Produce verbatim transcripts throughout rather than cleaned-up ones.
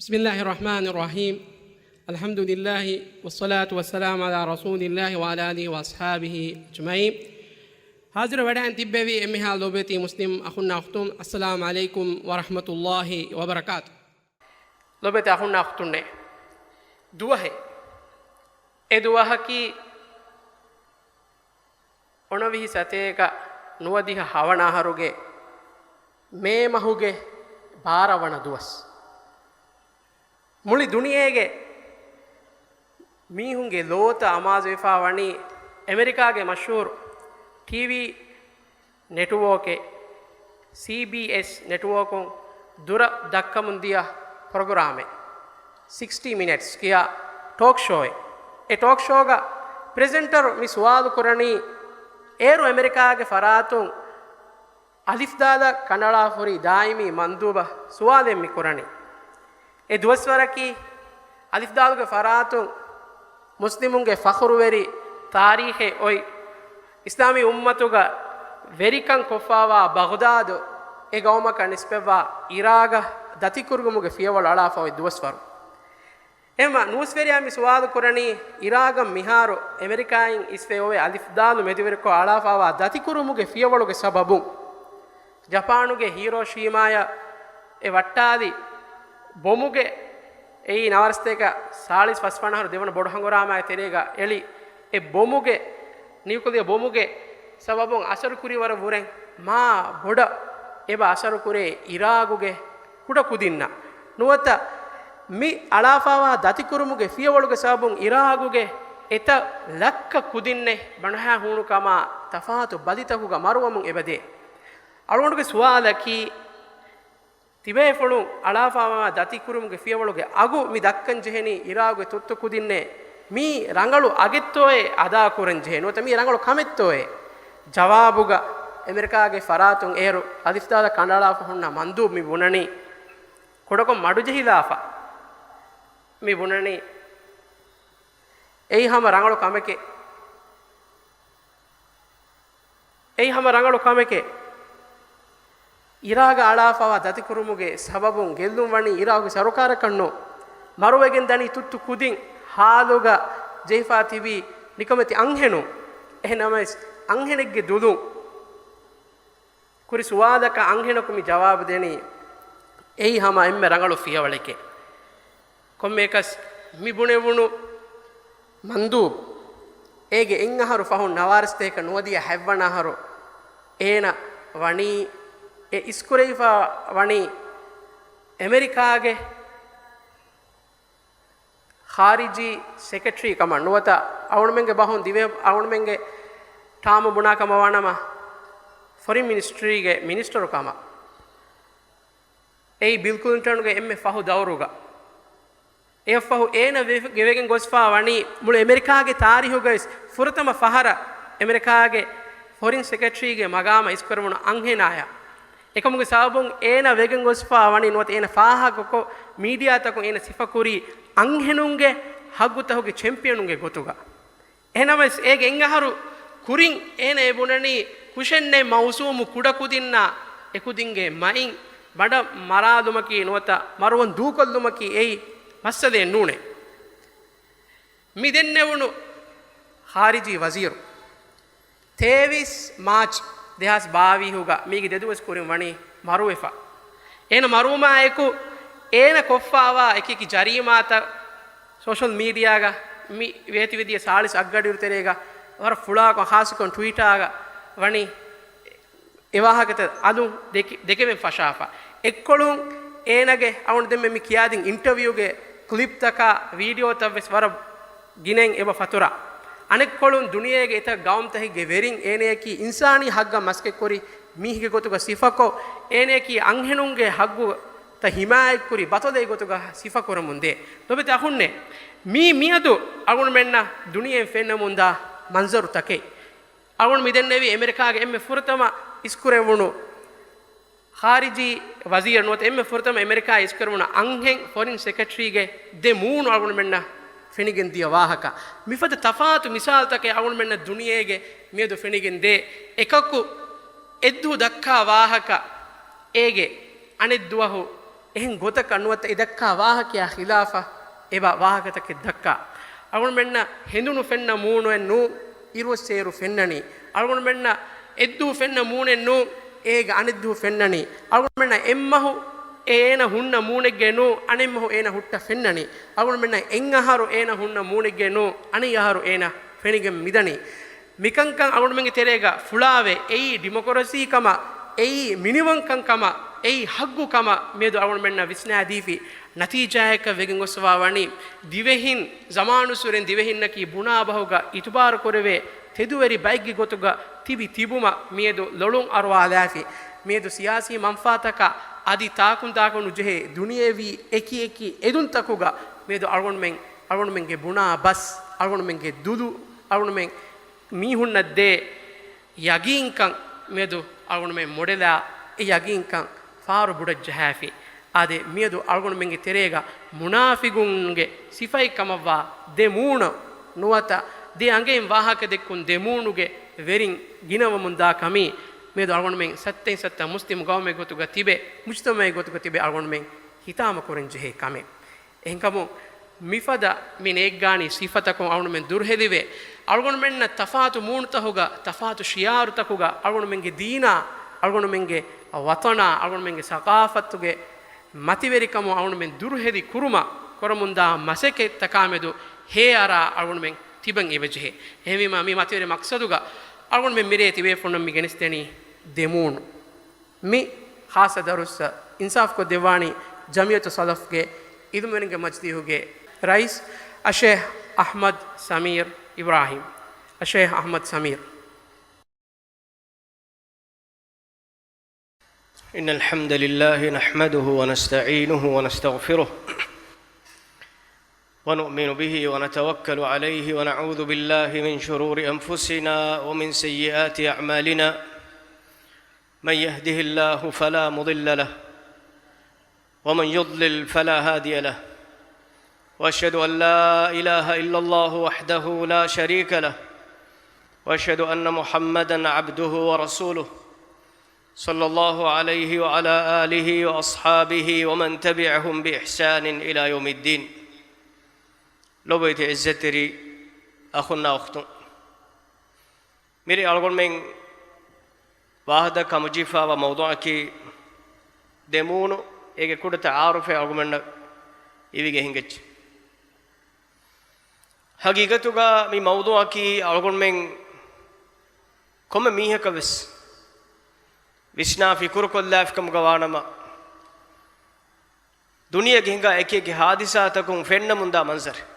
بسم الله الرحمن الرحيم. الحمد لله والصلاة والسلام على رسول الله وعلى آله وأصحابه أجمعين. ހާޒިރު ވެޑައިން ތިއްބެވި އެންމެހާ ލޯބިވެތި މުސްލިމް އަޚުންނާ އުޚްތުން، އައްސަލާމު ޢަލައިކުމް ވަރަޙްމަތުﷲި ވަބަރަކާތު. ލޯބިވެތި އަޚުންނާ އުޚްތުންނޭ، ދުވަހެއް، އެ ދުވަހަކީ އޮނަވިހި ސަތޭކަ ނުވަދިހަ ހަވަނަ އަހަރުގެ މޭ މަހުގެ ބާރަ ވަނަ ދުވަސް. މުޅި ދުނިޔޭގެ މީހުންގެ ލޯތައް އަމާޒުވެފާ ވަނީ އެމެރިކާގެ މަޝްހޫރު ޓީވީ ނެޓްވޯކެއް، ސީބީއެސް ނެޓްވޯކުން ދުރަށް ދައްކަމުން ދިޔަ ޕްރޮގްރާމެއް، ސިކްސްޓީ މިނެޓްސް ކިޔާ ޓޯކް ޝޯއެއް. އެ ޓޯކް ޝޯގަ ޕްރެޒެންޓަރު މި ސުވާލު ކުރަނީ، އޭރު އެމެރިކާގެ ފަރާތުން އަލިފްދާލަށް ކަނޑައަޅާފަ ހުރި ދާއިމީ މަންދޫބަށް ސުވާލެއް މި ކުރަނީ. އެ ދުވަސްވަރަކީ އަލިފްދާލުގެ ފަރާތުން މުސްލިމުންގެ ފަޚުރުވެރި ތާރީޚެއް އޮތް، އިސްލާމީ އުއްމަތުގަ ވެރިކަން ކޮށްފާވާ ބަޣްދާދު، އެ ގައުމަކަށް ނިސްބަތްވާ އިރާގަށް ދަތިކުރުމުގެ ފިޔަވަޅު އަޅާފަ އޮތް ދުވަސްވަރު. އެހެންވެ، ނޫސްވެރިޔާ މި ސުވާލު ކުރަނީ، އިރާގަށް މިހާރު އެމެރިކާއިން އިސްވެ އޮވޭ އަލިފްދާލު މެދުވެރިކޮށް އަޅާފައިވާ ދަތިކުރުމުގެ ފިޔަވަޅުގެ ސަބަބުން، ޖަޕާނުގެ ހީރޯޝީމާޔަށް އެ ވައްޓާލި ބޮމުގެ، އެއީ ނަވާރަސަތޭކަ ސާޅީސް ފަސްވަނަ އަހަރު ދެވަނަ ބޮޑު ހަނގުރާމާއި ތެރޭގަ އެޅި އެ ބޮމުގެ، ނިއުކްލިއާ ބޮމުގެ ސަބަބުން އަސަރު ކުރި ވަރަށް ވުރެން މާ ބޮޑަށް އެބަ އަސަރު ކުރޭ އިރާގުގެ ކުޑަ ކުދިންނަށް. ނުވަތަ މި އަޅާފައިވާ ދަތިކުރުމުގެ ފިޔަވަޅުގެ ސަބަބުން އިރާގުގެ އެތައް ލައްކަ ކުދިންނެއް ބަނޑުހައި ހޫނު ކަމާ ތަފާތު ބަލިތަކުގަ މަރުވަމުން އެބަދޭ. އަޅުގަނޑުގެ ސުވާލަކީ، ތިބޭފުޅުން އަޅާފައިވާ ދަތިކުރުމުގެ ފިޔަވަޅުގެ އަގު މި ދައްކަން ޖެހެނީ އިރާގުގެ ތުއްތު ކުދިންނޭ؟ މީ ރަނގަޅު އަގެއްތޯއޭ އަދާކުރަން ޖެހޭ؟ ނުވަތަ މީ ރަނގަޅު ކަމެއްތޯއޭ؟ ޖަވާބުގަ އެމެރިކާގެ ފަރާތުން އޭރު އަލިފްދާލަށް ކަނޑައަޅާފަ ހުންނަ މަންދޫބް މި ބުނަނީ، ކުޑަކޮށް މަޑުޖެހިލާފަ މި ބުނަނީ، އެއީ ހަމަ ރަނގަޅު ކަމެކޭ. އެއީ ހަމަ ރަނގަޅު ކަމެކޭ. އިރާގަށް އަޅާފައިވާ ދަތިކުރުމުގެ ސަބަބުން ގެއްލުން ވަނީ އިރާގުގެ ސަރުކާރަކަށް ނޫން. މަރުވެގެން ދަނީ ތުއްތު ކުދިން، ހާލުގަ ޖެހިފަ ތިބީ ނިކަމެތި އަންހެނުން. އެހެންނަމަވެސް، އަންހެނެއްގެ ދުލުން ކުރި ސުވާލަކަށް އަންހެނަކު މި ޖަވާބު ދެނީ، އެއީ ހަމަ އެންމެ ރަނގަޅު ފިޔަވަޅެކޭ. ކޮންމެއަކަސް މި ބުނެވުނު މަންދޫބް، އޭގެ އެއްއަހަރު ފަހުން ނަވާރަސަތޭކަ ނުވަދިހަ ހަތްވަނަ އަހަރު އޭނަ ވަނީ، އެ އިސްކުރެވިފަ ވަނީ އެމެރިކާގެ ޚާރިޖީ ސެކްރެޓަރީ ކަމަށް ނުވަތަ އަޅުގަނޑުމެންގެ ބަހުން ދިވެހި އަޅުގަނޑުމެންގެ ޓާމު ބުނާ ކަމަށް ވާނަމަ، ފޮރިން މިނިސްޓްރީގެ މިނިސްޓަރު ކަމަށް. އެއީ ބިލް ކްލިންޓަންގެ އެންމެ ފަހު ދައުރުގަ. އެއަށްފަހު އޭނަ ވެ-، ގެވެގެން ގޮސްފާ ވަނީ މުޅި އެމެރިކާގެ ތާރީހުގައި ފުރަތަމަ ފަހަރަށް އެމެރިކާގެ ފޮރިން ސެކްރެޓަރީގެ މަގާމަށް އިސްކުރެވުނު އަންހެނާޔަށް. އެކަމުގެ ސަބަބުން އޭނަ ވެގެން ގޮސްފާ ވަނީ ނުވަތަ އޭނަ ފާހަގަކޮށް، މީޑިއާތަކުން އޭނަ ސިފަކުރީ އަންހެނުންގެ ހައްގުތަކުގެ ޗެމްޕިއަނުންގެ ގޮތުގަ. އެހެނަމަވެސް، އޭގެ އެއްއަހަރު ކުރިން އޭނަ އެ ބުނަނީ ކުށެއްނެތް މައުސޫމު ކުޑަކުދިންނާ އެކުދިންގެ މައިން ބަނޑަށް މަރާލުމަކީ ނުވަތަ މަރުވަން ދޫކޮށްލުމަކީ އެއީ މައްސަލައެއް ނޫނޭ. މި ދެންނެވުނު ޚާރިޖީ ވަޒީރު ތޭވީސް މާޗް ދެހާސް ބާވީހުގަ މީގެ ދެދުވަސް ކުރިން ވަނީ މަރުވެފަ. އޭނަ މަރުވުމާއެކު އޭނަ ކޮށްފާވާ އެކިއެކި ޖަރީމާތައް ސޯޝަލް މީޑިއާގަ މި ވޭތިވެދިޔަ ސާޅީސް އަށްގަޑިއިރު ތެރޭގަ ވަރަށް ފުޅާކޮށް، ޚާއްޞަކޮށް ޓްވިޓާގަ ވަނީ އެ ވާހަކަތައް އަލުން ދެކެ-، ދެކެވެން ފަށާފަ. އެއްކޮޅުން އޭނަގެ އަޅުގަނޑު ދެންމެ މި ކިޔާދިން އިންޓަވިއުގެ ކްލިޕްތަކާ ވީޑިއޯތައްވެސް ވަރަށް ގިނައިން އެބަ ފަތުރާ. އަނެއްކޮޅުން ދުނިޔޭގެ އެތައް ގައުމުތަކެއްގެ ވެރިން އޭނަޔަކީ އިންސާނީ ހައްގަށް މަސައްކަތްކުރި މީހެއްގެ ގޮތުގަ ސިފަކޮށް، އޭނަޔަކީ އަންހެނުންގެ ހައްގުތައް ހިމާޔަތްކުރި ބަތަލެއް ގޮތުގަ ސިފަކުރަމުންދޭ. ލޮބެތި އަޚުންނޭ، މީ މިއަދު އަޅުގަނޑުމެންނަށް ދުނިޔެއިން ފެންނަމުންދާ މަންޒަރުތަކެއް. އަޅުގަނޑު މިދެންނެވީ އެމެރިކާގެ އެންމެ ފުރަތަމަ އިސްކުރެވުނު ޚާރިޖީ ވަޒީރު ނުވަތަ އެންމެ ފުރަތަމަ އެމެރިކާ އިސްކުރެވުނު އަންހެން ފޮރިން ސެކްރެޓަރީގެ ދެ މޫނު އަޅުގަނޑުމެންނަށް ފެނިގެން ދިޔަ ވާހަކަ. މިފަދަ ތަފާތު މިސާލުތަކެއް އަޅުގަނޑުމެންނަށް ދުނިޔޭގެ މިއަދު ފެނިގެން ދޭ. އެކަކު އެއްދުވަހު ދައްކާ ވާހަކަ އޭގެ އަނެއްދުވަހު އެހެން ގޮތަކަށް ނުވަތަ އެ ދައްކާ ވާހަކަޔާ ޚިލާފަށް އެބަ ވާހަކަތަކެއް ދައްކާ. އަޅުގަނޑުމެންނަށް ހެނދުނު ފެންނަ މޫނުއެއް ނޫ، އިރުއަށްސޭރު ފެންނަނީ. އަޅުގަނޑުމެންނަށް އެއްދުވަހު ފެންނަ މޫނެއް ނޫ، އޭގަ އަނެއްދުވަހު ފެންނަނީ. އަޅުގަނޑުމެންނަށް އެއްމަހު އޭނަ ހުންނަ މޫނެއްގައި ނޫ، އަނެއްމަހު އޭނަ ހުއްޓަ ފެންނަނީ. އަޅުގަނޑުމެންނަށް އެއްއަހަރު އޭނަ ހުންނަ މޫނެއްގައި ނޫ، އަނެއްއަހަރު އޭނަ ފެނިގެން މިދަނީ. މިކަންކަން އަޅުގަނޑުމެންގެ ތެރޭގަ ފުޅާވެ، އެއީ ޑިމޮކްރަސީ ކަމަށް، އެއީ މިނިވަންކަން ކަމަށް، އެއީ ހައްގު ކަމަށް މިއަދު އަޅުގަނޑުމެންނަށް ވިސްނާދީފި ނަތީޖާއަކަށް ވެގެން ގޮސްފަވާ ވަނީ، ދިވެހިން ޒަމާނުއްސުރެން ދިވެހިންނަކީ ބުނާ ބަހުގަ އިތުބާރު ކުރެވޭ ތެދުވެރި ބައެއްގެ ގޮތުގަ ތިބި ތިބުމަށް މިއަދު ލޮޅުން އަރުވާލާފި. މިއަދު ސިޔާސީ މަންފާތަކަށް އަދި ތާކުން ތާކު ނުޖެހޭ ދުނިޔެވީ އެކި އެކި އެދުންތަކުގަ މިއަދު އަޅުގަނޑުމެން، އަޅުގަނޑުމެންގެ ބުނާ ބަސް، އަޅުގަނޑުމެންގެ ދުލު، އަޅުގަނޑުމެން މީހުންނަށް ދޭ ޔަގީންކަން މިއަދު އަޅުގަނޑުމެން މޮޑެލާ، އެ ޔަގީންކަން ފާރު ބުޑަށް ޖަހާފި. އާދެ، މިއަދު އަޅުގަނޑުމެންގެ ތެރޭގަ މުނާފިގުންގެ ސިފައެއް ކަމަށްވާ ދެ މޫނު ނުވަތަ ދެ އަނގައިން ވާހަކަ ދެއްކުން ދެ މޫނުގެ ވެރިން ގިނަވަމުންދާ ކަމީ، މިއަދު އަޅުގަނޑުމެން ސައްތައިން ސައްތަ މުސްލިމް ގައުމެއް ގޮތުގަ ތިބެ، މުޖުތަމައެއް ގޮތުގަ ތިބެ އަޅުގަނޑުމެން ހިތާމަ ކުރަން ޖެހޭ ކަމެއް. އެހެންކަމުން، މިފަދަ މި ނޭއްގާނީ ސިފަތަކުން އަޅުގަނޑުމެން ދުރުހެލިވެ، އަޅުގަނޑުމެންނަށް ތަފާތު މޫނުތަކުގަ، ތަފާތު ޝިއާރުތަކުގަ، އަޅުގަނޑުމެންގެ ދީނާ، އަޅުގަނޑުމެންގެ ވަޠަނާ، އަޅުގަނޑުމެންގެ ސަޤާފަތުގެ މަތިވެރިކަމުން އަޅުގަނޑުމެން ދުރުހެލި ކުރުމަށް ކުރަމުންދާ މަސައްކަތްތަކާމެދު ހޭއަރާ އަޅުގަނޑުމެން ތިބަން އެބަޖެހޭ. އެހެންވީމާ، މި މަތިވެރި މަޤްޞަދުގަ އަޅުގަނޑުމެން މިރޭ ތިބޭފުޅުންނަށް މި ގެނެސްދެނީ ދެމޫނު. މި ޚާއްޞަ ދަރުސް އިންސާފްކޮށް ދެއްވާނީ ޖަމިއްޔަތު ސަލަފްގެ އިލްމުވެރިންގެ މަޖިލީހުގެ ރައީސް އަޝޭހް އަޙްމަދު ސަމީރު އިބްރާހީމް. އަޝޭހް އަޙްމަދު ސަމީރު. إن الحمد لله نحمده ونستعينه ونستغفره ونؤمن به ونتوكل عليه ونعوذ بالله من شرور أنفسنا ومن سيئات أعمالنا. من يهده الله فلا مضل له ومن يضلل فلا هادي له. وأشهد أن لا إله إلا الله وحده لا شريك له. وأشهد أن محمدا عبده ورسوله. صلى الله عليه وعلى آله وأصحابه ومن تبعهم بإحسان إلى يوم الدين. ލޮބުވެތި އިއްޒަތްތެރި އަޚުންނާ އުޚްތުން. މިރޭ އަޅުގަނޑުމެން ވާހަކަ ކަމުޖީފާވާ މައުޟޫޢަކީ ދެމޫނު، އޭގެ ކުޑަ ތަޢާރުފެއް އަޅުގަނޑުމެންނަށް އިވިގެން ހިނގައްޖެ. ހަގީގަތުގަ މި މައުޟޫޢަކީ އަޅުގަނޑުމެން ކޮންމެ މީހަކަށް ވެސް ވިސްނާ ފިކުރުކޮށްލާފިކަމުގަ ވާނަމަ، ދުނިޔޭގެ ހިނގާ އެކި އެކި ހާދިސާތަކުން ފެންނަމުންދާ މަންޒަރެއް.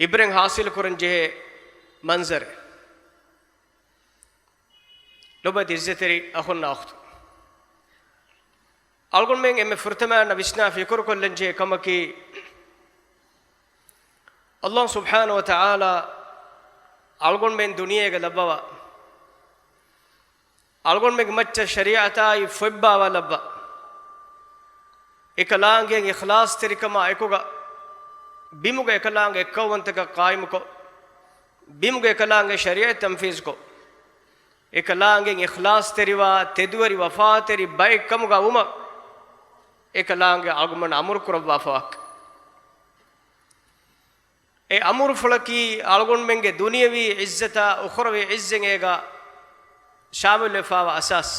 އިބްރަތް ހާސިލު ކުރަން ޖެހޭ މަންޒަރެއް. ލޮބުވެތި އިއްޒަތްތެރި އަޚުންނާ އުޚްތުން. އަޅުގަނޑުމެން އެންމެ ފުރަތަމައިންނަށް ވިސްނާ ފިކުރުކޮށްލަން ޖެހޭ ކަމަކީ، ﷲ ސުބްޙާނަހޫ ވަތަޢާލާ އަޅުގަނޑުމެން ދުނިޔޭގަ ލައްވަވާ، އަޅުގަނޑުމެންގެ މައްޗަށް ޝަރީޢަތާއި ފޮތްބާވާ ލައްވާ، އެކަލާނގެ އިޚްލާޞްތެރިކަމާ އެކުގަ، ބިމުގަ އެކަލާނގެ އެއްކައުވަންތަކަން ޤާއިމުކޮށް، ބިމުގަ އެކަލާނގެ ޝަރީޢަތް ތަންފީޒުކޮށް، އެކަލާނގެ އިޚްލާޞްތެރިވާ، ތެދުވެރި ވަފާތެރި ބައެއް ކަމުގަ ވުމަށް، އެކަލާނގެ އަޅުގަނޑުމެން އަމުރު ކުރައްވާފަވާކަން. އެ އަމުރުފުޅަކީ އަޅުގަނޑުމެންގެ ދުނިޔަވީ އިއްޒަތާ އުޚްރަވީ އިއްޒަތް އޭގަ ޝާމިލުވެފަވާ އަސާސް.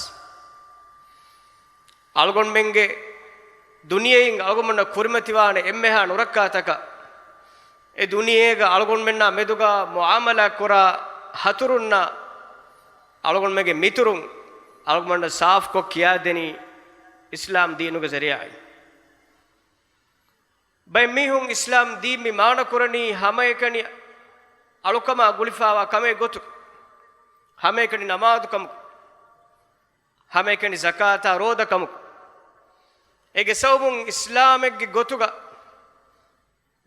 އަޅުގަނޑުމެންގެ ދުނިޔެއިން އަޅުގަނޑުމެންނަށް ކުރިމަތިވާނެ އެންމެހާ ނުރައްކާތަކަށް، އެ ދުނިޔޭގަ އަޅުގަނޑުމެންނާ މެދުގަ މުޢާމަލާތް ކުރާ ހަތުރުންނާ އަޅުގަނޑުމެންގެ މިތުރުން އަޅުގަނޑުމެންނަށް ސާފުކޮށް ކިޔާދެނީ އިސްލާމް ދީނުގެ ޒަރީޢާއިން. ބައެއް މީހުން އިސްލާމް ދީން މި މާނަކުރަނީ ހަމައެކަނި އަޅުކަމާ ގުޅިފައިވާ ކަމެއް ގޮތުގަ، ހަމައެކަނި ނަމާދުކަމުގަ، ހަމައެކަނި ޒަކާތާ ރޯދަ ކަމުގަ. އޭގެ ސަބަބުން އިސްލާމެއްގެ ގޮތުގަ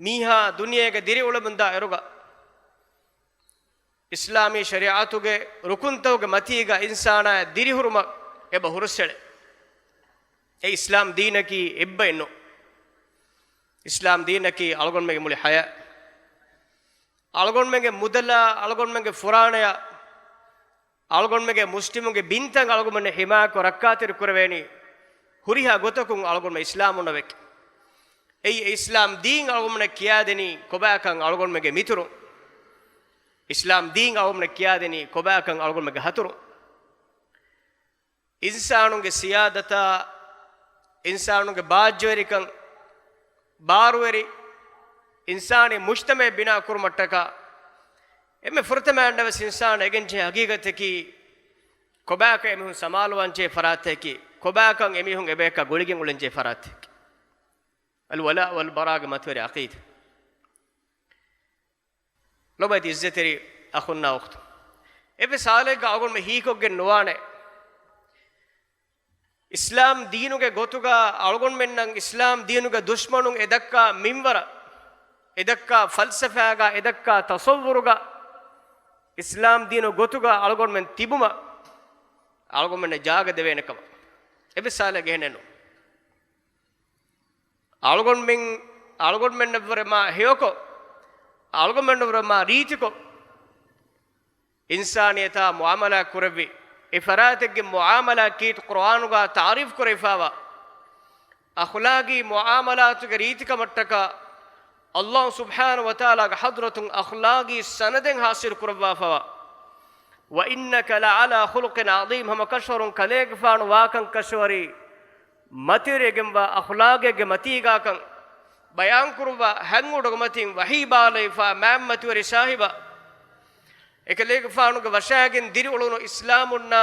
މީހާ ދުނިޔޭގަ ދިރިއުޅެމުންދާ އިރުގަ، އިސްލާމީ ޝަރީޢަތުގެ ރުކުންތަކުގެ މަތީގަ އިންސާނާއަށް ދިރިހުރުމަށް އެބަ ހުރަސްއެޅޭ. އެ އިސްލާމް ދީނަކީ އެއްބައެއް ނޫން. އިސްލާމް ދީނަކީ އަޅުގަނޑުމެންގެ މުޅި ޙަޔާތް. އަޅުގަނޑުމެންގެ މުދަލާ، އަޅުގަނޑުމެންގެ ފުރާނަޔާ، އަޅުގަނޑުމެންގެ މުސްލިމުންގެ ބިންތައް އަޅުގަނޑުމެން ޙިމާޔަތްކޮށް ރައްކާތެރި ކުރެވޭނީ ހުރިހާ ގޮތަކުން އަޅުގަނޑުމެން އިސްލާމުންނަށް ވެއްޖެ. އެއީ އެ އިސްލާމް ދީން އަޅުގަނޑުމެންނަށް ކިޔާދެނީ ކޮބާކަން އަޅުގަނޑުމެންގެ މިތުރުން. އިސްލާމް ދީން އަޅުގަނޑުމެންނަށް ކިޔާދެނީ ކޮބާކަން އަޅުގަނޑުމެންގެ ހަތުރުން. އިންސާނުންގެ ސިޔާދަތާ، އިންސާނުންގެ ބާއްޖަވެރިކަން، ބާރުވެރި، އިންސާނީ މުޖްތަމަޢެއް ބިނާ ކުރުމަށްޓަކާ، އެންމެ ފުރަތަމައިންނަށް ވެސް އިންސާނާ އެނގެންޖެހޭ ހަގީގަތަކީ، ކޮބާކަން އެމީހުން ސަމާލުވާންޖެހޭ ފަރާތެކޭ، ކޮބާކަން އެމީހުން އެބަޔަކާ ގުޅިގެން އުޅެންޖެހޭ ފަރާތެކޭ. އަލްވަލާ ވަލްބަރާގެ މަތިވެރި ޢަޤީދާ. ލޮބުވެތި އިއްޒަތްތެރި އަޚުންނާ އުޚްތުން، އެއްވެސް ހާލެއްގަ އަޅުގަނޑުމެން ހީކޮށްގެން ނުވާނެ، އިސްލާމް ދީނުގެ ގޮތުގަ އަޅުގަނޑުމެންނަށް އިސްލާމް ދީނުގެ ދުޝްމަނުން އެ ދައްކާ މިންވަރަށް، އެ ދައްކާ ފަލްސަފާގަ، އެ ދައްކާ ތަޞައްވުރުގަ، އިސްލާމް ދީނު ގޮތުގަ އަޅުގަނޑުމެން ތިބުމަށް އަޅުގަނޑުމެންނަށް ޖާގަ ދެވޭނެ ކަމަށް އެއްވެސް ހާލެއްގަ އެހެނެއް ނޫން. އަޅުގަނޑުމެން، އަޅުގަނޑުމެންނަށްވުރެ މާ ހެޔޮކޮށް، އަޅުގަނޑުމެންނަށްވުރެ މާ ރީތިކޮށް، އިންސާނިއްޔަތާ މުޢާމަލާތް ކުރެއްވި، އެ ފަރާތެއްގެ މުޢާމަލާތް ކީރިތި ޤުރުއާނުގަ ތަޢުރީފު ކުރެވިފައިވާ އަޚްލާގީ މުޢާމަލާތުގެ ރީތިކަމަށްޓަކާ، ﷲ ސުބްޙާނަހޫ ވަތަޢާލާގެ ޙަޟްރަތުން އަޚްލާގީ ސަނަދެއް ޙާޞިލު ކުރައްވާފައިވާ، وإنك لعلى خلق عظيم، ހަމަ ކަށަވަރުން ކަލޭގެފާނު ވާކަން ކަށަވަރީ، މަތިވެރިވެގެންވާ އަޚްލާގެއްގެ މަތީގާކަން ބަޔާންކުރުއްވާ، ހަތް އުޑުގެ މަތިން ވަޙީ ބާލައިފާ މާތް މަތިވެރި ސާހިބާ، އެކަލޭގެފާނުގެ ވަށާގެން ދިރިއުޅުނު އިސްލާމުންނާ،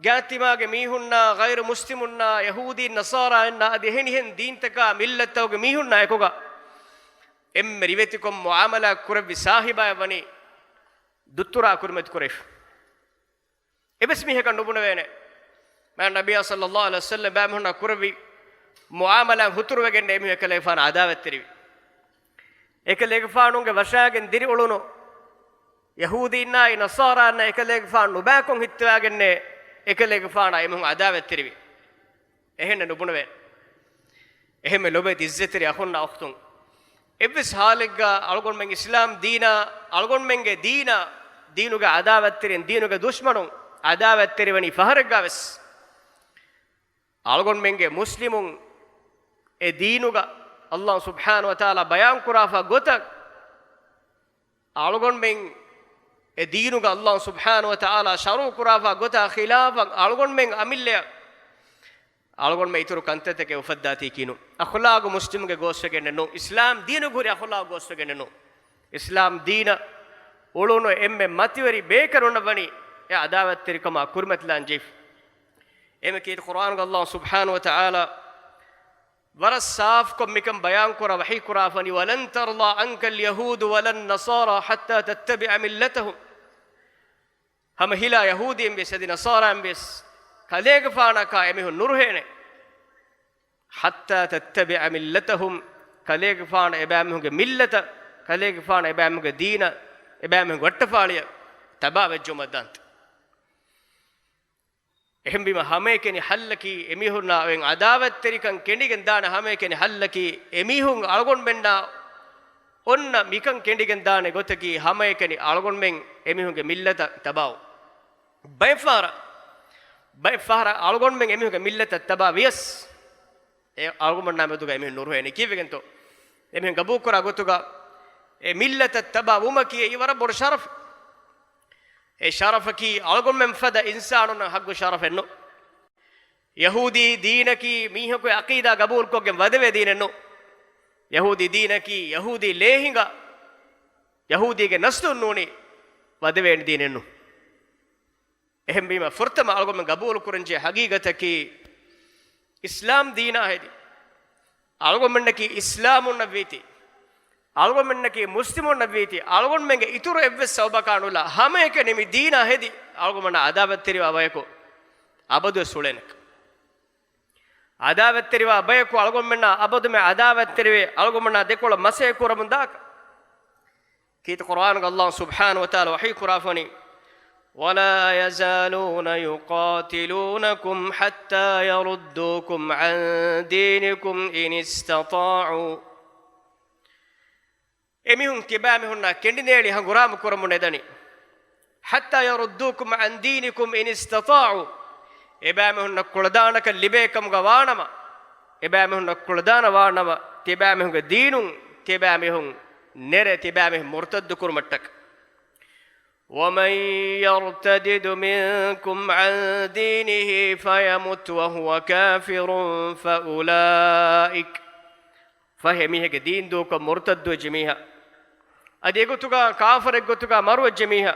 ގާތްތިމާގެ މީހުންނާ، ޣައިރު މުސްލިމުންނާ، ޔަހޫދީން ނަޞާރާއިންނާ އަދި އެހެނިހެން ދީންތަކާ މިއްލަތްތަކުގެ މީހުންނާ އެކުގަ އެންމެ ރިވެތިކޮށް މުޢާމަލާތް ކުރެއްވި ސާހިބާއަށް ވަނީ ދުއްތުރާ ކުރިމަތި ކުރެވިފަ. އެއްވެސް މީހަކަށް ނުބުނެވޭނެ. މާތް ނަބިއްޔާ ޞައްލައްލާހު ޢަލައިހި ވަސައްލަމް ބައިމީހުންނާ ކުރެއްވި މުޢާމަލާތް ހުތުރުވެގެން އެމީހުން އެކަލޭގެފާނާ ޢަދާވަތްތެރިވި. އެކަލޭގެފާނުގެ ވަށާގެން ދިރިއުޅުނު ޔަހޫދީންނާއި ނަޞާރާއިންނާ އެކަލޭގެފާނު ނުބައިކޮށް ހިއްތިވާގެންނޭ އެކަލޭގެފާނާ އެމީހުން ޢަދާވަތްތެރިވި. އެހެންނެއް ނުބުނެވޭނެ. އެހެންމެ ލޮބުވެތި އިއްޒަތްތެރި އަޚުންނާ އުޚްތުން، އެއްވެސް ހާލެއްގަ އަޅުގަނޑުމެން އިސްލާމް ދީނާ، އަޅުގަނޑުމެންގެ ދީނާ، ދީނުގެ ޢަދާވަތްތެރިން، ދީނުގެ ދުޝްމަނުން ޢަދާވަތްތެރިވަނީ ފަހަރެއްގަ ވެސް، އަޅުގަނޑުމެންގެ މުސްލިމުން އެ ދީނުގަ ﷲ ސުބްޙާނަހޫ ވަތަޢާލާ ބަޔާންކުރާފަ ގޮތަށް، އަޅުގަނޑުމެން އެ ދީނުގަ ﷲ ސުބްޙާނަހޫ ވަތަޢާލާ ޝަރުޢު ކުރާފަ ގޮތާ ޚިލާފަށް އަޅުގަނޑުމެން އަމިއްލަޔަށް އަޅުގަނޑުމެން އިތުރު ކަންތައްތަކެއް އުފައްދާތީކީ ނޫން. އަޚްލާގު މުސްލިމުގެ ގޯސްވެގެންނެއް ނޫން. އިސްލާމް ދީނުގަ ހުރި އަޚްލާގު ގޯސްވެގެންނެއް ނޫން. އިސްލާމް ދީނަށް އުޅުނު އެންމެ މަތިވެރި ބޭކަލުންނަށް ވަނީ އެ ޢަދާވަތްތެރިކަމާ ކުރިމަތިލާން ޖެހިފަ. އެންމެ ކީރިތި ޤުރުއާނުގަ ﷲ ސުބްޙާނަހޫ ވަތަޢާލާ ވަރަށް ސާފުކޮށް މިކަން ބަޔާންކުރާ ވަޙީކުރާފަނި، ولن ترضى عنك اليهود ولا النصارى حتى تتبع ملتهم. ހަމަ ހިލާ ޔަހޫދީން ވެސް އަދި ނަޞާރާއިން ވެސް ކަލޭގެފާނަކާ އެމީހުން ނުރުހޭނެ. حتى تتبع ملتهم، ކަލޭގެފާނަށް އެބައިމީހުންގެ މިއްލަތަށް، ކަލޭގެފާނަށް އެބައިމީހުންގެ ދީނަށް، އެބައިމީހުންގެ ވައްޓަފާޅިއަށް ތަބާވެއްޖައުމަށް ދާންތަ؟ އެހެންވީމަ ހަމައެކަނި ހައްލަކީ އެމީހުންނާ އޮތް ޢަދާވަތްތެރިކަން ކެނޑިގެން ދާނެ، ހަމައެކަނި ހައްލަކީ އެމީހުން އަޅުގަނޑުމެންނާ އޮންނަ މިކަން ކެނޑިގެން ދާނެ ގޮތަކީ ހަމައެކަނި އަޅުގަނޑުމެން އެމީހުންގެ މިއްލަތަށް ތަބާވުން. ބައެއްފަހަރަށް، ބައެއްފަހަރަށް އަޅުގަނޑުމެން އެމީހުންގެ މިއްލަތަށް ތަބާ ވިޔަސް، އެ އަޅުގަނޑުމެންނާ މެދުގަ އެމީހުން ނުރުހޭނެ. ކީއްވެގެންތޯ؟ އެމީހުން ގަބޫލުކުރާ ގޮތުގަ އެ މިއްލަތަށް ތަބާ ވުމަކީ އެއީ ވަރަށް ބޮޑު ޝަރަފެއް. އެ ޝަރަފަކީ އަޅުގަނޑުމެން ފަދަ އިންސާނުންނަށް ހައްގު ޝަރަފެއް ނޫން. ޔަހޫދީ ދީނަކީ މީހަކު އެ ޢަޤީދާ ގަބޫލުކޮށްގެން ވަދެވޭ ދީނެއް ނޫން. ޔަހޫދީ ދީނަކީ ޔަހޫދީ ލޭހިނގާ، ޔަހޫދީގެ ނަސްލުން ނޫނީ ވަދެވޭނެ ދީނެއް ނޫން. އެހެންވީމަ، ފުރަތަމަ އަޅުގަނޑުމެން ގަބޫލުކުރަންޖެހޭ ހަގީގަތަކީ، އިސްލާމް ދީނާ ހެދި، އަޅުގަނޑުމެންނަކީ އިސްލާމުންނަށްވީތީ، އަޅުގަނޑުމެންނަކީ މުސްލިމުންނަށްވީތީ، އަޅުގަނޑުމެންގެ އިތުރު އެއްވެސް ސަބަބަކާ ނުލާ، ހަމައެކަނި މި ދީނާ ހެދި، އަޅުގަނޑުމެންނާ ޢަދާވަތްތެރިވާ ބަޔަކު އަބަދުވެސް އުޅޭނެކަން. ޢަދާވަތްތެރިވާ ބަޔަކު އަޅުގަނޑުމެންނާ އަބަދުމެ ޢަދާވަތްތެރިވެ، އަޅުގަނޑުމެންނާ ދެކޮޅަށް މަސައްކަތް ކުރަމުން ދާކަށް. ކީރިތި ޤުރުއާނުގަ ﷲ ސުބްޙާނަހޫ ވަތަޢާލާ ވަޙީ ކުރާފަނި، ولا يزالون يقاتلونكم حتى يردوكم عن دينكم إن استطاعوا. އެމީހުން ކިބާމީހުންނާ ކެނޑިނޭޅި ހަނގުރާމަ ކުރަމުން ނެދަނީ. حتى يردوكم عن دينكم إن استطاعوا. އެބައިމީހުންނަށް ކުޅަދާނަކަން ލިބޭ ކަމުގަ ވާނަމަ، އެބައިމީހުންނަށް ކުޅަދާނަ ވާނަމަ، ތިބައިމީހުންގެ ދީނުން ތިބައިމީހުން ނެރެ، ތިބައިމީހުން މުރުތައްދު ކުރުމަށްޓަކަ. ومن يرتدد منكم عن دينه فيمت وهو كافر فأولئك، ފަހެ މީހެއްގެ ދީން ދޫކޮށް މުރުތައްދުވެއްޖެ މީހާ، އަދި އެގޮތުގަ ކާފަރެއްގޮތުގަ މަރުވެއްޖެ މީހާ،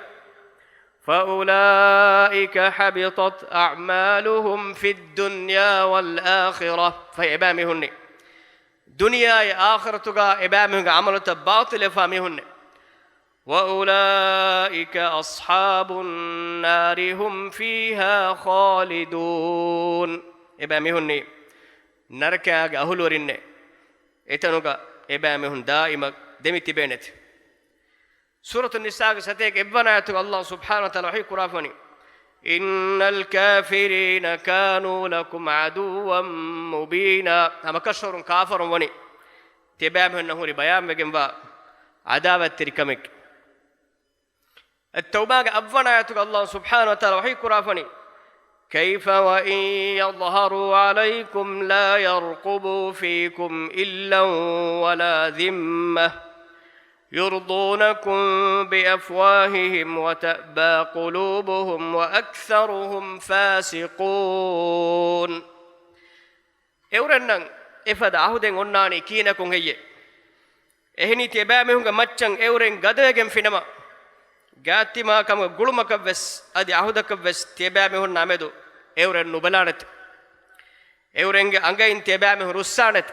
فأولئك حبطت أعمالهم في الدنيا والآخرة، ފަހެ އެބައިމީހުންނީ ދުނިޔެއާއި އާޚިރަތުގަ އެބައިމީހުންގެ ޢަމަލުތައް ބާޠިލްވެފާ މީހުންނޭ. وأولئك أصحاب النار هم فيها خالدون، އެބައިމީހުންނީ ނަރަކައިގެ އަހުލުވެރިންނޭ. އެތަނުގަ އެބައިމީހުން ދާއިމަށް ދެމި ތިބޭނެތެ. ސޫރަތު ނިސާގެ ސަތޭކަ އެއްވަނަ އާޔަތުގަ ﷲ ސުބްޙާނަހޫ ވަތަޢާލާ ވަޙީ ކުރާފަނީ، إن الكافرين كانوا لكم عدوا مبينا، ހަމަކަށަވަރުން ކާފަރުން ވަނީ ތިބާމީހުންނަށް ހުރި ބަޔާންވެގެންވާ ޢަދާވަތްތެރިކަމެއް. އައްތައުބާގެ އަށްވަނަ އާޔަތުގަ ﷲ ސުބްޙާނަހޫ ވަތަޢާލާ ވަޙީ ކުރާފަނީ، كيف وإن يظهروا عليكم لا يرقبوا فيكم إلا ولا ذمة يرضونكم بأفواههم وتأبى قلوبهم وأكثرهم فاسقون. އެއުރެންނަށް އެފަދަ އަހުދެއް އޮންނާނީ ކިހިނަކުން ހެއްޔޭ؟ އެހެނީ ތިޔަބައިމީހުންގެ މައްޗަށް އެއުރެން ގަދަވެގެންފިނަމަ، ގާތްތިމާކަމުގެ ގުޅުމަކަށްވެސް އަދި އަހުދަކަށްވެސް ތިޔަބައިމީހުންނާ މެދު އެއުރެން ނުބަލާނެތެ. އެއުރެންގެ އަނގައިން ތިޔަބައިމީހުން ރުއްސާނެތެ.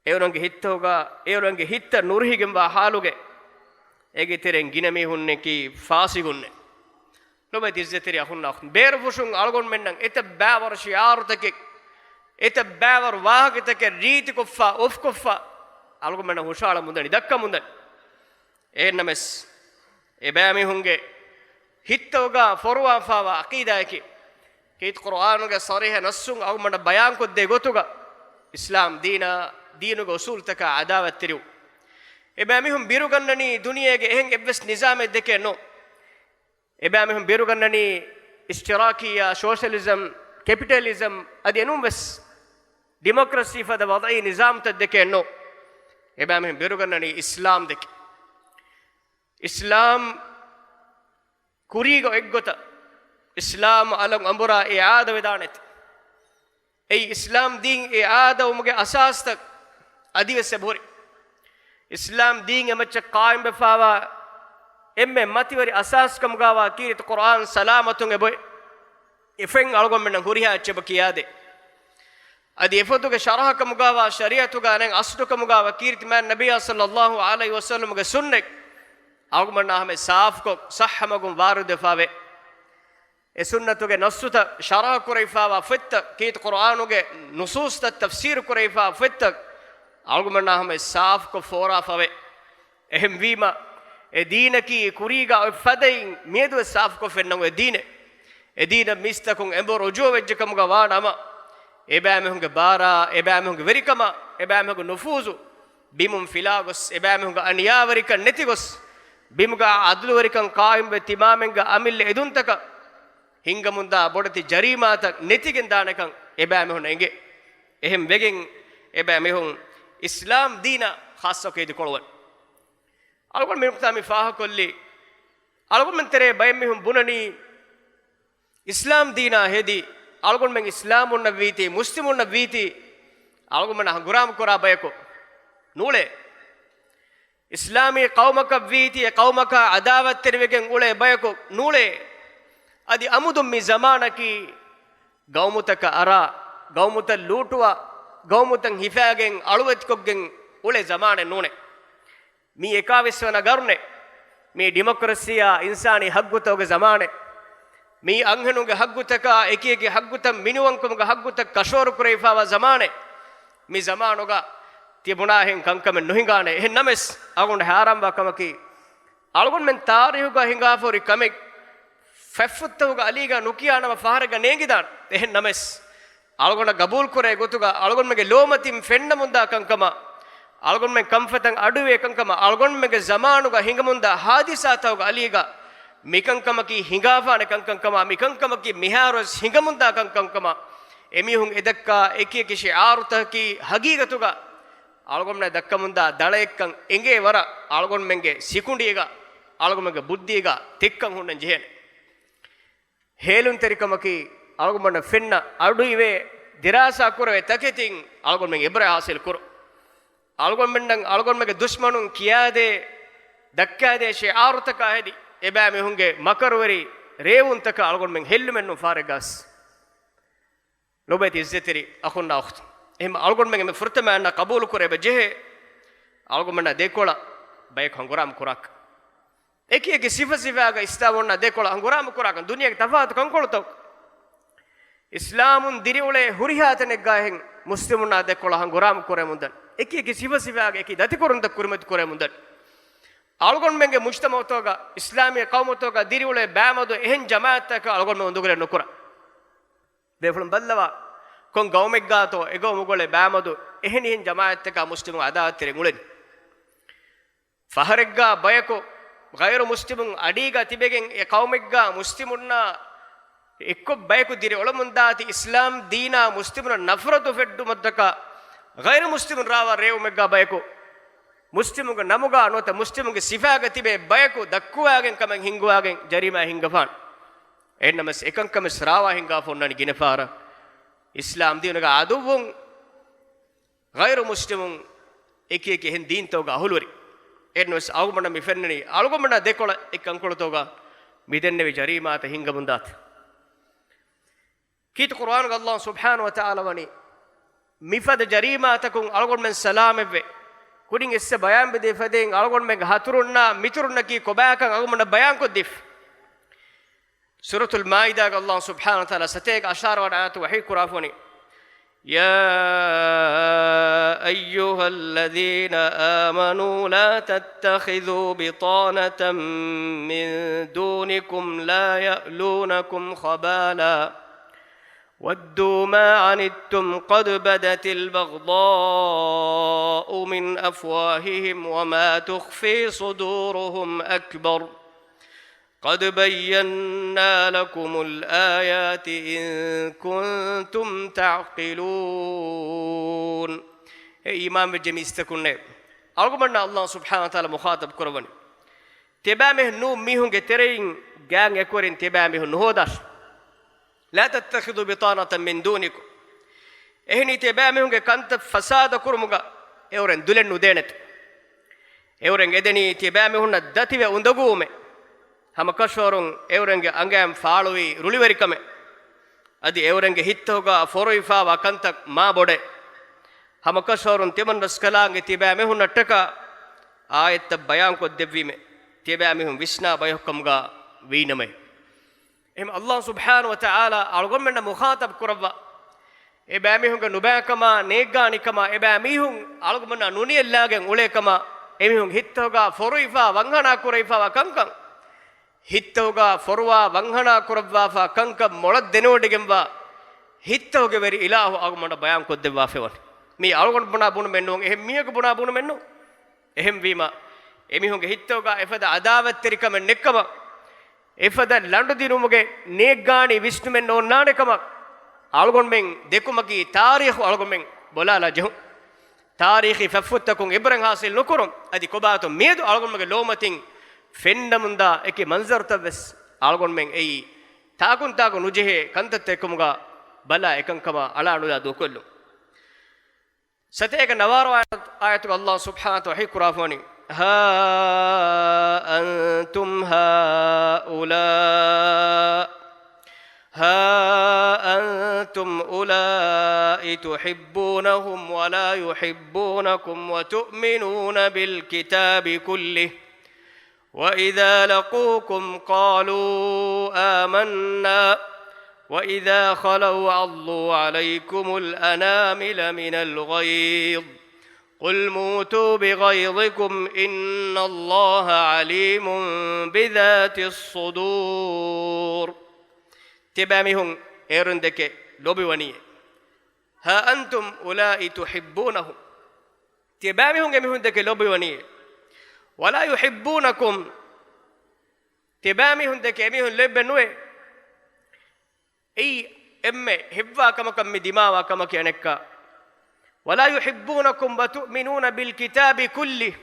އެއުރެންގެ ހިތްތަކުގަ އެއުރެންގެ ހިތްތައް ނުރުހިގެންވާ ޙާލުގެ އޭގެ ތެރެއިން ގިނަ މީހުންނަކީ ފާސިގުންނޭ. ލޮބުވެތި ޢިއްޒަތްތެރި އަޚުންނާ އުޚްތުން، ބޭރުފުށުން އަޅުގަނޑުމެންނަށް އެތައް ބައިވަރު ޝިޢާރުތަކެއް، އެތައް ބައިވަރު ވާހަކަތަކެއް ރީތިކޮށްފަ، އޮފްކޮށްފަ، އަޅުގަނޑުމެންނަށް ހުށަހަޅަމުންދަނީ، ދައްކަމުންދަނީ. އެހެންނަމަވެސް، އެބައިމީހުންގެ ހިތްތަކުގަ ފޮރުވާފަވާ ޢަޤީދާއަކީ، ކީރިތި ޤުރުއާނުގެ ޞަރީޙަ ނައްޞުން އަޅުގަނޑަށް ބަޔާންކޮށްދޭ ގޮތުގަ، އިސްލާމް ދީނާ، ދީނުގެ އުޞޫލުތަކާ ޢަދާވަތްތެރިވުން. އެބައިމީހުން ބިރުގަންނަނީ ދުނިޔޭގެ އެހެން އެއްވެސް ނިޒާމެއް ދެކެއް ނޯ. އެބައިމީހުން ބިރުގަންނަނީ އިޝްތިރާކިއްޔާ، ސޯޝަލިޒަމް، ކެޕިޓަލިޒަމް އަދި އެނޫންވެސް ޑިމޮކްރަސީ ފަދަ ވަޟްޢީ ނިޒާމްތައް ދެކެއް ނޯ. އެބައިމީހުން ބިރުގަންނަނީ އިސްލާމް ދެކެ. އިސްލާމް ކުރީގަ އޮތްގޮތަށް އިސްލާމް އަލަށް އަނބުރާ އެ އާދަވެދާނެތެ. އެއީ އިސްލާމް ދީން އެ އާދަވުމުގެ އަސާސްތައް އަދިވެސް އެބަހުރި. އިސްލާމް ދީން އެމައްޗަށް ޤާއިމްވެފާވާ އެންމެ މަތިވެރި އަސާސްކަމުގާވާ ކީރިތި ޤުރްއާން ސަލާމަތުން އެބޮތް. އެފައިން އަޅުގަނޑުމެންނަށް ހުރިހާ އެއްޗެއް އެބަ ކިޔާދޭ. އަދި އެފަދުގެ ޝަރަހަކަމުގާވާ ޝަރީޢަތުގާ ނެތް އަސްލުކަމުގާވާ ކީރިތި މާތް ނަބިއްޔާ ޞައްލައްލާހު ޢަލައިހި ވަސައްލަމުގެ ސުންނަތް އަޅުގަނޑުމެންނާ ހަމަ ސާފުކޮށް ޞައްޙަ މަގުން ވާރިދުވެފާވޭ. އެ ސުންނަތުގެ ނައްޞުތައް ޝަރަޙަ ކުރެވިފާވާ ފޮތްތައް، ކީރިތި ޤުރުއާނުގެ ނުޞޫޞްތައް ތަފްސީރު ކުރެވިފާ ފޮތްތައް އަޅުގަނޑުމެންނާ ހަމަ ސާފުކޮށް ފޯރާފަވޭ. އެހެންވީމަ، އެ ދީނަކީ ކުރީގާ އޮތް ފަދައިން މިއަދުވެސް ސާފުކޮށް ފެންނަ އެ ދީނެއް. އެ ދީނަށް މީސްތަކުން އެނބުރި ރުޖޫޢަވެއްޖެ ކަމުގަ ވާ ނަމަ، އެބައިމީހުންގެ ބާރާ، އެބައިމީހުންގެ ވެރިކަމާ، އެބައިމީހުންގެ ނުފޫޒު ބިމުން ފިލާގޮސް، އެބައިމީހުންގެ އަނިޔާވެރިކަން ނެތިގޮސް، ބިމުގާ ޢަދުލުވެރިކަން ޤާއިމްވެ ތިމާމެންގެ އަމިއްލަ އެދުންތަކަށް ހިންގަމުންދާ ބޮޑެތި ޖަރީމާތައް ނެތިގެން ދާނެކަން އެބައިމީހުން އެނގޭ. އެހެން ވެގެން އެބައިމީހުން އިސްލާމް ދީނަށް ޚާއްޞަކޮށް އިދިކޮޅުވަން. އަޅުގަނޑު މިނުކުތާ މި ފާހަގަކޮށްލީ، އަޅުގަނޑުމެން ތެރޭ ބައެއް މީހުން ބުނަނީ، އިސްލާމް ދީނާ ހެދި، އަޅުގަނޑުމެން އިސްލާމުންނަށް ވީތީ، މުސްލިމުންނަށް ވީތީ، އަޅުގަނޑުމެން ހަނގުރާމަ ކުރާ ބަޔަކު ނޫޅޭ. އިސްލާމީ ޤައުމަކަށް ވީތީ، އެ ޤައުމަކާ ޢަދާވަތްތެރިވެގެން އުޅޭ ބަޔަކު ނޫޅޭ. އަދި އަމުދުން މި ޒަމާނަކީ ގައުމުތަކަށް އަރާ، ގައުމުތައް ލޫޓުވާ، ގައުމުތައް ހިފާގެން އަޅުވެތިކޮށްގެން އުޅޭ ޒަމާނެއް ނޫނޭ. މީ އެކާވީސް ވަނަ ގަރުނޭ. މީ ޑިމޮކްރަސީއާ އިންސާނީ ހައްގުތަކުގެ ޒަމާނެއް. މީ އަންހެނުންގެ ހައްގުތަކާ އެކި އެކި ހައްގުތައް މިނިވަންކަމުގެ ހައްގުތައް ކަށަވަރު ކުރެވިފާވާ ޒަމާނެއް. މި ޒަމާނުގަ ތި ބުނާހެން ކަންކަމެއް ނުހިނގާނެ. އެހެން ނަމަވެސް، އަޅުގަނޑު ހައިރާންވާ ކަމަކީ، އަޅުގަނޑުމެން ތާރީހުގަ ހިނގާފަ ހުރި ކަމެއް ފަތްފުށްތަކުގެ އަލީގަ ނުކިޔާ ނަމަ ފަހަރެއްގަ ނޭނގިދާނެ. އެހެން ނަމަވެސް، އަޅުގަނޑަށް ގަބޫލުކުރޭ ގޮތުގަ އަޅުގަނޑުމެންގެ ލޯމަތިން ފެންނަމުންދާ ކަންކަމަށް، އަޅުގަނޑުމެން ކަންފަތަށް އަޑުއިވޭ ކަންކަމަށް، އަޅުގަނޑުމެންގެ ޒަމާނުގަ ހިނގަމުންދާ ހާދިސާތަކުގެ އަލީގަ މިކަންކަމަކީ ހިނގާފާނެ ކަންކަންކަމާ، މިކަންކަމަކީ މިހާރުވެސް ހިނގަމުންދާ ކަންކަންކަމާ، އެމީހުން އެދައްކާ އެކިއެކި ޝިޢާރުތަކަކީ ހަގީގަތުގަ އަޅުގަނޑުމެންނަށް ދައްކަމުންދާ ދަޅައެއްކަން އެނގޭ ވަރަށް އަޅުގަނޑުމެންގެ ސިކުނޑީގަ، އަޅުގަނޑުމެންގެ ބުއްދީގަ ތެއްކަން ހުންނަން ޖެހޭނެ. ހޭލުންތެރިކަމަކީ އަޅުގަނޑަށް ފެންނަ އަޑުއިވޭ، ދިރާސާ ކުރެވޭ ތަކެތިން އަޅުގަނޑުމެން އިބްރާ ހާސިލް ކުރުން. އަޅުގަނޑުމެންނަށް އަޅުގަނޑުމެންގެ ދުޝްމަނުން ކިޔާދޭ، ދައްކާދޭ ޝިޢާރުތަކާ ހެދި، އެބައިމީހުންގެ މަކަރުވެރި ރޭވުންތަކަށް އަޅުގަނޑުމެން ހެއްލުމެއްނު ފާރެއްގަސް. ލޮބުވެތި އިއްޒަތްތެރި އަޚުންނާ އުޚްތުން. އެހެން އަޅުގަނޑުމެން އެންމެ ފުރަތަމަ އަންނަ ޤަބޫލު ކުރެވޭ ޖެހޭ، އަޅުގަނޑުމެންނާ ދެކޮޅަށް ބަޔަކު ހަނގުރާމަ ކުރާކަށް. އެކި އެކި ސިފަ ސިފާގަ އިސްލާމުންނާ ދެކޮޅަށް ހަނގުރާމަ ކުރާކަން ދުނިޔޭގެ ތަފާތު ކަންކޮޅުތައް. އިސްލާމުން ދިރިއުޅޭ ހުރިހާ ތަނެއްގައިހެން މުސްލިމުންނާ ދެކޮޅަށް ހަނގުރާމަ ކުރެމުންދަން. އެކި އެކި ސިފަ ސިފާގެ އެކި ދަތިކުރުންތައް ކުރިމަތި ކުރެމުންދަން. އަޅުގަނޑުމެންގެ މުޖްތަމަޢުތަކުގަ، އިސްލާމީ ޤައުމުތަކުގަ ދިރިއުޅޭ ބައިމަދު އެހެން ޖަމާޢަތްތަކަށް އަޅުގަނޑުމެން އުނދަގުލެއް ނުކުރަން. ބޭފުޅުން ބައްލަވާ، ކޮން ޤައުމެއްގާތޯ އެ ޤައުމުގަ އުޅޭ ބައިމަދު އެހެނިހެން ޖަމާޢަތްތަކާ މުސްލިމުން ޢަދާވަތްތެރިން އުޅެނީ. ފަހަރެއްގާ ބަޔަކު ޣައިރު މުސްލިމުން އަޑީގަ ތިބެގެން އެ ޤައުމެއްގާ މުސްލިމުންނާ އެއްކޮށް ބަޔަކު ދިރިއުޅެމުންދާތީ އިސްލާމް ދީނާ މުސްލިމުންނަށް ނަފްރަތު ފެއްޓުމަށްޓަކާ ޣައިރު މުސްލިމުން ރާވާ ރޭވުމެއްގާ ބަޔަކު މުސްލިމުންގެ ނަމުގާ ނުވަތަ މުސްލިމުންގެ ސިފާގަ ތިބޭ ބަޔަކު ދައްކުވާގެން ކަމެއް ހިންގުވާގެން ޖަރީމާ ހިންގަފާނެ. އެހެންނަމަވެސް އެކަންކަމެސް ރާވާ ހިންގާފަ އޮންނާނީ ގިނަ ފަހަރަށް އިސްލާމް ދީނުގެ ޢަދުއްވުން ޣައިރު މުސްލިމުން އެކި އެކި އެހެން ދީންތަކުގެ އަހުލުވެރި. އެހެންނަމަވެސް އަޅުގަނޑަށް މި ފެންނަނީ އަޅުގަނޑުމެންނާ ދެކޮޅަށް އެ ކަންކޮޅުތަކުގަ މިދެންނެވި ޖަރީމާތައް ހިންގަމުންދާތީ. ކީރިތި ޤުރުއާނުގަ ﷲ ސުބްޙާނަހޫ ވަތަޢާލާ ވަނީ މިފަދަ ޖަރީމާތަކުން އަޅުގަނޑުމެން ސަލާމަތްވެ، ކުރިން އެއްސަ ބަޔާން ދެއްވި ފަދައިން އަޅުގަނޑުމެންގެ ހަތުރުންނާ މިތުރުންނަކީ ކޮބާކަން އަޅުގަނޑަށް ބަޔާންކޮށްދީފަ. ސޫރަތުލް މާއިދާގަ ﷲ ސުބްޙާނަހޫ ވަތަޢާލާ ސަތޭކަ އަށާރަ ވަނަ އާޔަތު ވަޙީ ކުރާފަ ވަނީ، يا أيها الذين آمنوا لا تتخذوا بطانة من دونكم لا يألونكم خبالا ودوا ما عنتم قد بدت البغضاء من أفواههم وما تخفي صدورهم أكبر قد بينا لكم الآيات إن كنتم تعقلون. އޭ އީމާންވެއްޖެ މީސްތަކުންނޭ، އަޅުގަނޑުމެންނާ ﷲ ސުބްޙާނަހޫ ވަތަޢާލާ މުޚާޠަބު ކުރައްވަނީ. ތިޔަބައިމީހުން ނޫން މީހުންގެ ތެރެއިން ގާތް އެކުވެރިން ތިޔަބައިމީހުން ނުހޯދާށޭ. لا تتخذوا بطانة من دونكم. އެހެނީ ތިޔަބައިމީހުންގެ ކަންތައް ފަސާދަ ކުރުމުގަ އެއުރެން ދުލެއް ނުދޭނެތޯ. އެއުރެން އެދެނީ ތިޔަބައިމީހުންނަށް ދަތިވެ އުނދަގޫވުމެއް. ހަމަކަށަވަރުން އެއުރެންގެ އަނގައިން ފާޅުވީ ރުޅިވެރިކަމެއް. އަދި އެއުރެންގެ ހިތްތަކުގަ ފޮރުވިފާވާ ކަންތައް މާ ބޮޑޭ. ހަމަކަށަވަރުން ތިމަންރަސްކަލާނގެ ތިޔަބައިމީހުންނަށްޓަކާ އާޔަތްތައް ބަޔާންކޮށްދެއްވީމޭ، ތިޔަބައިމީހުން ވިސްނާ ބަޔަކުކަމުގަ ވީނަމަ. އެހެން ﷲ ސުބްޙާނަހޫ ވަތަޢާލާ އަޅުގަނޑުމެންނަށް މުޚާޠަބު ކުރައްވާ، އެބައިމީހުންގެ ނުބައިކަމާ، ނޭއްގާނިކަމާ، އެބައިމީހުން އަޅުގަނޑުމެންނާ ނުނިޔަތްލާގެން އުޅޭކަމާ، އެމީހުން ހިތްތަކުގަ ފޮރުވިފާ ވަންހަނާ ކުރެވިފާވާ ކަންކަން، ހިތްތަކުގަ ފޮރުވާ ވަންހަނާ ކުރައްވާފާ ކަންކަން މޮޅަށް ދެނެވޮޑިގެންވާ ހިތްތަކުގެ ވެރި އިލާހު އަޅުގަނޑަށް ބަޔާންކޮށްދެއްވާފައިވަނީ. މީ އަޅުގަނޑު ބުނާ ބުނުމެއް ނޫން، އެހެން މީހަކު ބުނާ ބުނުމެއް ނޫން. އެހެންވީމަ، އެމީހުންގެ ހިތްތަކުގަ އެފަދަ ޢަދާވަތްތެރިކަމެއް ނެއްކަމަށް، އެފަދަ ލަނޑުދިނުމުގެ ނޭއްގާނީ ވިސްނުމެއް ނޯންނާނެކަމަށް، އަޅުގަނޑުމެން ދެކުމަކީ ތާރީޚު އަޅުގަނޑުމެން ބޮލާލާ ޖެހުން. ތާރީޚީ ފަތްފުށްތަކުން އިބްރަތް ހާސިލް ނުކުރުން. އަދި ކޮބާތޯ މިއަދު އަޅުގަނޑުމެންގެ ލޯމަތިން ފެންނަމުންދާ އެކި މަންޒަރުތައްވެސް އަޅުގަނޑުމެން އެއީ ތާކުންތާކު ނުޖެހޭ ކަންތައްތައް އެކަމުގަ ބަލާ އެކަންކަމާ އަޅާ ނުލާ ދޫކޮށްލުން. ސަތޭކަ ނަވާރަ ވަނަ އާޔަތުގަ ﷲ ސުބްޙާނަހޫ ވަތަޢާލާ ވަޙީ ކުރާފަ ވަނީ، ها أنتم هؤلاء، ها أنتم أولئك تحبونهم ولا يحبونكم وتؤمنون بالكتاب كله وإذا لقوكم قالوا آمنا وإذا خلوا عضوا عليكم الأنامل من الغيظ قل موتوا بغيظكم إن الله عليم بذات الصدور. ތިޔަބައިމީހުން އޭރުންދެކެ ލޯބިވަނީއޭ. ها أنتم أولئك تحبونهم. ތިޔަބައިމީހުން އެމީހުންދެކެ ލޯބިވަނީއޭ. ولا يحبونكم. ތިބާމީހުން ދެކެ އެމީހުން ލޯތްބެއް ނުވޭ. އެއީ އެންމެ ހެއްވާ ކަމަކަށް މި ދިމާވާ ކަމަކީ އަނެއްކާ. ولا يحبونكم وتؤمنون بالكتاب كله.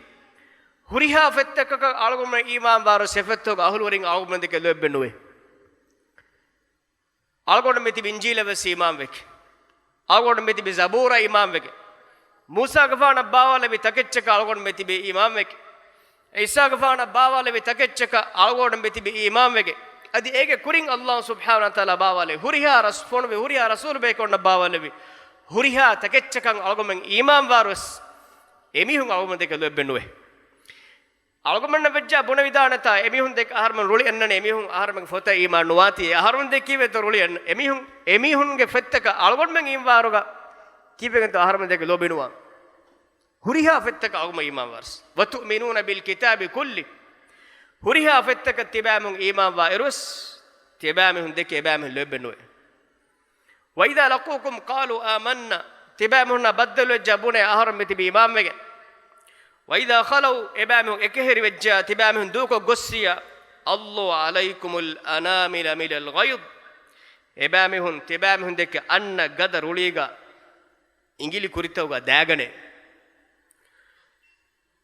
ހުރިހާ ފޮތްތަކަކަށް އަޅުގަނޑުމެން އީމާންވާރު ސެފެއްތޯގަ އަހުލުވެރިން އަޅުގަނޑުމެން ދެކެ ލޯތްބެއް ނުވޭ. އަޅުގަނޑު މިތިބި އިންޖީލަށް ވެސް އީމާންވެގެ. އަޅުގަނޑު މިތިބި ޒަބޫރަށް އީމާންވެގެ. މޫސާގެފާނަށް ބާވާލެވި ތަކެއްޗަކަށް އަޅުގަނޑު މިތިބި އީމާންވެގެ. ޢީސާގެފާނަށް ބާވާލެވި ތަކެއްޗަކަށް އަޅުގަނޑު މިތިބި އީމާންވެގެ. އަދި އޭގެ ކުރިން ﷲ ސުބްޙާނަހޫ ވަތަޢާލާ ބާވާލެވި ހުރިހާ ރަސް-، ފޮނުވި ހުރިހާ ރަސޫލުބޭކަލުންނަށް ބާވާލެވި ހުރިހާ ތަކެއްޗަކަށް އަޅުގަނޑުމެން އީމާންވާރު ވެސް އެމީހުން އަޅުގަނޑުމެން ދެކެ ލޯތްބެއް ނުވޭ. އަޅުގަނޑުމެންނަށް ވެއްޖާ ބުނެވިދާނެތާ، އެމީހުން ދެކެ އަހަރުމެން ރުޅި އަންނަނީ އެމީހުން އަހަރުމެންގެ ފޮތަށް އީމާން ނުވާތީ، އެ އަހަރުމެން ދެކެ ކީއްވެތޯ ރުޅި އަންނަ-، އެމީހުން، އެމީހުންގެ ފޮތްތަކަށް އަޅުގަނޑުމެން އީމާންވާރުގަ ކީއްވެގެންތޯ އަހަރުމެން ދެކެ ލޯބިނުވާ؟ ހުރިހާ ފޮތްތަކަށް އަޅުގަނޑު އީމާންވާރު ވެސް. وتؤمنون بالكتاب كله. ހުރިހާ ފޮތްތަކަށް ތިބާމީހުން އީމާންވާ އިރު ވެސް، ތިބާމީހުން ދެކެ އެބާމީހުން ލޯތްބެއް ނުވޭ. وإذا لقوكم قالوا آمنا. ތިބާމީހުންނާ ބައްދަލުވެއްޖާ ބުނޭ އަހަރުން މިތިބީ އީމާންވެގެން. وإذا خلوا، އެބާމީހުން އެކަހެރިވެއްޖާ، ތިބާމީހުން ދޫކޮށް ގޮއްސިޔާ، عضوا عليكم الأنامل من الغيظ. އެބާމީހުން ތިބާމީހުން ދެކެ އަންނަ ގަދަ ރުޅީގަ އިނގިލި ކުރިތަކުގަ ދާގަނޭ.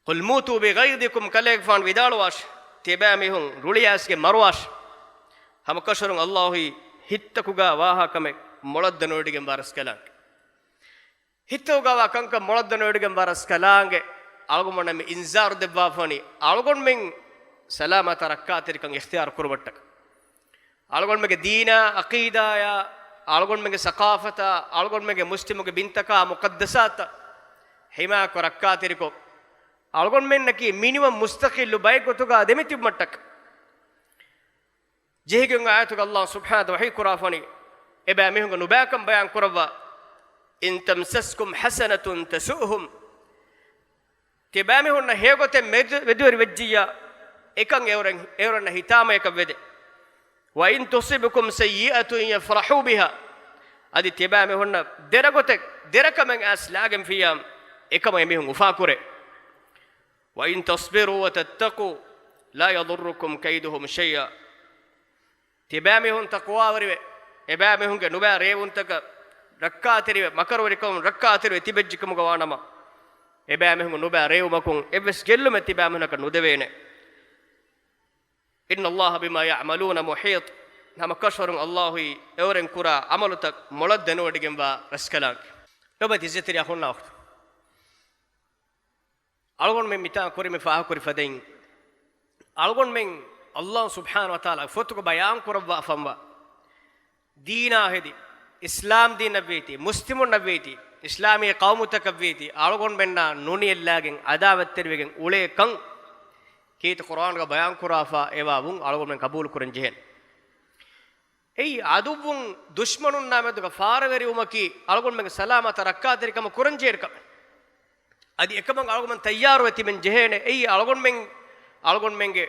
قل موتوا بغيظكم، ކަލޭގެފާނު ވިދާޅުވާށި، ތިބާމީހުން ރުޅިއައިސްގެން މަރުވާށި. ހަމަކަށަވަރުން ﷲ އީ ހިތްތަކުގަ ވާހަކަމެއް މޮޅަށް ދަނޑުވެޑިގެންވާ ރަސްކަލާނގެ. ހިތްތަކުގަ ވާ ކަންކަން މޮޅަށް ދަނޑުވެޑިގެންވާ ރަސްކަލާނގެ. އަޅުގަނޑުމެންނަށް މި އިންޒާރު ދެއްވާފަނީ، އަޅުގަނޑުމެން ސަލާމަތާ ރައްކާތެރިކަން އިޚްތިޔާރު ކުރުމަށްޓަކަ. އަޅުގަނޑުމެންގެ ދީނާ، ޢަޤީދާޔާ، އަޅުގަނޑުމެންގެ ސަޤާފަތާ، އަޅުގަނޑުމެންގެ މުސްލިމުގެ ބިންތަކާ، މުޤައްދަސާތަށް ޙިމާޔަތްކޮށް ރައްކާތެރިކޮށް، އަޅުގަނޑުމެންނަކީ މިނިވަން މުސްތަޤިއްލު ބައެއްގޮތުގަ ދެމިތިބުމަށްޓަކަ. ޖެހިގެން އާޔަތުގަ ﷲ ސުބްޙާނަހޫ ވަތަޢާލާ ވަޙީ ކުރާފަނީ، އެބައިމީހުންގެ ނުބައިކަން ބަޔާން ކުރައްވާ، إن تمسسكم حسنة تسؤهم. ތިބާމީހުންނަށް ހެޔޮގޮތެއް މެދު-، މެދުވެރި ވެއްޖިއްޔާ، އެކަން އެއުރެން-، އެއުރެންނަށް ހިތާމަޔަކަށް ވެދެ. وإن تصبكم سيئة يفرحوا بها. އަދި ތިބާމީހުންނަށް ދެރަގޮތެއް، ދެރަކަމެއް އައިސް ލާގެންފިއްޔާ، އެކަމަށް އެމީހުން އުފާކުރޭ. وإن تصبروا وتتقوا لا يضركم كيدهم شيئا. ތިބާމީހުން ތަޤްވާވެރިވެ، އެބާމީހުންގެ ނުބައި ރޭވުންތަކަށް ރައްކާތެރިވެ، މަކަރުވެރިކަމުން ރައްކާތެރިވެ ތިބެއްޖެކަމުގަ ވާނަމަ، އެބާމީހުންގެ ނުބައި ރޭވުމަކުން އެއްވެސް ގެއްލުމެއް ތިބާމީހުންނަކަށް ނުދެވޭނެ. إن الله بما يعملون محيط. ހަމަކަށަވަރުން ﷲ އީ އެއުރެން ކުރާ ޢަމަލުތައް މޮޅަށް ދެނެވޮޑިގެންވާ ރަސްކަލާނގެ. ލޮބުވެތި ޢިއްޒަތްތެރި އަޚުންނާ އުޚްތުން. އަޅުގަނޑުމެން މިތާ ކުރިމެ ފާހަގަކުރި ފަދައިން، އަޅުގަނޑުމެން ﷲ ސުބްޙާނަހޫ ވަތަޢާލާ ފޮތުގަ ބަޔާން ކުރައްވާފަންވާ ދީނާ ހެދި، އިސްލާމް ދީނަށްވީތީ، މުސްލިމުންނަށްވީތީ، އިސްލާމީ ޤައުމުތަކަށްވީތީ، އަޅުގަނޑުމެންނާ ނުނިޔަށްލާގެން ޢަދާވަތްތެރިވެގެން އުޅޭ ކަން ކީރިތި ޤުރްއާނުގަ ބަޔާން ކުރާފަ އެވާ ވުން އަޅުގަނޑުމެން ޤަބޫލު ކުރަން ޖެހޭނެ. އެއީ ޢަދުއްވުން ދުޝްމަނުންނާ މެދުގަ ފާރަވެރިވުމަކީ އަޅުގަނޑުމެންގެ ސަލާމަތަށް ރައްކާތެރިކަމަށް ކުރަންޖެހޭ ކަމެއް. އަދި އެކަމަށް އަޅުގަނޑުމެން ތައްޔާރުވެ ތިބެން ޖެހޭނެ. އެއީ އަޅުގަނޑުމެން، އަޅުގަނޑުމެންގެ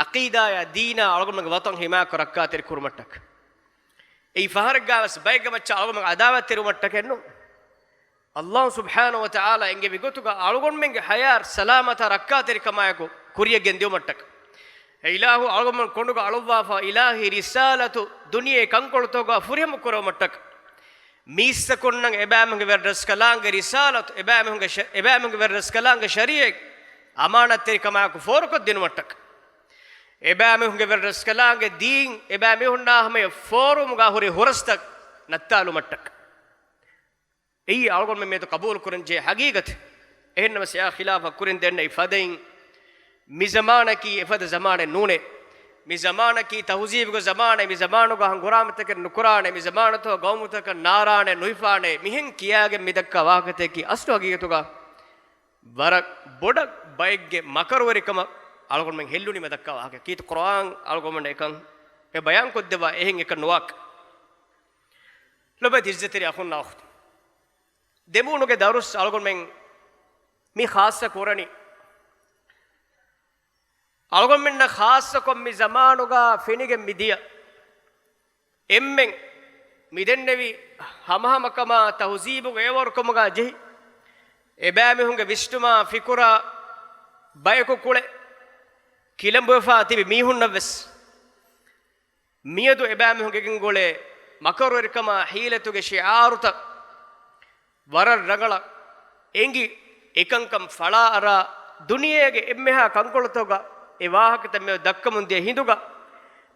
ޢަޤީދާޔާ ދީނާ އަޅުގަނޑުމެންގެ ވަޠަން ޙިމާޔަތްކޮށް ރައްކާތެރި ކުރުމަށްޓަކަ. އެއީ ފަހަރެއްގާވެސް ބައެއްގެ މައްޗަށް އަޅުގަނޑުމެން ޢަދާވަތްތެރިވުމަށްޓަކައެއްނު. ﷲ ސުބްޙާނަހޫ ވަތަޢާލާ އެންގެވި ގޮތުގަ އަޅުގަނޑުމެންގެ ޙަޔާތް ސަލާމަތާ ރައްކާތެރިކަމާއެކު ކުރިޔަށް ގެންދިއުމަށްޓަކަ. އެ އިލާހު އަޅުގަނޑުމެން ކޮނޑުގަ އަޅުއްވާފަ އިލާހީ ރިސާލަތު ދުނިޔެ ކަންކޮޅުތަކުގަ ފުރިހަމަ ކުރެވުމަށްޓަކަ. މީސްތަކުންނަށް އެބައިމީހުންގެ ވެރިރަސްކަލާނގެ ރިސާލަތު، އެބައިމީހުންގެ ޝަ-، އެބައިމީހުންގެ ވެރިރަސްކަލާނގެ ޝަރީޢަތް އަމާނަތްތެރިކަމާއެކު ފޯރުކޮށްދިނުމަށްޓަކަ. އެބައިމީހުންގެ ވެރިރަސްކަލާނގެ ދީން އެބައިމީހުންނާ ހަމަޔަށް ފޯރުވުމުގަ ހުރި ހުރަސްތައް ނައްތާލުމަށްޓަކަ. އެއީ އަޅުގަނޑުމެން މިއަދު ޤަބޫލު ކުރަންޖެހޭ ޙަޤީޤަތެއް. އެހެންނަމަސް އެއާ ޚިލާފަށް ކުރިން ދެންނެވި ފަދައިން، މި ޒަމާނަކީ އެފަދަ ޒަމާނެއް ނޫނޭ. މި ޒަމާނަކީ ތަހުޒީބުގެ ޒަމާނެއް. މި ޒަމާނުގަ ހަނގުރާމަތަކެއް ނުކުރާނެ. މި ޒަމާނުތަކު ގައުމުތަކަށް ނާރާނެ، ނުހިފާނެ. މިހެން ކިޔާގެން މި ދައްކާ ވާހަކަތަކީ އަސްލު ހަގީގަތުގަ ވަރަށް ބޮޑަށް ބައެއްގެ މަކަރުވެރިކަމަށް އަޅުގަނޑުމެން ހެއްލުނީމަ ދައްކާ ވާހަކަ. ކީރިތި ޤުރްއާން އަޅުގަނޑުމެން އެކަން އެ ބަޔާންކޮށްދެއްވާ އެހެން އެކަން ނުވާކަށް. ލޮބުވެތި ޢިއްޒަތްތެރި އަޚުންނާ އުޚްތުން. ދެމޫނުގެ ދަރުސް އަޅުގަނޑުމެން މި ޚާއްޞަ ކުރަނީ، އަޅުގަނޑުމެންނަށް ޚާއްޞަކޮށް މި ޒަމާނުގަ ފެނިގެން މިދިޔަ އެންމެން މިދެންނެވި ހަމަހަމަކަމާ ތަހުޒީބުގެ އެވަރުކަމުގަ ޖެހި، އެބައިމީހުންގެ ވިސްނުމާ ފިކުރާ ބަޔަކު ކުޅެ، ކިލަނބުވެފާ ތިބި މީހުންނަށްވެސް މިއަދު އެބައިމީހުން ގެގެން ގުޅޭ މަކަރުވެރިކަމާ ހީލަތުގެ ޝިޢާރުތައް ވަރަށް ރަނގަޅަށް އެނގި، އެކަންކަން ފަޅާއަރާ، ދުނިޔޭގެ އެންމެހާ ކަންކޮޅުތަކުގަ އެ ވާހަކަތައް މިއަދު ދައްކަމުން ދިޔަ ހިނދުގަ،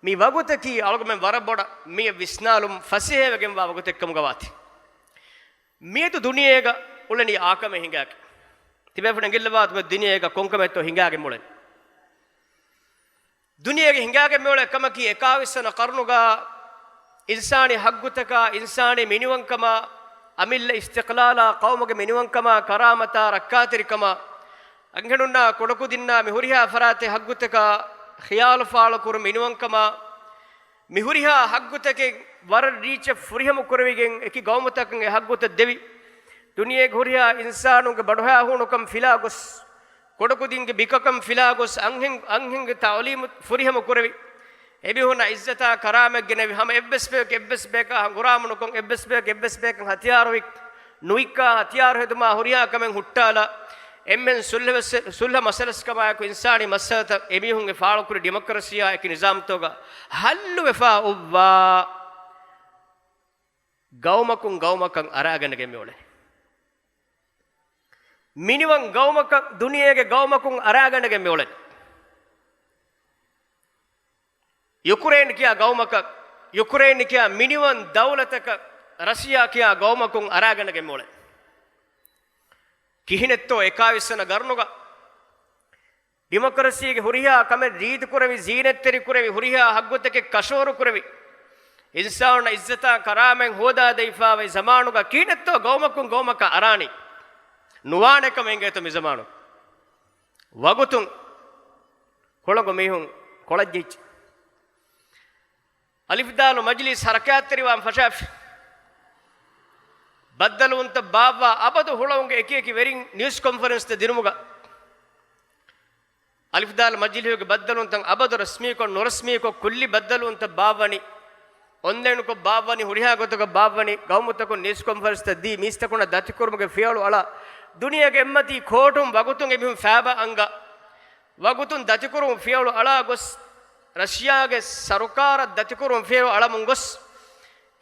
މި ވަގުތަކީ އަޅުގަމެން ވަރަށް ބޮޑަށް މިއަށް ވިސްނާލުމުން ފަސޭހަވެގެންވާ ވަގުތެއްކަމުގަ ވާތީ. މިއަދު ދުނިޔޭގަ އުޅެނީ އާކަމެއް ހިނގާގެން. ތިބޭފުޅުން އެނގިއްލަވާތި ދުނިޔޭގަ ކޮންކަމެއްތޯ ހިނގާގެން އުޅެނީ. ދުނިޔޭގެ ހިނގާގެން މިއުޅޭ ކަމަކީ އެކާވީސް ވަނަ ޤަރުނުގަ އިންސާނީ ހައްގުތަކާ، އިންސާނީ މިނިވަންކަމާ، އަމިއްލަ އިސްތިޤްލާލާ، ޤައުމުގެ މިނިވަންކަމާ، ކަރާމަތާ، ރައްކާތެރިކަމާ، އަންހެނުންނާ ކުޑަކުދިންނާ މި ހުރިހާ ފަރާތެއް ހައްގުތަކާ ޚިޔާލު ފާޅުކުރުން މިނިވަންކަމާ، މި ހުރިހާ ހައްގުތަކެއް ވަރަށް ރީއްޗަށް ފުރިހަމަ ކުރެވިގެން އެކި ގައުމުތަކަށް އެ ހައްގުތައް ދެވި، ދުނިޔޭގެ ހުރިހާ އިންސާނުންގެ ބަނޑުހައިހޫނުކަން ފިލާގޮސް، ކުޑަކުދިންގެ ބިކަކަން ފިލާގޮސް، އަންހެން، އަންހެންގެ ތަޢުލީމު ފުރިހަމަ ކުރެވި، އެމީހުންނަށް އިއްޒަތާ ކަރާމަތް ގެނެވި، ހަމަ އެއްވެސް ބަޔަކު އެއްވެސް ބަޔަކާ ހަނގުރާމަ ނުކޮށް، އެއްވެސް ބަޔަކު އެއްވެސް ބަޔަކަށް ހަތިޔާރު ވި، ނުވިއްކާ ހަތިޔާރު ހެދުމާ ހުރިހާ ކަމެއް ހުއްޓާލާ، އެންމެން ސުލްހަ ވެސް، ސުލްހަ މައްސަލަސްކަމާއެކު އިންސާނީ މައްސަލަތައް އެމީހުންގެ ފާޅުކުރި ޑިމޮކްރަސީއާ އެކި ނިޒާމްތަކުގަ ހައްލުވެފާ އޮއްވާ ގައުމަކުން ގައުމަކަށް އަރާގަނެގެން މިއުޅެނީ. މިނިވަން ގައުމަކަށް، ދުނިޔޭގެ ގައުމަކުން އަރާގަނެގެން މިއުޅެނީ. ޔުކްރެއިން ކިޔާ ގައުމަކަށް، ޔުކްރެއިން ކިޔާ މިނިވަން ދައުލަތަކަށް، ރަޝިޔާ ކިޔާ ގައުމަކުން އަރާގަނެގެން މިއުޅެނީ. ކިހިނެއްތޯ އެކާވީސް ވަނަ ގަރުނުގަ ޑިމޮކްރަސީގެ ހުރިހާ ކަމެއް ރީތިކުރެވި، ޒީނަތްތެރިކުރެވި، ހުރިހާ ހައްގުތަކެއް ކަށަވަރުކުރެވި، އިންސާނުންނަށް އިއްޒަތާ ކަރާމަތް ހޯދާދެވިފާވައި ޒަމާނުގަ ކިހިނެއްތޯ ގައުމަކުން ގައުމަކަށް އަރާނީ؟ ނުވާނެ ކަމެއް އިނގޭތޯ މި ޒަމާނު؟ ވަގުތުން ކޮޅަނގު މީހުން ކޮޅަށް ޖެހިއްޖެ. އަލިފްދާލު މަޖިލީސް ހަރަކާތްތެރިވާން ފަށާފި. ބައްދަލުވުންތައް ބާއްވާ އަބަދު ހުޅަވުންގެ އެކި އެކި ވެރިން ނިއުސް ކޮންފަރެންސްތައް ދިނުމުގަ، އަލިފްދާލު މަޖިލީހުގެ ބައްދަލުވުންތައް އަބަދު ރަސްމީކޮށް ނުރަސްމީކޮށް ކުއްލި ބައްދަލުވުންތައް ބާއްވަނީ، އޮންލައިނުކޮށް ބާއްވަނީ، ހުރިހާ ގޮތަކަށް ބާއްވަނީ، ގައުމުތަކުން ނިއުސް ކޮންފަރެންސްތައް ދީ، މީސްތަކުންނަށް ދަތިކުރުމުގެ ފިޔަވަޅު އަޅާ، ދުނިޔޭގެ އެއްމަތީ ކޯޓުން ވަގުތުން އެމީހުން ފައިބަ އަންގާ، ވަގުތުން ދަތިކުރުން ފިޔަވަޅު އަޅާ ގޮސް، ރަޝިޔާގެ ސަރުކާރަށް ދަތިކުރުން ފިޔަވަޅު އަޅަމުން ގޮސް،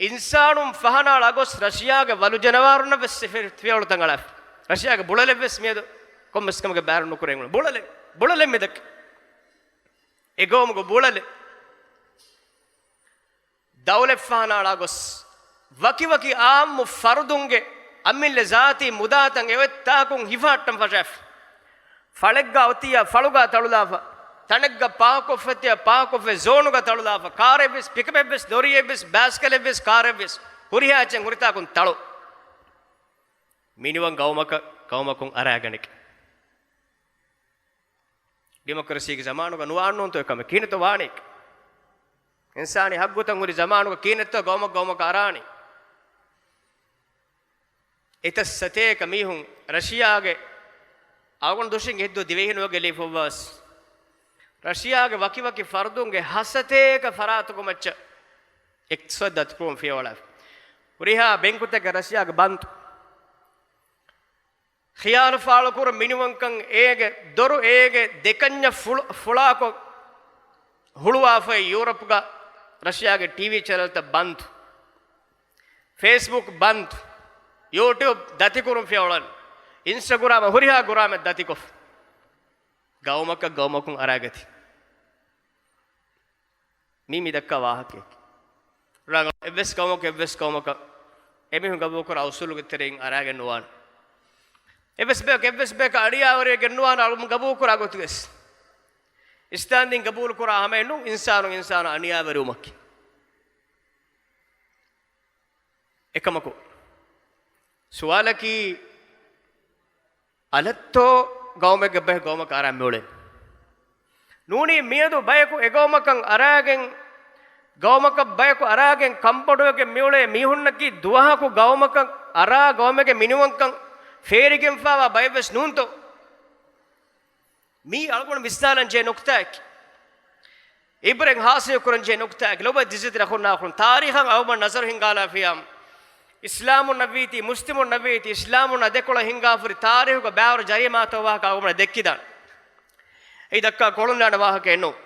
އިންސާނުން ފަހަނައަޅާ ގޮސް، ރަޝިޔާގެ ވަލު ޖަނަވާރުންނަށް ވެސް ފި-، ފިޔަވަޅުތައް އަޅާފި. ރަޝިޔާގެ ބުޅަލެއް ވެސް މިއަދު ކޮންމެސް ކަމެއްގެ ބައިވެރި ނުކުރެވޭ. ބުޅަލެއް، ބުޅަލެއް މި ދެއްކި. އެ ގައުމުގެ ބުޅަލެއް. ދައުލަތް ފަހަނައަޅާ ގޮސް، ވަކިވަކި އާއްމު ފަރުދުންގެ އަމިއްލަ ޒާތީ މުދާތައް އެ އޮތް ތާކުން ހިފަހައްޓަން ފަށާފި. ފަޅެއްގަ އޮތިއްޔާ ފަޅުގަ ތަޅުލާފަ، ތަނެއްގަ ޕާކޮށްފަތިއްޔާ ޕާކޮށްފަ ޒޯނުގަ ތަޅުލާފަ، ކާރެއްވެސް، ޕިކަޕެއްވެސް، ލޮރީއެއްވެސް، ބައިސްކަލެއްވެސް، ކާރެއްވެސް، ހުރިހާ އެއްޗެއް ހުރިތާކުން ތަޅު. މިނިވަން ގައުމަކަށް ގައުމަކުން އަރާގަނެގެން. ޑިމޮކްރަސީގެ ޒަމާނުގަ ނުވާންނޫންތޯ އެކަމެއް؟ ކިހިނެއްތޯ ވާނީ؟ އިންސާނީ ހައްގުތައް ހުރި ޒަމާނުގަ ކިހިނެއްތޯ ގައުމަށް ގައުމަކަށް އަރާނީ؟ އެތައް ސަތޭކަ މީހުން ރަޝިޔާގެ އަޅުގަނޑު ދުށިން އެހިއްދޫ ދިވެހިނުވެގެ ލީފުއްވާސް، ރަޝިޔާގެ ވަކިވަކި ފަރުދުންގެ ހަސަތޭކަ ފަރާތުގެ މައްޗަށް އިޤްތިޞާދު ދަތިކުރުން ފިޔަވަޅާފި. ހުރިހާ ބެންކުތަކެއް ރަޝިޔާގެ ބަންދު. ޚިޔާލު ފާޅުކުރުން މިނިވަންކަން އޭގެ ދޮރު އޭގެ ދެކަންޏަށް ފުޅު-، ފުޅާކޮށް ހުޅުވާފައި ޔޫރަޕްގަ ރަޝިޔާގެ ޓީވީ ޗެނަލްތައް ބަންދު. ފޭސްބުކް ބަންދު. ޔޫޓިއުބް ދަތިކުރުން ފިޔަވަޅަން. އިންސްޓަގްރާމް ހުރިހާ ގުރާމެއް ދަތިކޮށް. ގައުމަކަށް ގައުމަކުން އަރާގަތީ. މީ މި ދައްކާ ވާހަކައެކޭ. ރަނގަޅު އެއްވެސް ގައުމަކު އެއްވެސް ގައުމަކަށް އެމީހުން ގަބޫލުކުރާ އުސޫލުގެ ތެރެއިން އަރާގެން ނުވާނެ. އެއްވެސް ބަޔަކު އެއްވެސް ބަޔަކަށް އަނިޔާވެރިވެގެން ނުވާނެ އަޅުގަނޑު ގަބޫލުކުރާ ގޮތުގައި. އިސްލާމްދީން ގަބޫލުކުރާ ހަމައެއް ނޫން އިންސާނުން އިންސާނަށް އަނިޔާވެރިވުމަކީ. އެކަމަކު، ސުވާލަކީ، އަލަށްތޯ ގައުމެއްގެ ބައެއް ގައުމަކަށް އަރާ މިއުޅެން؟ ނޫނީ މިއަދު ބަޔަކު އެގައުމަކަށް އަރާގެން، ގައުމަކަށް ބަޔަކު އަރާގެން ކަންބޮޑުވެގެން މިއުޅޭ މީހުންނަކީ ދުވަހަކު ގައުމަކަށް އަރާ ގައުމެއްގެ މިނިވަންކަން ފޭރިގެންފާވާ ބައެއްވެސް ނޫންތޯ؟ މީ އަޅުގަނޑު ވިސްނާލަން ޖެހޭ ނުކުތާއެކޭ. އިބްރަތް ހާސިލް ކުރަން ޖެހޭ ނުކުތާއެކޭ. ލޮބުވެތި އިއްޒަތްތެރި އަޚުންނާ އުޚުތުން، ތާރީޚަށް އަޅުގަނޑު ނަޒަރު ހިންގާލާފިޔާ، އިސްލާމުންނަށްވީތީ، މުސްލިމުންނަށްވީތީ، އިސްލާމުންނާ ދެކޮޅަށް ހިންގާފަ ހުރި ތާރީޚުގެ ބައިވަރު ޖަރީމާތައް ވާހަކަ އަޅުގަނޑަށް ދެއްކިދާނެ. އެއީ ދައްކާ ކޮޅުންލާނެ ވާހަކައެއް ނޫން.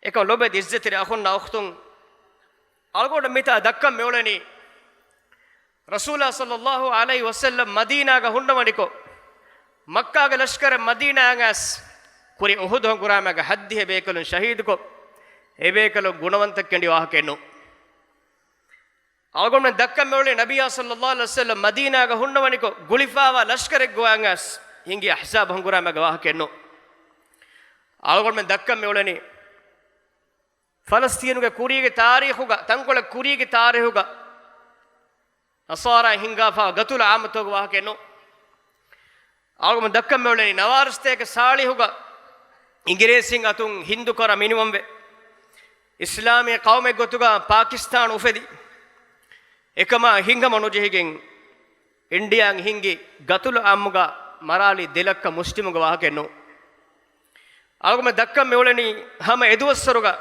އެކަމް ލޮބުވެތި އިއްޒަތްތެރި އަޚުންނާ އުޚްތުން، އަޅުގަނޑު މިތާ ދައްކަން މިއުޅެނީ، ރަސޫލާ ޞައްލައްލާހު ޢަލައިހި ވަސައްލަމް މަދީނާގަ ހުންނަވަނިކޮށް، މައްކާގެ ލަޝްކަރެއް މަދީނާއަށް އައިސް، ކުރި އުޙުދު ހަނގުރާމައިގަ ހައްދިހަ ބޭކަލުން ޝަހީދުކޮށް، އެ ބޭކަލުން ގުނަވަންތައް ކެނޑި ވާހަކައެއް ނޫން. އަޅުގަނޑުމެން ދައްކަން މިއުޅެނީ ނަބިއްޔާ ޞައްލައްލާހު ޢަލައިހި ވަސައްލަމް މަދީނާގަ ހުންނަވަނިކޮށް ގުޅިފާވާ ލަޝްކަރެއްގަ އައިސް ހިނގި އަޙްޒާބު ހަނގުރާމައިގެ ވާހަކައެއް ނޫން. އަޅުގަނޑުމެން ދައްކަން މިއުޅެނީ ފަލަސްތީނުގެ ކުރީގެ ތާރީޚުގަ، ތަންކޮޅެއް ކުރީގެ ތާރީޚުގަ ނަޞާރާ ހިންގާފާ ގަތުލު ޢާއްމުތަކުގެ ވާހަކައެއް ނޫން. އަޅުގަނޑު ދައްކަން މިއުޅެނީ ނަވާރަސަތޭކަ ސާޅީހުގަ އިނގިރޭސިން އަތުން ހިންދުކުރާ މިނިވަންވެ، އިސްލާމީ ޤައުމެއް ގޮތުގަ ޕާކިސްތާނު އުފެދި، އެކަމާ ހިތްހަމަ ނުޖެހިގެން އިންޑިއާއިން ހިންގި ގަތުލު ޢާއްމުގަ މަރާލި ދެ ލައްކަ މުސްލިމުންގެ ވާހަކައެއް ނޫން. އަޅުގަނޑު ދައްކަން މިއުޅެނީ ހަމަ އެދުވަސްވަރުގަ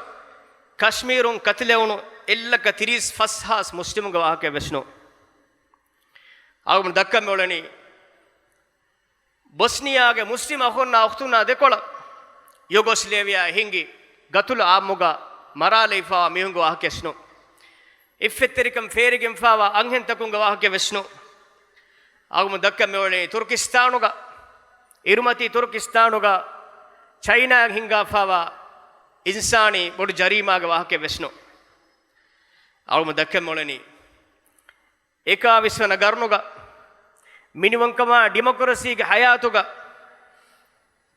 ކަޝްމީރުން ކަތިލެވުނު އެއްލައްކަ ތިރީސް ފަސް ހާސް މުސްލިމުންގެ ވާހަކައެއް ވެސް ނޫން. އަޅުގަނޑު ދައްކަން މިއުޅެނީ ބޮސްނިޔާގެ މުސްލިމް އަޚުންނާ އުޚްތުންނާ ދެކޮޅަށް ޔުގޮސްލޭވިޔާ ހިންގި ގަތުލު ޢާއްމުގަ މަރާލައިފާވާ މީހުންގެ ވާހަކައެއް ނޫން. އިއްފަތްތެރިކަން ފޭރިގެންފާވާ އަންހެންތަކުންގެ ވާހަކައެއް ވެސް ނޫން. އަޅުގަނޑު ދައްކަން މިއުޅެނީ ތުރުކިސްތާނުގަ، އިރުމަތީ ތުރުކިސްތާނުގަ ޗައިނާއަށް ހިންގާފާވާ އިންސާނީ ބޮޑު ޖަރީމާގެ ވާހަކައެއް ވެސް ނޫން. އަޅުގަނޑު ދައްކަން މިއުޅެނީ އެކާވީސް ވަނަ ގަރުނުގަ މިނިވަންކަމާ ޑިމޮކްރަސީގެ ހަޔާތުގަ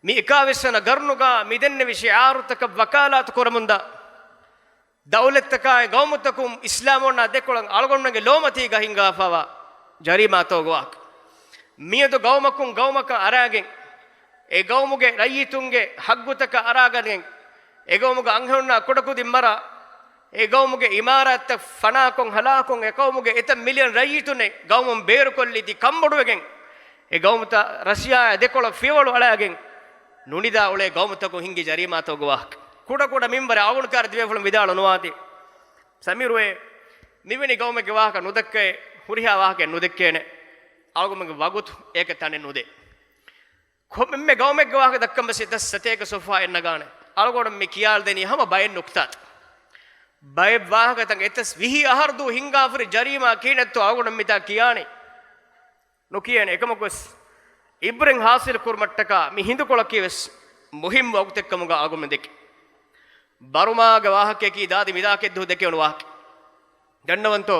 މި އެކާވީސް ވަނަ ގަރުނުގަ މި ދެންނެވި ޝިޢާރުތަކަށް ވަކާލާތު ކުރަމުންދާ ދައުލަތްތަކާއި ގައުމުތަކުން އިސްލާމުންނާ ދެކޮޅަށް އަޅުގަނޑުމެންގެ ލޯމަތީގަ ހިންގާފާވާ ޖަރީމާތަކުގެ ވާހަކަ. މިއަދު ގައުމަކުން ގައުމަކަށް އަރާގެން، އެ ގައުމުގެ ރައްޔިތުންގެ ހައްގުތަކަށް އަރާގަނެގެން، އެ ގައުމުގެ އަންހެނުންނާ ކުޑަކުދިން މަރާ، އެ ގައުމުގެ އިމާރާތްތައް ފަނާކޮށް ހަލާކުކޮށް، އެ ގައުމުގެ އެތައް މިލިއަން ރައްޔިތުންނެއް ގައުމުން ބޭރުކޮށްލީ ތި ކަންބޮޑުވެގެން، އެ ގައުމުތައް ރަޝިޔާއާ ދެކޮޅަށް ފިޔަވަޅު އަޅާގެން ނުނިދާ އުޅޭ ގައުމުތަކުން ހިންގި ޖަރީމާތަކުގެ ވާހަކަ. ކުޑަކުޑަ މިންވަރެއް އަޅުގަނޑު ކައިރި ދިވެހިފުޅުން ވިދާޅު ނުވާތީ. ސަމީރުއޭ، މިވެނި ގައުމެއްގެ ވާހަކަ ނުދައްކައޭ، ހުރިހާ ވާހަކައެއް ނުދެއްކޭނެ. އަޅުގަނޑުމެންގެ ވަގުތު އޭކަ ތަނެއް ނުދޭ. ކޮންމެ ގައުމެއްގެ ވާހަކަ ދައްކަން ވެސް އެތައް ސަތޭކަ ސޮފްހާއެއް ނަގާނެ. އަޅުގަނޑު މި ކިޔާލަދެނީ ހަމަ ބައެއް ނުކްތާތައް. ބައެއް ވާހަކަތައް އެތަސް ވިހި އަހަރު ދޫ ހިންގާފަ ހުރި ޖަރީމާ ކިހިނެއްތޯ އަޅުގަނޑު މިތާ ކިޔާނީ. ނުކިޔޭނެ. އެކަމަކުވެސް އިބްރެން ހާސިލް ކުރުމަށްޓަކާ މި ހިނދުކޮޅަކީ ވެސް މުހިއްމު ވަގުތެއްކަމުގަ އަޅުގަނޑު ދެކެ. ބަރުމާގެ ވާހަކަޔަކީ ދާދި މިދާކެއްދު ދެކެވުނު ވާހަކަ. ދަންނަވަންތޯ؟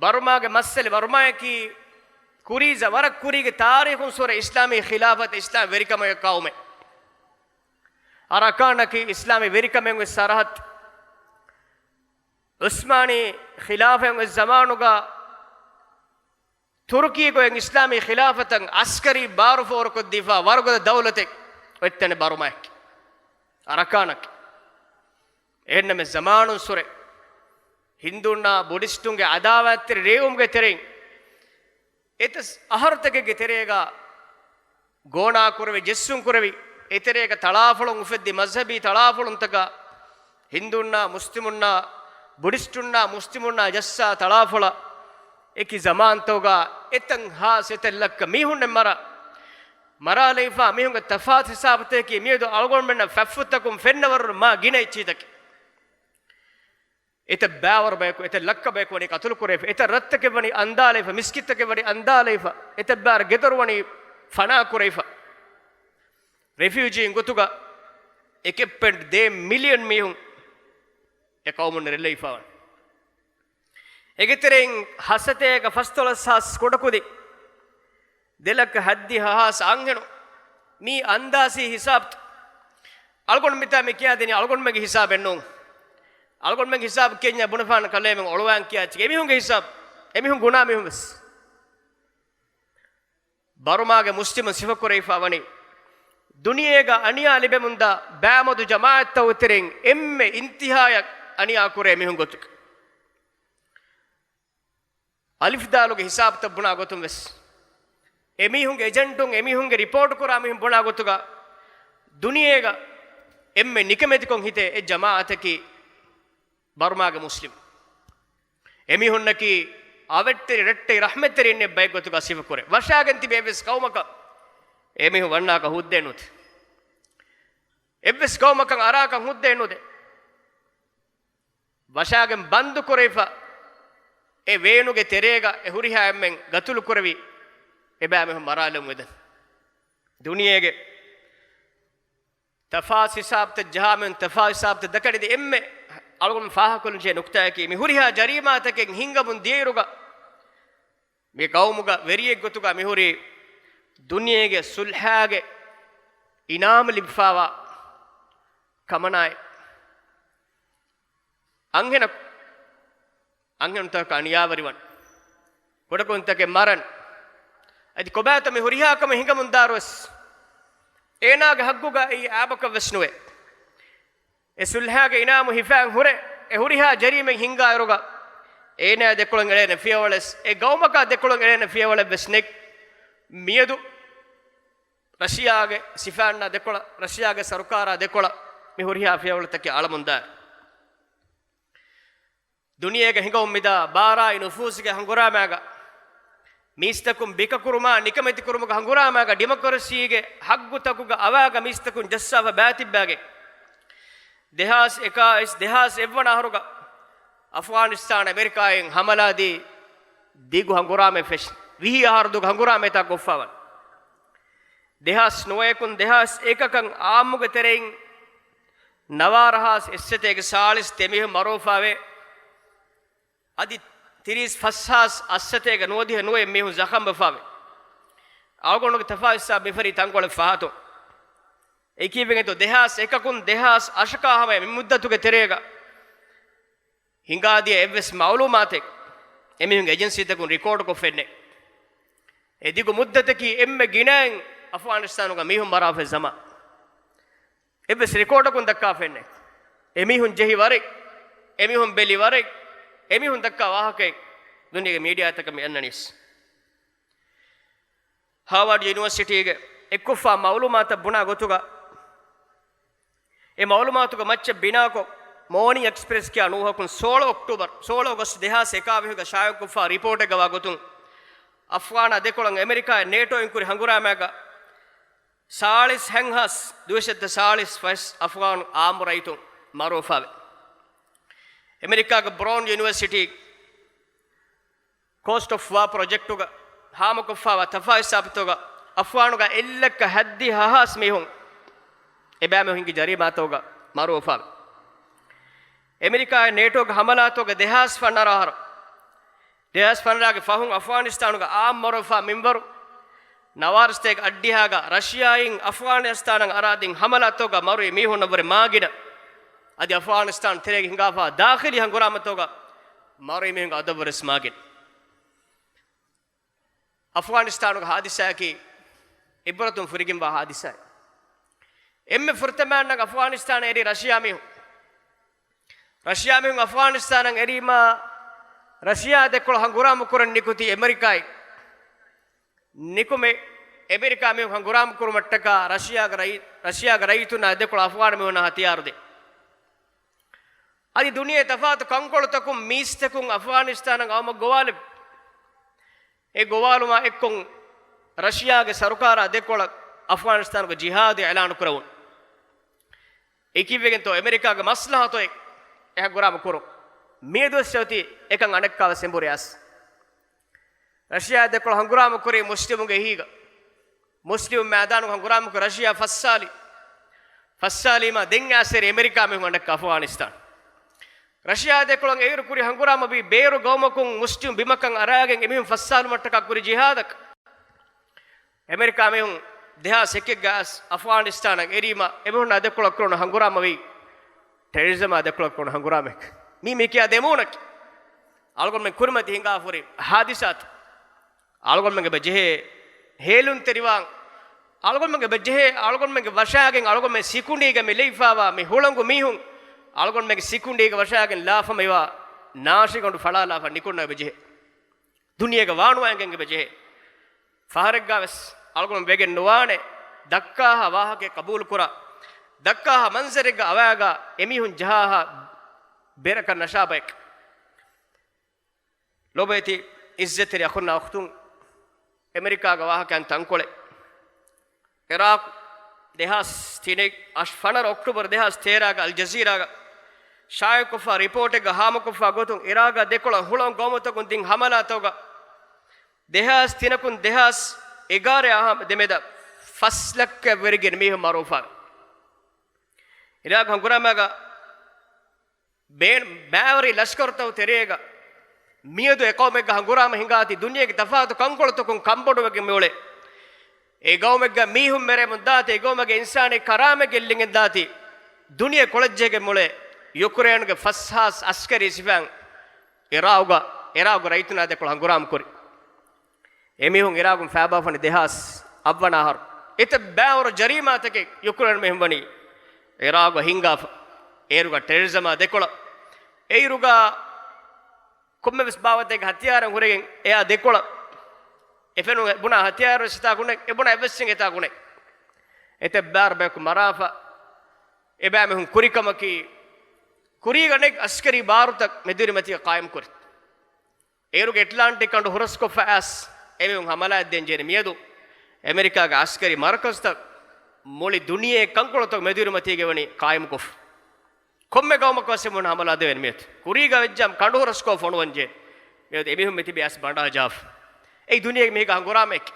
ބަރުމާގެ މައްސަލަ، ބަރުމާޔަކީ ކުރީ ޒަ-، ވަރަށް ކުރީގެ ތާރީޚުން ސުރެ އިސްލާމީ ޚިލާފަތް، އިސްލާމް ވެރިކަމުގެ ޤައުމެއް. އަރަކާނަކީ އިސްލާމީ ވެރިކަމެއް ވެސް ސަރަހައްދު. ޢުސްމާނީ ޚިލާފަތް ވެސް ޒަމާނުގަ ތުރުކީ ގޮތް އިސްލާމީ ޚިލާފަތަށް އަސްކަރީ ބާރު ފޯރުކޮށްދީފާ ވަރުގަދަ ދައުލަތެއް އޮތްތަނެއް ބަރުމާއެކޭ. އަރަކާނަކީ. އެހެންނަމެ ޒަމާނުން ސުރެ ހިންދޫންނާ ބުޑިސްޓުންގެ އަދާވާތްތެރި ރޭވުމުގެ ތެރެއިން އެތަސް އަހަރުތަކެއްގެ ތެރޭގަ ގޯނާ ކުރެވި، ޖެއްސުން ކުރެވި، އެތެރޭގަ ތަޅާފޮޅުން އުފެއްދި މަޒްހަބީ ތަޅާފޮޅުންތަކާ، ހިންދޫންނާ މުސްލިމުންނާ، ބުޑިސްޓުންނާ މުސްލިމުންނާ ޖައްސާ ތަޅާފޮޅަށް އެކި ޒަމާންތަކުގަ އެތަން ހާސް އެތައް ލައްކަ މީހުންނެއް މަރާ، މަރާލައިފާ މީހުންގެ ތަފާތު ހިސާބުތަކަކީ މިއަދު އަޅުގަނޑުމެންނަށް ފަތްފުށްތަކުން ފެންނަވަރު މާ ގިނަ އެއްޗިތަކެއް. އެތައް ބައިވަރު ބަޔަކު، އެތައް ލައްކަ ބަޔަކު ވަނީ ޤަތުލު ކުރެވިފަ، އެތައް ރަށްތަކެއް ވަނީ އަންދާލައިފަ، މިސްކިތްތަކެއް ވަނީ އަންދާލައިފަ، އެތައް ބައިވަރު ގެދޮރު ވަނީ ފަނާ ކުރެވިފަ. ރެފިއުޖީން ގޮތުގަ އެކެއްޕެން ދޭއް މިލިއަން މީހުން އެ ޤައުމުން ރެއްލެވިފަ ވަނީ. އޭގެ ތެރެއިން ހަސަތޭކަ ފަސްދޮޅަސް ހާސް ކުޑަކުދިން، ދެ ލައްކަ ހައްދިހަ ހާސް އަންހެނުން، މީ އަންދާސީ ހިސާބުތައް. އަޅުގަނޑު މިތާ މި ކިޔާދިނީ އަޅުގަނޑުމެންގެ ހިސާބެއް ނޫން. އަޅުގަނޑުމެންގެ ހިސާބު ކިޔަންޏާ ބުނެފާނަ ކަލޭމެން އޮޅުވާން ކިޔާ އެއްޗެއް. އެމީހުންގެ ހިސާބު، އެމީހުން ގުނާ މީހުން ވެސް. ބަރުމާގެ މުސްލިމުން ސިފަކުރެވިފާ ވަނީ، ދުނިޔޭގަ އަނިޔާ ލިބެމުންދާ ބައިމަދު ޖަމާޢަތްތަކުގެ ތެރެއިން އެންމެ އިންތިހާޔަށް އަނިޔާ ކުރޭ މީހުން ގޮތުގަ. އަލިފްދާލުގެ ހިސާބުތައް ބުނާ ގޮތުން ވެސް، އެމީހުންގެ އެޖެންޓުން، އެމީހުންގެ ރިޕޯޓު ކުރާ މީހުން ބުނާ ގޮތުގަ، ދުނިޔޭގަ އެންމެ ނިކަމެތިކޮށް ހިތޭ އެއް ޖަމާޢަތަކީ ބަރުމާގެ މުސްލިމު. އެމީހުންނަކީ އަވެއްޓެރި ރައްޓެހި ރަޙްމަތްތެރިންނެއް ބައެއް ގޮތުގަ ސިފަކުރޭ. ވަށާގެން ތިބި އެއްވެސް ޤައުމަކަށް އެމީހުން ވަންނާކަށް ހުއްދައެއް ނުތި. އެއްވެސް ގައުމަކަށް އަރާކަށް ހުއްދައެއް ނުދޭ. ވަށާގެން ބަންދު ކުރެވިފަ އެ ވޭނުގެ ތެރޭގަ އެ ހުރިހާ އެންމެން ގަތުލު ކުރެވި އެބައިމީހުން މަރާލުން ވެދެން. ދުނިޔޭގެ ތަފާސް ހިސާބުތައް ޖަހާމެން ތަފާސް ހިސާބުތައް ދަކަނިދި އެންމެ އަޅުގަނޑު ފާހަގަކޮށްލަންޖެހޭ ނުކުތާއަކީ، މި ހުރިހާ ޖަރީމާތަކެއް ހިންގަމުން ދިޔައިރުގަ މި ގައުމުގަ ވެރިއެއްގޮތުގަ މިހުރީ ދުނިޔޭގެ ސުލްހާގެ އިނާމު ލިބިފާވާ ކަމަނާއެއް. އަންހެނަކު އަންހެނުންތަކަކަށް އަނިޔާވެރިވަން، ކުޑަކުދިންތަކެއް މަރަން، އަދި ކޮބާތޯ މި ހުރިހާ ކަމެއް ހިނގަމުންދާއިރުވެސް އޭނާގެ ހައްގުގައި އާބަކަށްވެސް ނުވޭ. އެ ސުލްހާގެ އިނާމު ހިފާން ހުރެ އެ ހުރިހާ ޖަރީމައެއް ހިންގާއިރުގަ އޭނާ ދެކޮޅަށް އެޅޭނެ ފިޔަވަޅެސް، އެ ގައުމަކާ ދެކޮޅަށް އެޅޭނެ ފިޔަވަޅެއްވެސް ނެތް. މިއަދު ރަޝިޔާގެ ސިފައިންނާ ދެކޮޅަށް، ރަޝިޔާގެ ސަރުކާރާ ދެކޮޅަށް މި ހުރިހާ ފިޔަވަޅުތަކެއް އަޅަމުންދާ. ދުނިޔޭގެ ހިނގަމުން މިދާ ބާރާއި ނުފޫޒުގެ ހަނގުރާމާގަ މީސްތަކުން ބިކަކުރުމާ ނިކަމެތިކުރުމުގެ ހަނގުރާމާގަ ޑިމޮކްރަސީގެ ހައްގުތަކުގެ އަވާގަ މީސްތަކުން ޖައްސާފަ ބާތިއްބާގެ ދެހާސް އެކާވީސް ދެހާސް އެއްވަނަ އަހަރުގަ އަފްޣާނިސްތާން އެމެރިކާއިން ހަމަލާދީ ދިގު ހަނގުރާމައެއް ފެށި، ވިހި އަހަރު ދުގު ހަނގުރާމައެއް ތާ ކޮށްފަވަން. ދެހާސް ނުވައަކުން ދެހާސް އެކަކަށް އާއްމުގެ ތެރެއިން ނަވާރަހާސް އެއްސަތޭކަ ސާޅީސް ދެމީހުން މަރުވެފާވޭ. އަދި ތިރީސް ފަސްހާސް އަށްސަތޭކަ ނުވަދިހަ ނުވައެއް މީހުން ޒަޚަމްވެފާވޭ. އަޅުގަނޑުގެ ތަފާސް ހިސާބު މިފަރި ތަންކޮޅެއް ފަހަތުން. އެކީވެގެންތޯ ދެހާސް އެކަކުން ދެހާސް އަށަކާ ހަމަޔަށް މި މުއްދަތުގެ ތެރޭގަ ހިނގާދިޔަ އެއްވެސް މައުލޫމާތެއް އެމީހުން އެޖެންސީތަކުން ރިކޯޑުކޮށްފެންނެ. އެ ދިގު މުއްދަތަކީ އެންމެ ގިނައިން އަފްޣާނިސްތާނުގަ މީހުން މަރާފައި ޒަމާ. އެއްވެސް ރިކޯޑަކުން ދައްކާފައެއްނެ. އެމީހުން ޖެހި ވަރެއް، އެމީހުން ބެލި ވަރެއް، އެމީހުން ދައްކާ ވާހަކައެއް ދުނިޔޭގެ މީޑިއާތަކަށް މި އަންނަނީސް. ހާވާޑް ޔުނިވަރސިޓީގެ އެއްކޮށްފާ މައުލޫމާތަށް ބުނާ ގޮތުގަ، އެ މައުލޫމާތުގެ މައްޗަށް ބިނާކޮށް، މޯނި އެކްސްޕްރެސް ކިޔާ ނޫހަކުން ސޯޅަ އޮކްޓޫބަރު، ސޯޅަ އޮގަސްޓް ދެހާސް އެކާވީހުގަ ޝާއިޢުކޮށްފާ ރިޕޯޓެއްގަ ވާ ގޮތުން، އަފްޣާނާ ދެކޮޅަށް އެމެރިކާއިން ނޭޓޯއިން ކުރި ހަނގުރާމާގަ ސާޅީސް ހަތްހާސް ދުއިސައްތަ ސާޅީސް ފަސް އަފްޣާން އާއްމު ރައްޔިތުން މަރުވެފާވެ. އެމެރިކާގެ ބްރައުން ޔުނިވަރސިޓީ ކޯސްޓް އޮފް ވާ ޕްރޮޖެކްޓުގަ ހާމަކޮށްފާވާ ތަފާސް ސާބިތުގަ އަފްޣާނުގަ އެއްލައްކަ ހައްދިހަ ހާސް މީހުން އެބައިމީހުން ހިނގި ޖަރީމާތަކުގަ މަރުވެފާވެ. އެމެރިކާއިން ނޭޓޯގެ ހަމަލާތަކުގަ ދެހާސް ފަނަރަ އަހަރު، ދެހާސް ފަނަރަގެ ފަހުން އަފްޣާނިސްތާނުގަ އާއްމު މަރުވެފާ މިންވަރު ނަވާރަ ސަތޭކަ އަށްޑިހައިގަ ރަޝިޔާއިން އަފްޣާނިސްތާނަށް އަރާދިން ހަމަލާތަކުގަ މަރުވި މީހުންނަށްވުރެ މާގިނަ. އަދި އަފްޣާނިސްތާން ތެރޭގަ ހިނގާފާ ދާޚިލީ ހަނގުރާމަތަކުގަ މަރުވި މީހުންގެ އަދަދުވުރެސް މާގިނަ. އަފްޣާނިސްތާނުގެ ހާދިސާއަކީ އިބްރަތުން ފުރިގެންވާ ހާދިސާއެއް. އެންމެ ފުރަތަމައަށް އަފްޣާނިސްތާނަށް އެރީ ރަޝިޔާ މީހުން. ރަޝިޔާ މީހުން އަފްޣާނިސްތާނަށް އެރީމާ، ރަޝިޔާ ދެކޮޅަށް ހަނގުރާމަ ކުރަން ނިކުތީ އެމެރިކާއިން. ނިކުމެ، އެމެރިކާ މީހުން ހަނގުރާމަ ކުރުމަށްޓަކާ ރަޝިޔާގެ ރައީ-، ރަޝިޔާގެ ރައްޔިތުންނާ ދެކޮޅަށް އަފްޣާން މީހުންނަށް ހަތިޔާރު ދޭ. އަދި ދުނިޔެ ތަފާތު ކަންކޮޅުތަކުން މީސްތަކުން އަފްޣާނިސްތާނަށް އައުމަށް ގޮވާލެއްވި. އެ ގޮވާލުމާ އެއްކޮށް ރަޝިޔާގެ ސަރުކާރާ ދެކޮޅަށް އަފްޣާނިސްތާނުގެ ޖިހާދު އިޢުލާނު ކުރެވުނު. އެކިވެގެންތޯ އެމެރިކާގެ މަސްލަހަތު އެ ހަނގުރާމަ ކުރުން. މިއަދުވެސް އޮތީ އެކަން އަނެއްކާވެސް އެނބުރި އައިސް. ރަޝިޔާ ދެކޮޅަށް ހަނގުރާމަ ކުރީ މުސްލިމުންގެ އެހީގަ. މުސްލިމު މައިދާނުގަ ހަނގުރާމަ ކުރި ރަޝިޔާ ފައްސާލި. ފައްސާލީމާ ދެން އައިސް އެރީ އެމެރިކާ މީހުން އަނެއްކާ އަފްޣާނިސްތާން. ރަޝިޔާ ދެކޮޅަށް އެއިރު ކުރި ހަނގުރާމަވީ ބޭރު ގައުމަކުން މުސްލިމް ބިމަކަށް އަރާގެން އެމީހުން ފައްސާލުމަށްޓަކާ ކުރި ޖިހާދަކަށް. އެމެރިކާ މީހުން ދެހާސް އެކެއްގަ އައިސް އަފްޣާނިސްތާނަށް އެރީމަ އެމީހުންނާ ދެކޮޅަށް ކުރުނު ހަނގުރާމަވީ ޓެރަރިޒަމާ ދެކޮޅަށް ކުރުނު ހަނގުރާމައެކެ. މީ މި ކިޔާ ދެމޫނަކީ އަޅުގަނޑުމެން ކުރިމަތި ހިނގާފަ ހުރި ހާދިސާތައް. އަޅުގަނޑުމެންގެ ބަޖެހޭ ހޭލުންތެރިވާން. އަޅުގަނޑުމެންގެ ބަޖެހޭ އަޅުގަނޑުމެންގެ ވަށާގެން އަޅުގަނޑުމެން ސިކުނޑީގަ މި ލެއިފާވާ މި ހުޅަނގު މީހުން އަޅުގަނޑުމެންގެ ސިކުނޑީގެ ވަށާގެން ލާފަމެވާ ނާށިގަނޑު ފަޅާލާފަ ނިކުންނަ ބަޖެހޭ. ދުނިޔޭގެ ވާނުވާ އެނގެންގެ ބަޖެހޭ. ފަހަރެއްގާވެސް އަޅުގަނޑު ވެގެން ނުވާނެ ދައްކާހާ ވާހަކައެއް ޤަބޫލުކުރާ، ދައްކާހާ މަންޒަރެއްގަ އަވާގާ އެމީހުން ޖަހާހާ ބެރަކަށް ނަށާބަޔަކަށް. ލޯބިވެތި އިއްޒަތްތެރި އަޚުންނާ އުޚްތުން، އެމެރިކާގެ ވާހަކައިން ތަންކޮޅެއް. އިރާޤު ދެހާސް ތިނެއް އަށް ފަނަރަ އޮކްޓޫބަރު ދެހާސް ތޭރަގަ އަލް ޖަޒީރާގަ ޝާއިޢުކޮށްފަ ރިޕޯޓެއްގަ ހާމަކޮށްފަ ގޮތުން، އިރާގަ ދެކޮޅަށް ހުޅަނގު ގައުމުތަކުން ދިން ހަމަލާތަކުގަ ދެހާސް ތިނަކުން ދެހާސް އެގާރަ އަހަ ދެމެދަށް ފަސް ލައްކަ ވެރިގެން މީހުން މަރުވެފަ. އިރާގް ހަނގުރާމައިގަ ބޭ-، ބައިވެރި ލަޝްކަރުތައް ތެރޭގަ މިއަދު އެ ޤައުމެއްގަ ހަނގުރާމަ ހިނގާތީ ދުނިޔޭގެ ތަފާތު ކަންކޮޅުތަކުން ކަންބޮޑުވެގެން މިއުޅޭ. އެ ޤައުމެއްގަ މީހުން މެރެމުން ދާތީ، އެ ޤައުމެއްގެ އިންސާނީ ކަރާމަތް ގެއްލިގެން ދާތީ، ދުނިޔެ ކޮޅަށްޖެހިގެން މިއުޅޭ. ޔުކްރޭންގެ ފަސް ހާސް އަސްކަރީ ސިފައިން އިރާގުގަ، އިރާގު ރައްޔިތުންނާ ދެކޮޅަށް ހަނގުރާމަ ކުރި. އެމީހުން އިރާގުން ފައިބާފަނި ދެހާސް އަށްވަނަ އަހަރު. އެތައް ބައިވަރު ޖަރީމާތަކެއް ޔުކްރޭން މީހުން ވަނީ އިރާގު ހިންގާފަ. އޭރުގަ ޓެރަރިޒަމާ ދެކޮޅަށް. އެއިރުގަ ކޮންމެވެސް ބާވަތެއްގެ ހަތިޔާރެއް ހުރެގެން އެއާ ދެކޮޅަށް. އެފެނު ބުނާ ހަތިޔާރު ވެސް އެތާ ގުނެ، އެބުނާ އެއްވެސް އެތާ ގުނެ. އެތައް ބާރު ބަޔަކު މަރާފަ. އެބައިމީހުން ކުރިކަމަކީ، ކުރީގަ ނެތް އަސްކަރީ ބާރުތައް މެދުވެރިމަތީގަ ޤާއިމް ކުރި. އޭރުގެ އެޓްލާންޓިކް ކަނޑު ހުރަސްކޮށްފަ އައިސް، އެމީހުން ހަމަލާއަށް ދޭން ޖެހޭނެ މިއަދު، އެމެރިކާގެ އަސްކަރީ މަރުކަޒުތައް މުޅި ދުނިޔެ ކަންކޮޅުތައް މެދުވެރިމަތީގަ ވަނީ ޤާއިމްކޮށްފަ. ކޮންމެ ޤައުމަކު ވެސް އެމީހުން ހަމަލާ ދެވޭނެ މިއަދު. ކުރީގަ ވެއްޖާމަ ކަނޑު ހުރަސްކޮށް ފޮނުވަން ޖެހޭ. މިއަދު އެމީހުން މިތިބީ އައިސް ބަނޑާ ޖާފަ. އެއީ ދުނިޔޭގެ މީހެއްގެ ހަނގުރާމައެކޭ.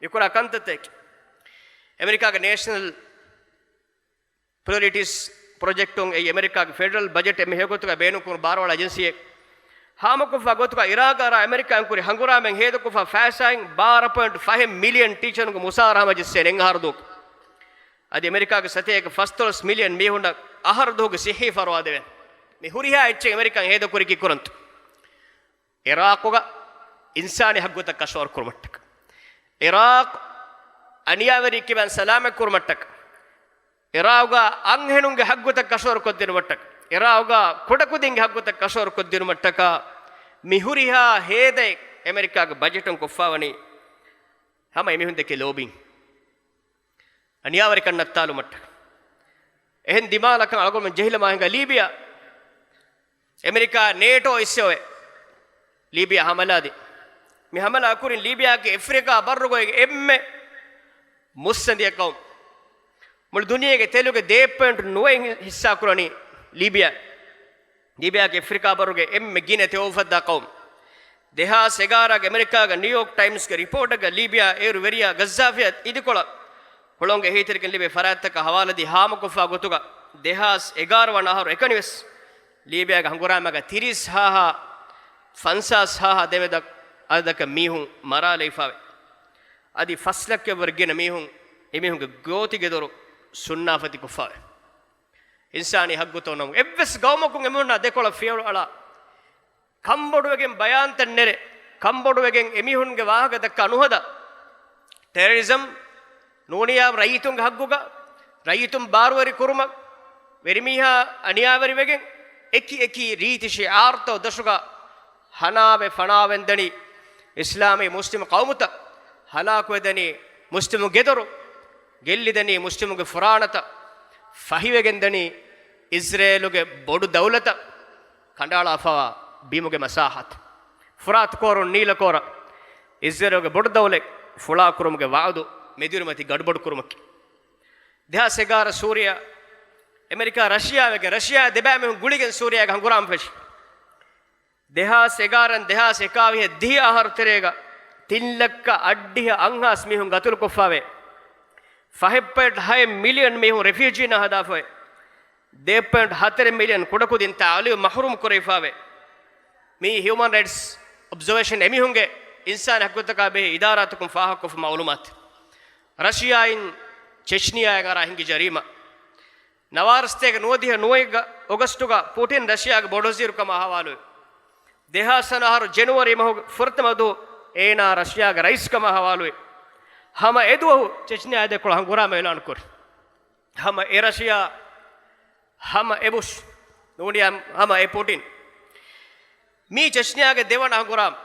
މިކުރާ ކަންތައްތަކެއް. އެމެރިކާގެ ނޭޝަނަލް ޕްރަޔޮރިޓީސް ޕްރޮޖެކްޓުން އެއީ އެމެރިކާގެ ފެޑަރަލް ބަޖެޓް އެންމެ ހެޔޮގޮތުގަ ބޭނުންކުރުނު ބާރުއަޅާ އެޖެންސީއެއް. ހާމަކޮށްފަ ގޮތުގަ އިރާގާރާ އެމެރިކާއިން ކުރި ހަނގުރާމައިން ހޭދަކޮށްފަ ފައިސާއިން ބާރަ ޕޮއިންޓް ފަހެއް މިލިއަން ޓީޗަރުންގެ މުސާރަ ހަމަޖެއްސޭނެ އެއް އަހަރު ދުވަހު. އަދި އެމެރިކާގެ ސަތޭކަ ފަސްދޮޅަސް މިލިއަން މީހުންނަށް އަހަރު ދުވަހުގެ ސިއްހީ ފަރުވާ ދެވޭނެ. މި ހުރިހާ އެއްޗެއް އެމެރިކާއިން ހޭދަކުރީ ކީކުރަންތޯ؟ އިރާޤުގަ އިންސާނީ ހައްގުތައް ކަށަވަރު ކުރުމަށްޓަކަ. އިރާޤު އަނިޔާވެރިއެއްކަމުގެ ސަލާމަތް ކުރުމަށްޓަކަ. އިރާޤުގަ އަންހެނުންގެ ހައްގުތައް ކަށަވަރު ކޮށްދިނުމަށްޓަކަ. އިރާޤުގަ ކުޑަކުދިންގެ ހައްގުތައް ކަށަވަރު ކޮށްދިނުމަށްޓަކާ މި ހުރިހާ ހޭދައެއް އެމެރިކާގެ ބަޖެޓުން ކޮށްފަވަނީ ހަމަ އެމީހުން ދެކޭ ލޯބިން. އަނިޔާވެރިކަން ނައްތާލުމަށްޓަކަ. އެހެން ދިމާލަކަށް އަޅުގަނޑުމެން ޖެހިލަމާ ހިނގާ ލީބިޔާ. އެމެރިކާ ނޭޓޯ އިސްވެ ލީބިޔާ ހަމަލާ ދިން. މި ހަމަލާ ކުރިން ލީބިޔާގެ އެފްރިކާ ބައްރުގައި އެންމެ މުއްސަނދި އެއް ޤައުމު. މުޅި ދުނިޔޭގެ ތެލުގެ ދޭއް ޕޮއިންޓް ނުވައެއް ހިއްސާ ކުރަނީ ލީބިޔާ. ލީބިޔާގެ އެފްރިކާ ބައްރުގެ އެންމެ ގިނަ ތެޔޮ އުފައްދާ ޤައުމު. ދެހާސް އެގާރަގެ އެމެރިކާގެ ނިއުޔޯކް ޓައިމްސްގެ ރިޕޯޓަކަށް ލީބިޔާ އޭރު ވެރިޔާ ޣައްޒާފިއަށް އިދިކޮޅަށް ހުޅަނގު އެހީތެރިކަން ލިބޭ ފަރާތްތަކަށް ހަވާލުދީ ހާމަކޮށްފާ ގޮތުގަ ދެހާސް އެގާރަ ވަނަ އަހަރު އެކަނިވެސް ލީބިޔާގެ ހަނގުރާމަގަ ތިރީސް ހާހާ ފަންސާސް ހާހާ ދެމެދަށް އަދަދަކަށް މީހުން މަރާލައިފާވެ. އަދި ފަސް ލައްކަ ވަރަށް ގިނަ މީހުން އެމީހުންގެ ގޯތިގެދޮރު ސުންނާފަތިކޮށްފާވެ. އިންސާނީ ހައްގުތައް ނަމު އެއްވެސް ގައުމަކުން އެމީހުންނާ ދެކޮޅަށް ފިޔަވަޅު އަޅާ ކަންބޮޑުވެގެން ބަޔާންތައް ނެރެ، ކަންބޮޑުވެގެން އެމީހުންގެ ވާހަކަ ދައްކާ ނުހަދާ، ޓެރަރިޒަމް ނޫނިޔާ ރައްޔިތުންގެ ހައްގުގަ، ރައްޔިތުން ބާރުވެރި ކުރުމަށް، ވެރިމީހާ އަނިޔާވެރިވެގެން، އެކި އެކި ރީތި ޝިޢާރުތައް ދޮށުގަ ހަނާވެ ފަނާވެންދަނީ އިސްލާމީ މުސްލިމް ޤައުމުތައް، ހަލާކުވެދަނީ މުސްލިމު ގެދޮރު، ގެއްލިދަނީ މުސްލިމުގެ ފުރާނަތައް، ފަހިވެގެންދަނީ އިޒްރޭލުގެ ބޮޑު ދައުލަތަށް ކަނޑައަޅާފަވާ ބިމުގެ މަސާހަތު. ފުރާތު ކޯރުން ނީލަ ކޯރަށް އިޒްރޭލުގެ ބޮޑު ދައުލަތް ފުޅާކުރުމުގެ ވަޢުދު މެދުވެރިމަތީ ގަޑުބޮޑު ކުރުމަކީ. ދެހާސް އެގާރަ ސޫރިޔާ، އެމެރިކާ ރަޝިޔާ ވެގެން ރަޝިޔާ ދެބައިމީހުން ގުޅިގެން ސޫރިޔާގެ ހަނގުރާމަ ފެށި. ދެހާސް އެގާރަ ދެހާސް އެކާވިހަ ދިހަ އަހަރު ތެރޭގަ ތިން ލައްކަ އަށްޑިހަ އަށްހާސް މީހުން ގަތުލުކޮށްފާވޭ. ފަހެއް ޕޮއިންޓް ހައެއް މިލިއަން މީހުން ރެފިއުޖީންނާ ހަދާފަވޭ. ދެ ޕޮއިންޓް ހަތަރެއް މިލިއަން ކުޑަކުދިން ތައުލީމު މަޙްރޫމް ކުރެވިފާވޭ. މީ ހިއުމަން ރައިޓްސް އޮބްޒަވޭޝަން އެމީހުންގެ އިންސާނީ ހައްގުތަކާ ބެހޭ އިދާރާތަކުން ފާހަގަކޮށްފަ މައުލޫމާތު. ރަޝިޔާއިން ޗެޗްނިޔާއަށް އަރާ ހިނގި ޖަރީމާ. ނަވާރަ ސަތޭކަ ނުވަދިހަ ނުވައެއްގަ އޮގަސްޓުގަ ޕުޓިން ރަޝިޔާގެ ބޮޑުވަޒީރުކަމާ ހަވާލުވި. ދެހާސް އަށް އަހަރު ޖެނުއަރީ މަހުގެ ފުރަތަމަ ދުވަހު އޭނާ ރަޝިޔާގެ ރައީސްކަމާ ހަވާލުވި. ހަމަ އެދުވަހު ޗެޗްނިޔާ ދެކޮޅަށް ހަނގުރާމަ އިޢުލާންކުރި. ހަމަ އެ ރަޝިޔާ، ހަމަ އެ ބުޝް، ނޫނިޔާ ހަމަ އެ ޕުޓިން. މީ ޗެޗްނިޔާގެ ދެވަނަ ހަނގުރާމަ.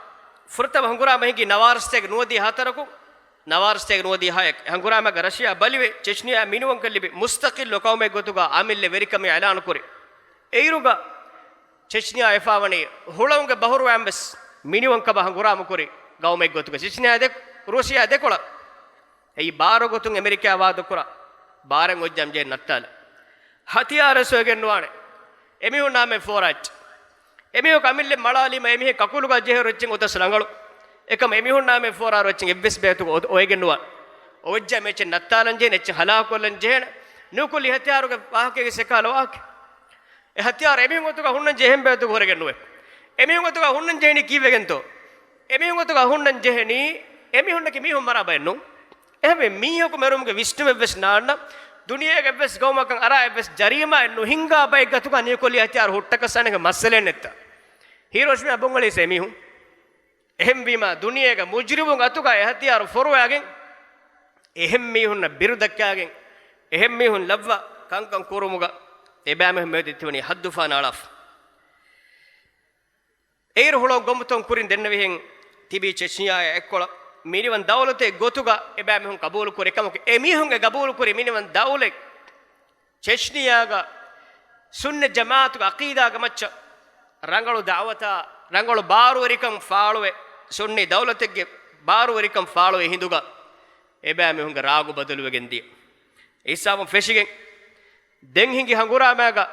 ފުރަތަމަ ހަނގުރާމަ ހިނގީ ނަވާރަ ސަތޭކަ ނުވަދިހަ ހަތަރަކު، ނަވާރަ ސަތޭކަ ނުވަދިހަ ހައެއް. ހަނގުރާމަގަ ރަޝިޔާ ބަލިވެ، ޗެޗްނިޔާ މިނިވަންކަން ލިބި، މުސްތަޤިއްލު ޤައުމެއް ގޮތުގަ އަމިއްލަ ވެރިކަމެއް އިޢުލާނުކުރި. އެއިރުގަ ޗެޗްނިޔާ ވެފާވަނީ ހުޅަނގުގެ ބަހުރުވައިން ވެސް މިނިވަންކަމަށް ހަނގުރާމަ ކުރި ޤައުމެއް ގޮތުގަ. ޗެޗްނިޔާ ދެ-، ރޫޝިޔާ ދެކޮޅަށް އެއީ ބާރު ގޮތުން އެމެރިކާ ވާދަކުރާ، ބާރެއް އޮއްޖަމް ޖެހޭ ނައްތާލަ. ހަތިޔާރެސް އޮވެގެން ނުވާނެ. އެމީހުންނާމެ ފޯރާއްޗި. އެމީހުން އަމިއްލެ މަޅާލީމަ އެމީހެއް ކަކުލުގަ ޖެހޭ ރޮއްޗެއް އޮތަސް ރަނގަޅު. އެކަމް އެމީހުންނާމެ ފޯރާ ރޮއްޗެއް އެއްވެސް ބޭތުގަ އޮ-، އޮވެގެން ނުވާނެ. އޮވެއްޖާ މެޗެއް ނައްތާލަން ޖެހޭނެ، އެއްޗެއް ހަލާކޮށްލަން ޖެހޭނެ. ނޫކުލި ހަތިޔާރުގެ ވާހަކައިގެ ސެކާލަ ވާހަކަ. އެ ހަތިޔާރު އެމީހުން އޮތުގަ ހުންނަން ޖެހެން ބޭތުގަ ހުރެގެން ނުވޭ. އެމީހުން އޮތުގަ ހުންނަން ޖެހެނީ ކީއްވެގެންތޯ؟ އެމީހުން އޮތުގަ ހުންނަން ޖެހެނީ، އެމީހުންނަކީ މީހުން މަރާ ބައެއް ނޫން. އެހެންވެ، މީހަކު މެރުމުގެ ވިސްނުމެއްވެސް ނާންނަ، ދުނިޔޭގެ އެއްވެސް ގައުމަކަށް އަރާ އެއްވެސް ޖަރީމާއެއް ނުހިންގާ ބައެއް ގަތުގަ ނިކުލި ހަތިޔާރު ހުއްޓަކަސް އަނެއް މައްސަލައެއް ނެތްތަ؟ ހީރޯޝިމާ ބޮންގޮޅީސް އެމީހުން. އެހެންވީމާ، ދުނިޔޭގެ މުޖްރިމުން އަތުގަ އެ ހަތިޔާރު ފޮރުވާގެން، އެހެން މީހުންނަށް ބިރު ދައްކާގެން، އެހެން މީހުން ލައްވާ ކަންކަން ކުރުމުގަ އެބައިމީހުން މިއޮތީ ތިވަނީ ހައްދު ފަހަނަ އަޅާފަ. އޭރު ހުޅަނގު ގޮމުތައް ކުރިން ދެންނެވިހެން ތިބީ ޗެޗްނިޔާއާ އެއްކޮޅަށް މިނިވަން ދައުލަތެއް ގޮތުގަ އެބައިމީހުން ގަބޫލުކުރި ކަމަކު، އެމީހުންގެ ގަބޫލުކުރި މިނިވަން ދައުލަތް ޗެޗްނިޔާގަ ސުންނަތް ޖަމާއަތުގެ އަޤީދާގެ މައްޗަށް ރަނގަޅު ދަޢުވަތާ، ރަނގަޅު ބާރުވެރިކަން ފާޅުވެ، ސުންނީ ދައުލަތެއްގެ ބާރުވެރިކަން ފާޅުވި ހިނދުގަ އެބައިމީހުންގެ ރާގު ބަދަލުވެގެން ދިޔަ. އެ ހިސާބުން ފެށިގެން ދެން ހިނގި ހަނގުރާމައިގަ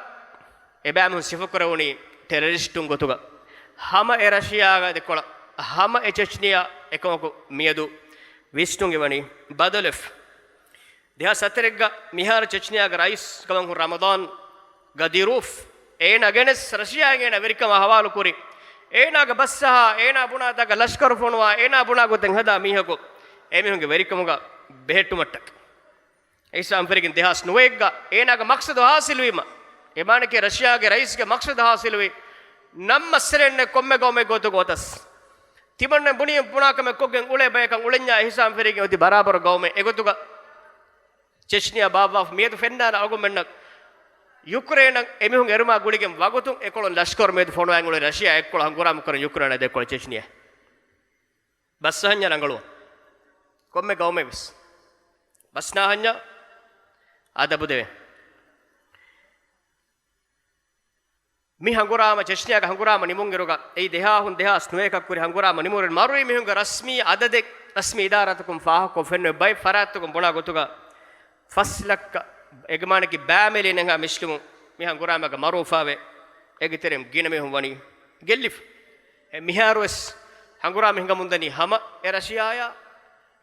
އެބައިމީހުން ސިފަކުރެވުނީ ޓެރަރިސްޓުން ގޮތުގަ. ހަމަ އެ ރަޝިޔާގަ ދެކޮޅަށް، ހަމަ އެ ޗެޗްނިޔާ އެކަމަކު މިއަދު ވިސްނުން އެވަނީ ބަދަލުވެފަ. ދެހާސް ހަތަރެއްގަ މިހާރު ޗެޗްނިޔާގެ ރައީސް ކަމަށް ހުރި ރަމަޟާން ގަދީރޫފް، އޭނާ ގެނެސް ރަޝިޔާއިން އޭނާ ވެރިކަމާ ހަވާލުކުރި، އޭނާގެ ބަސް އަހާ، އޭނާ ބުނާ ތަކަށް ލަޝްކަރު ފޮނުވާ، އޭނާ ބުނާ ގޮތެއް ހަދާ މީހަކު އެމީހުންގެ ވެރިކަމުގަ ބެހެއްޓުމަށްޓަކައި. އިސްލާމް ފެށިގެން ދެހާސް ނުވައެއްގަ އޭނާގެ މަޤްޞަދު ހާސިލުވީމަ، އެ މާނައަކީ ރަޝިޔާގެ ރައީސްގެ މަޤްޞަދު ހާސިލުވީ، ނަން މައްސަލައެއް ނެތް ކޮންމެ ގައުމެއްގެ ގޮތުގަ އޮތަސް. ތިމަންނަ ބުނި ބުނާކަމެއް ކޮށްގެން އުޅޭ ބަޔަކަށް އުޅެންޏާ އެ ހިސާބުން ފެށިގެން އޮތީ ބަރާބަރު ގައުމެއް. އެގޮތުގަ ޗެޗްނިޔާ ބާއްވާފަ މިއަދު ފެންނާނެ އަޅުގަނޑުމެންނަށް ޔުކްރޭނަށް އެމީހުން އެރުމާ ގުޅިގެން ވަގުތުން އެކޮޅުން ލަޝްކަރު މިއަދު ފޮނުވާން އުޅެ ރަޝިޔާ އެއްކޮޅަށް ހަނގުރާމަ ކުރަން ޔުކްރޭނާ ދެކޮޅަށް ޗެޗްނިޔާ. ބަސް އަހަންޏާ ރަނގަޅުވާ. ކޮންމެ ގައުމެއް ވެސް ބަސް ނާހަންޏާ އަދަބު ދެވޭ. މި ހަނގުރާމަ، ޗެޗްނިޔާގެ ހަނގުރާމަ ނިމުންއިރުގަ، އެއީ ދެހާހުން ދެހާސް ނުވައަކަށް ކުރި ހަނގުރާމަ ނިމުނުއިރު މަރުވި މީހުންގެ ރަސްމީ އަދަދެއް ރަސްމީ އިދާރާތަކުން ފާހަގަކޮށް ފެންނަ ބައެއް ފަރާތްތަކުން ބުނާ ގޮތުގަ ފަސް ލައްކަ އެގެ މާނައަކީ ބައި މިލިއަނެއްހާ މިސްކިތުން މި ހަނގުރާމައިގަ މަރުވެފަވޭ. އޭގެ ތެރެއިން ގިނަ މީހުން ވަނީ ގެއްލިފަ. އެ މިހާރުވެސް ހަނގުރާމަ ހިނގަމުންދަނީ ހަމަ އެ ރަޝިޔާއާ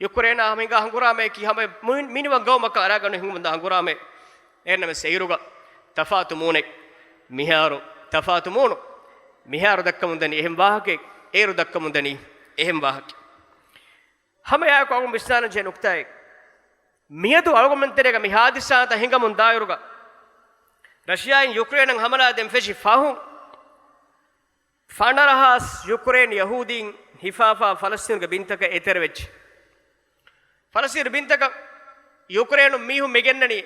ޔުކްރޭނާ ހަމަ ހިނގާ ހަނގުރާމައަކީ ހަމަ މި-، މިނިވަން ގައުމަކަށް އަރާގަން ހިނގަމުންދާ ހަނގުރާމައެއް. އެހެންނަމަވެސް އޭރުގަ ތަފާތު މޫނެއް. މިހާރު ތަފާތު މޫނު. މިހާރު ދައްކަމުންދަނީ އެހެން ވާހަކައެއް، އޭރު ދައްކަމުންދަނީ އެހެން ވާހަކައެއް. ހަމައެއާއެކު އަޅުގަނޑު ވިސްނާލަންޖެހޭ ނުކްތާއެއް، މިއަދު އަޅުގަނޑުމެން ތެރޭގަ މި ހާދިސާތައް ހިނގަމުން ދާއިރުގަ، ރަޝިޔާއިން ޔުކްރޭނަށް ހަމަލާ ދޭން ފެށި ފަހުން، ފަނަރަހާސް ޔުކްރޭން ޔަހޫދީން ހިފާފާ ފަލަސްތީނުގެ ބިންތަކަށް އެތެރެވެއްޖެ. ފަލަސްތީނު ބިންތަކަށް ޔުކްރޭނުން މީހުން މި ގެންނަނީ،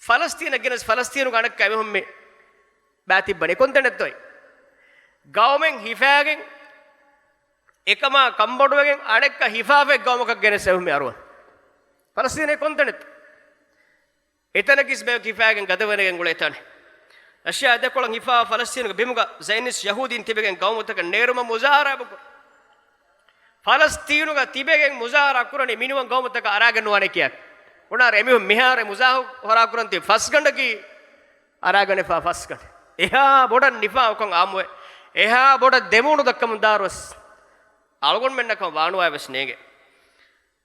ފަލަސްތީނަށް ގެނެސް ފަލަސްތީނުގެ އަނެއްކާ އެމީހުން މި ބާ ތިއްބަނީ ކޮންތަނެއްތޯ؟ ގައުމެއް ހިފާގެން، އެކަމާ ކަންބޮޑުވެގެން، އަނެއްކާ ހިފާފައި ގައުމަކަށް ގެނެސް އެމީހުން މި އަރުވަން. ފަލަސްތީނޭ ކޮންތަނެއްތޯ؟ އެތަނަކީސް ބަޔަކު ހިފާގެން ގަދަވެގެން އުޅޭ ތަނެއް. ރަޝިޔާ ދެކޮޅަށް ހިފާ ފަލަސްތީނުގެ ބިމުގަ ޒައިނިސްޓް ޔަހޫދީން ތިބެގެން ގައުމުތަކަށް ނޭރުމަށް މުޒާހަރާ އެބަ ކުރި. ފަލަސްތީނުގަ ތިބެގެން މުޒާހަރާ ކުރަނީ މިނިވަން ގައުމުތަކަށް އަރާގެން ނުވާނެ ކިޔާ. އޮނާރ އެމީހުން މިހާރު މުޒާހަރާ ކުރަން ތި ފަސްގަނޑަކީ އަރާގަނެފާ ފަސްގަނޑެއް. އެހާ ބޮޑަށް ނިފާކޮށް އާއްމުވެ، އެހާ ބޮޑަށް ދެމޫނު ދައްކަމުން ދާއިރުވެސް އަޅުގަނޑުމެންނަކަށް ވާނުވާވެސް ނޭނގެ.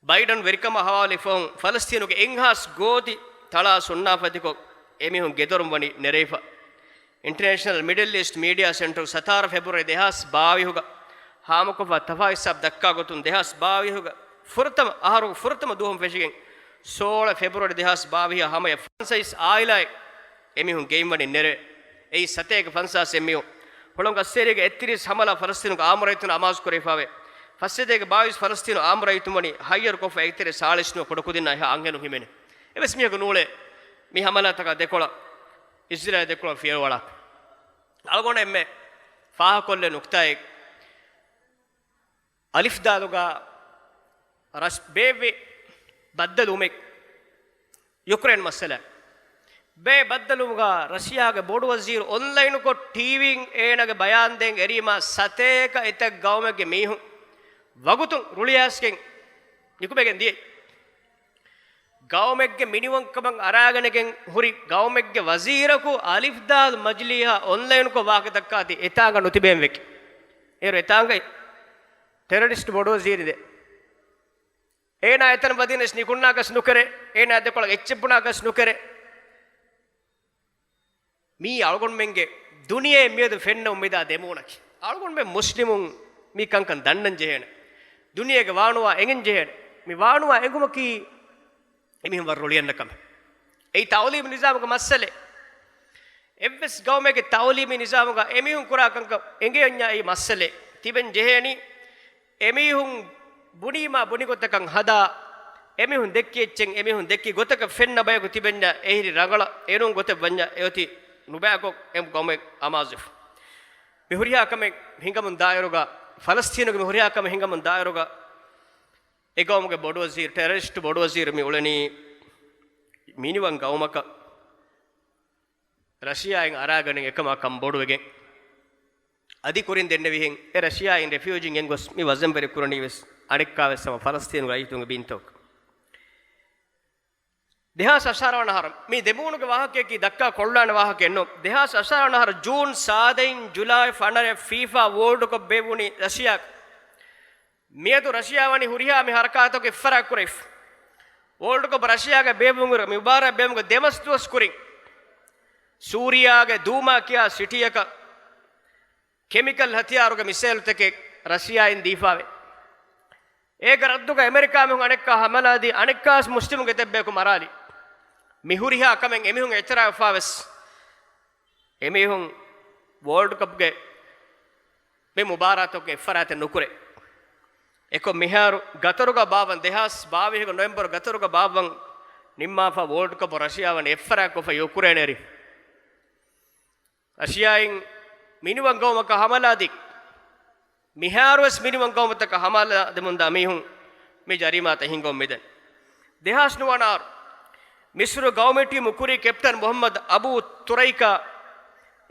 ބައިޑަން ވެރިކަމާ ހަވާލުވި ފަހުން ފަލަސްތީނުގެ އެއްހާސް ގޯތި ތަޅާ ސުންނާފަތިކޮށް، އެމީހުން ގެދޮރުން ވަނީ ނެރެވިފަ. އިންޓަރނޭޝަނަލް މިޑަލް އީސްޓް މީޑިއާ ސެންޓަރު ސަތާރަ ފެބްރުއަރީ ދެހާސް ބާވީހުގަ ހާމަކޮށްފަ ތަފާ ހިސާބު ދައްކާ ގޮތުން، ދެހާސް ބާވީހުގެ ފުރަތަމަ އަހަރު ފުރަތަމަ ދުވަހުން ފެށިގެން، ސޯޅަ ފެބްރުއަރީ ދެހާސް ބާވީހަށް ހަމަޔަށް ފަންސަވީސް އާއިލާއެއް އެމީހުން ގެއިން ވަނީ ނެރެވެ. އެއީ ސަތޭކަ ފަންސާސް އެމީހުން. ހުޅަނގު އައްސޭރީގެ އެއްތިރީސް ހަމަލާ ފަލަސްތީނުގެ އާއްމު ރައްޔިތުން އަމާޒު ކުރެވިފަވޭ. ފަސްސަތޭކަ ބާވީސް ފަލަސްތީނު އާއްމު ރައްޔިތުން ވަނީ ހައްޔަރު ކޮށްފަ އެކަތެރޭ ސާޅީސް ނުވަ ކުޑަކުދިންނާ އެހާ އަންހެނުން ހިމެނޭ. އެވެސް މީހަކު ނޫޅޭ މި ހަމަލާތަކާ ދެކޮޅަށް، އިސްރާއީލް ދެކޮޅަށް ފިޔަވަޅާ. އަޅުގަނޑަށް އެންމެ ފާހަގަކޮށްލެވޭ ނުކްތާއެއް، އަލިފް ދާލުގަ ރަސް ބޭއްވި ބައްދަލުވުމެއް ޔުކްރޭން މައްސަލަ. ބޭ ބައްދަލުވުމުގަ ރަޝިޔާގެ ބޮޑު ވަޒީރު އޮންލައިނުކޮށް ޓީވީން އޭނާގެ ބަޔާންދޭން އެރީމާ ސަތޭކަ އެތައް ގައުމެއްގެ މީހުން ވަގުތުން ރުޅިއައިސްގެން ނިކުމެގެން ދިޔައީ. ގައުމެއްގެ މިނިވަންކަމަށް އަރާގަނެގެން ހުރި ގައުމެއްގެ ވަޒީރަކު އަލިފް ދާލް މަޖިލީހާ އޮންލައިންކޮށް ވާހަކަ ދައްކާތީ އެތާނގަ ނުތިބޭން ވެގެ. އޭރު އެތާނގައި ޓެރަރިސްޓް ބޮޑު ވަޒީރިން ދެ. އޭނާ އެތަން ވަދީނަސް ނިކުންނާކަސް ނުކެރޭ، އޭނާ ދެކޮޅަށް އެއްޗެއް ބުނާކަސް ނުކެރޭ. މީ އަޅުގަނޑުމެންގެ ދުނިޔެ މިއަދު ފެންނަ އުއްމިދާ ދެމޫނަކީ. އަޅުގަނޑުމެން މުސްލިމުން މި ކަންކަން ދަންނަން ޖެހޭނެ. ދުނިޔޭގެ ވާނުވާ އެނގެން ޖެހޭނެ. މި ވާނުވާ އެނގުމަކީ އެމީހުން ވަރަށް ރުޅިއަންނަ ކަމެއް. އެއީ ތައުލީމު ނިޒާމުގެ މައްސަލެއް. އެއްވެސް ގައުމެއްގެ ތައުލީމީ ނިޒާމުގަ އެމީހުން ކުރާ ކަންކަން އެނގޭންޏާ އެއީ މައްސަލެއް ތިބެން ޖެހޭނީ. އެމީހުން ބުނީމާ ބުނި ގޮތަކަށް ހަދާ، އެމީހުން ދެއްކި އެއްޗެއް އެމީހުން ދެއްކި ގޮތަކަށް ފެންނަ ބަޔަކު ތިބެންޏާ އެހިރި ރަނގަޅަށް އެނޫން ގޮތެއް ވަންޏާ އެއޮތީ ނުބައިކޮށް އެ ގައުމެއް އަމާޒުވެފަ. މި ހުރިހާ ކަމެއް ހިނގަމުން ދާއިރުގަ، ފަލަސްތީނުގެ މި ހުރިހާ ކަމެއް ހިނގަމުން ދާއިރުގަ، އެ ގައުމުގެ ބޮޑުވަޒީރު، ޓެރަރިސްޓް ބޮޑުވަޒީރު މި އުޅެނީ މިނިވަން ގައުމަކަށް ރަޝިޔާއިން އަރާގަނެ އެކަމާ ކަން ބޮޑުވެގެން. އަދި ކުރިން ދެންނެވިހެން އެ ރަޝިޔާއިން ރެފިއުޖީން ގެންގޮސް މި ވަޒަންވެރި ކުރަނީވެސް އަނެއްކާވެސް ހަމަ ފަލަސްތީނުގެ ރައްޔިތުންގެ ބީންތަކަށް. ދެހާސް އަށާރަ ވަނަ އަހަރު މި ދެމޫނުގެ ވާހަކަޔަކީ ދައްކާ ކޮށްލާނެ ވާހަކައެއް ނޫން. ދެހާސް އަށާރަ ވަނަ އަހަރު ޖޫން ސާދައިން ޖުލާއި ފަނަރަ ފީފާ ވޯލްޑް ކަޕް ބޭއްވުނީ ރަޝިޔާގަ. މިއަދު ރަޝިޔާ ވަނީ ހުރިހާ މި ހަރަކާތަކު އެއްފަރާތް ކުރެވިފަ. ވޯލްޑް ކަޕް ރަޝިޔާގަ ބޭއްވުން މި މުބާރާތް ބޭއްވުމުގެ ދެމަސް ދުވަސް ކުރިން ސޫރިޔާގެ ދޫމާ ކިޔާ ސިޓީއަކަށް ކެމިކަލް ހަތިޔާރުގެ މިސައިލްތަކެއް ރަޝިޔާއިން ދީފާވެ. އޭގެ ރައްދުގަ އެމެރިކާ މީހުން އަނެއްކާ ހަމަލާދީ އަނެއްކާވެސް މުސްލިމުންގެ އެތައް ބަޔަކު މަރާލި. މި ހުރިހާ ކަމެއް އެމީހުން އެއްޗެއް އެއްފަރާތް ވެފަވެސް އެމީހުން ވޯލްޑް ކަޕްގެ މި މުބާރާތަކުގެ އެއްފަރާތެއް ނުކުރޭ. އެކޮށް މިހާރު ގަތަރުގަ ބާއްވަން، ދެހާސް ބާވީހުގެ ނޮވެމްބަރު ގަތަރުގަ ބާއްވަން ނިންމާފަ ވޯލްޑް ކަޕް ރަޝިޔާ ވަނީ އެއްފަރާތް ކޮށްފަ ޔުކްރޭނަށް އެރި. ރަޝިޔާއިން މިނިވަން ގައުމަކަށް ހަމަލާދީ، މިހާރުވެސް މިނިވަން ގައުމުތަކަށް ހަމަލާ ދެމުންދާ މީހުން މި ޖަރީމާތައް ހިންގަމުން މިދަނީ. ދެހާސް ނުވަ އަހަރު މިސްރު ގައުމީ ޓީމު ކުރީ ކެޕްޓަން މުހައްމަދު އަބޫ ތުރައިކާ،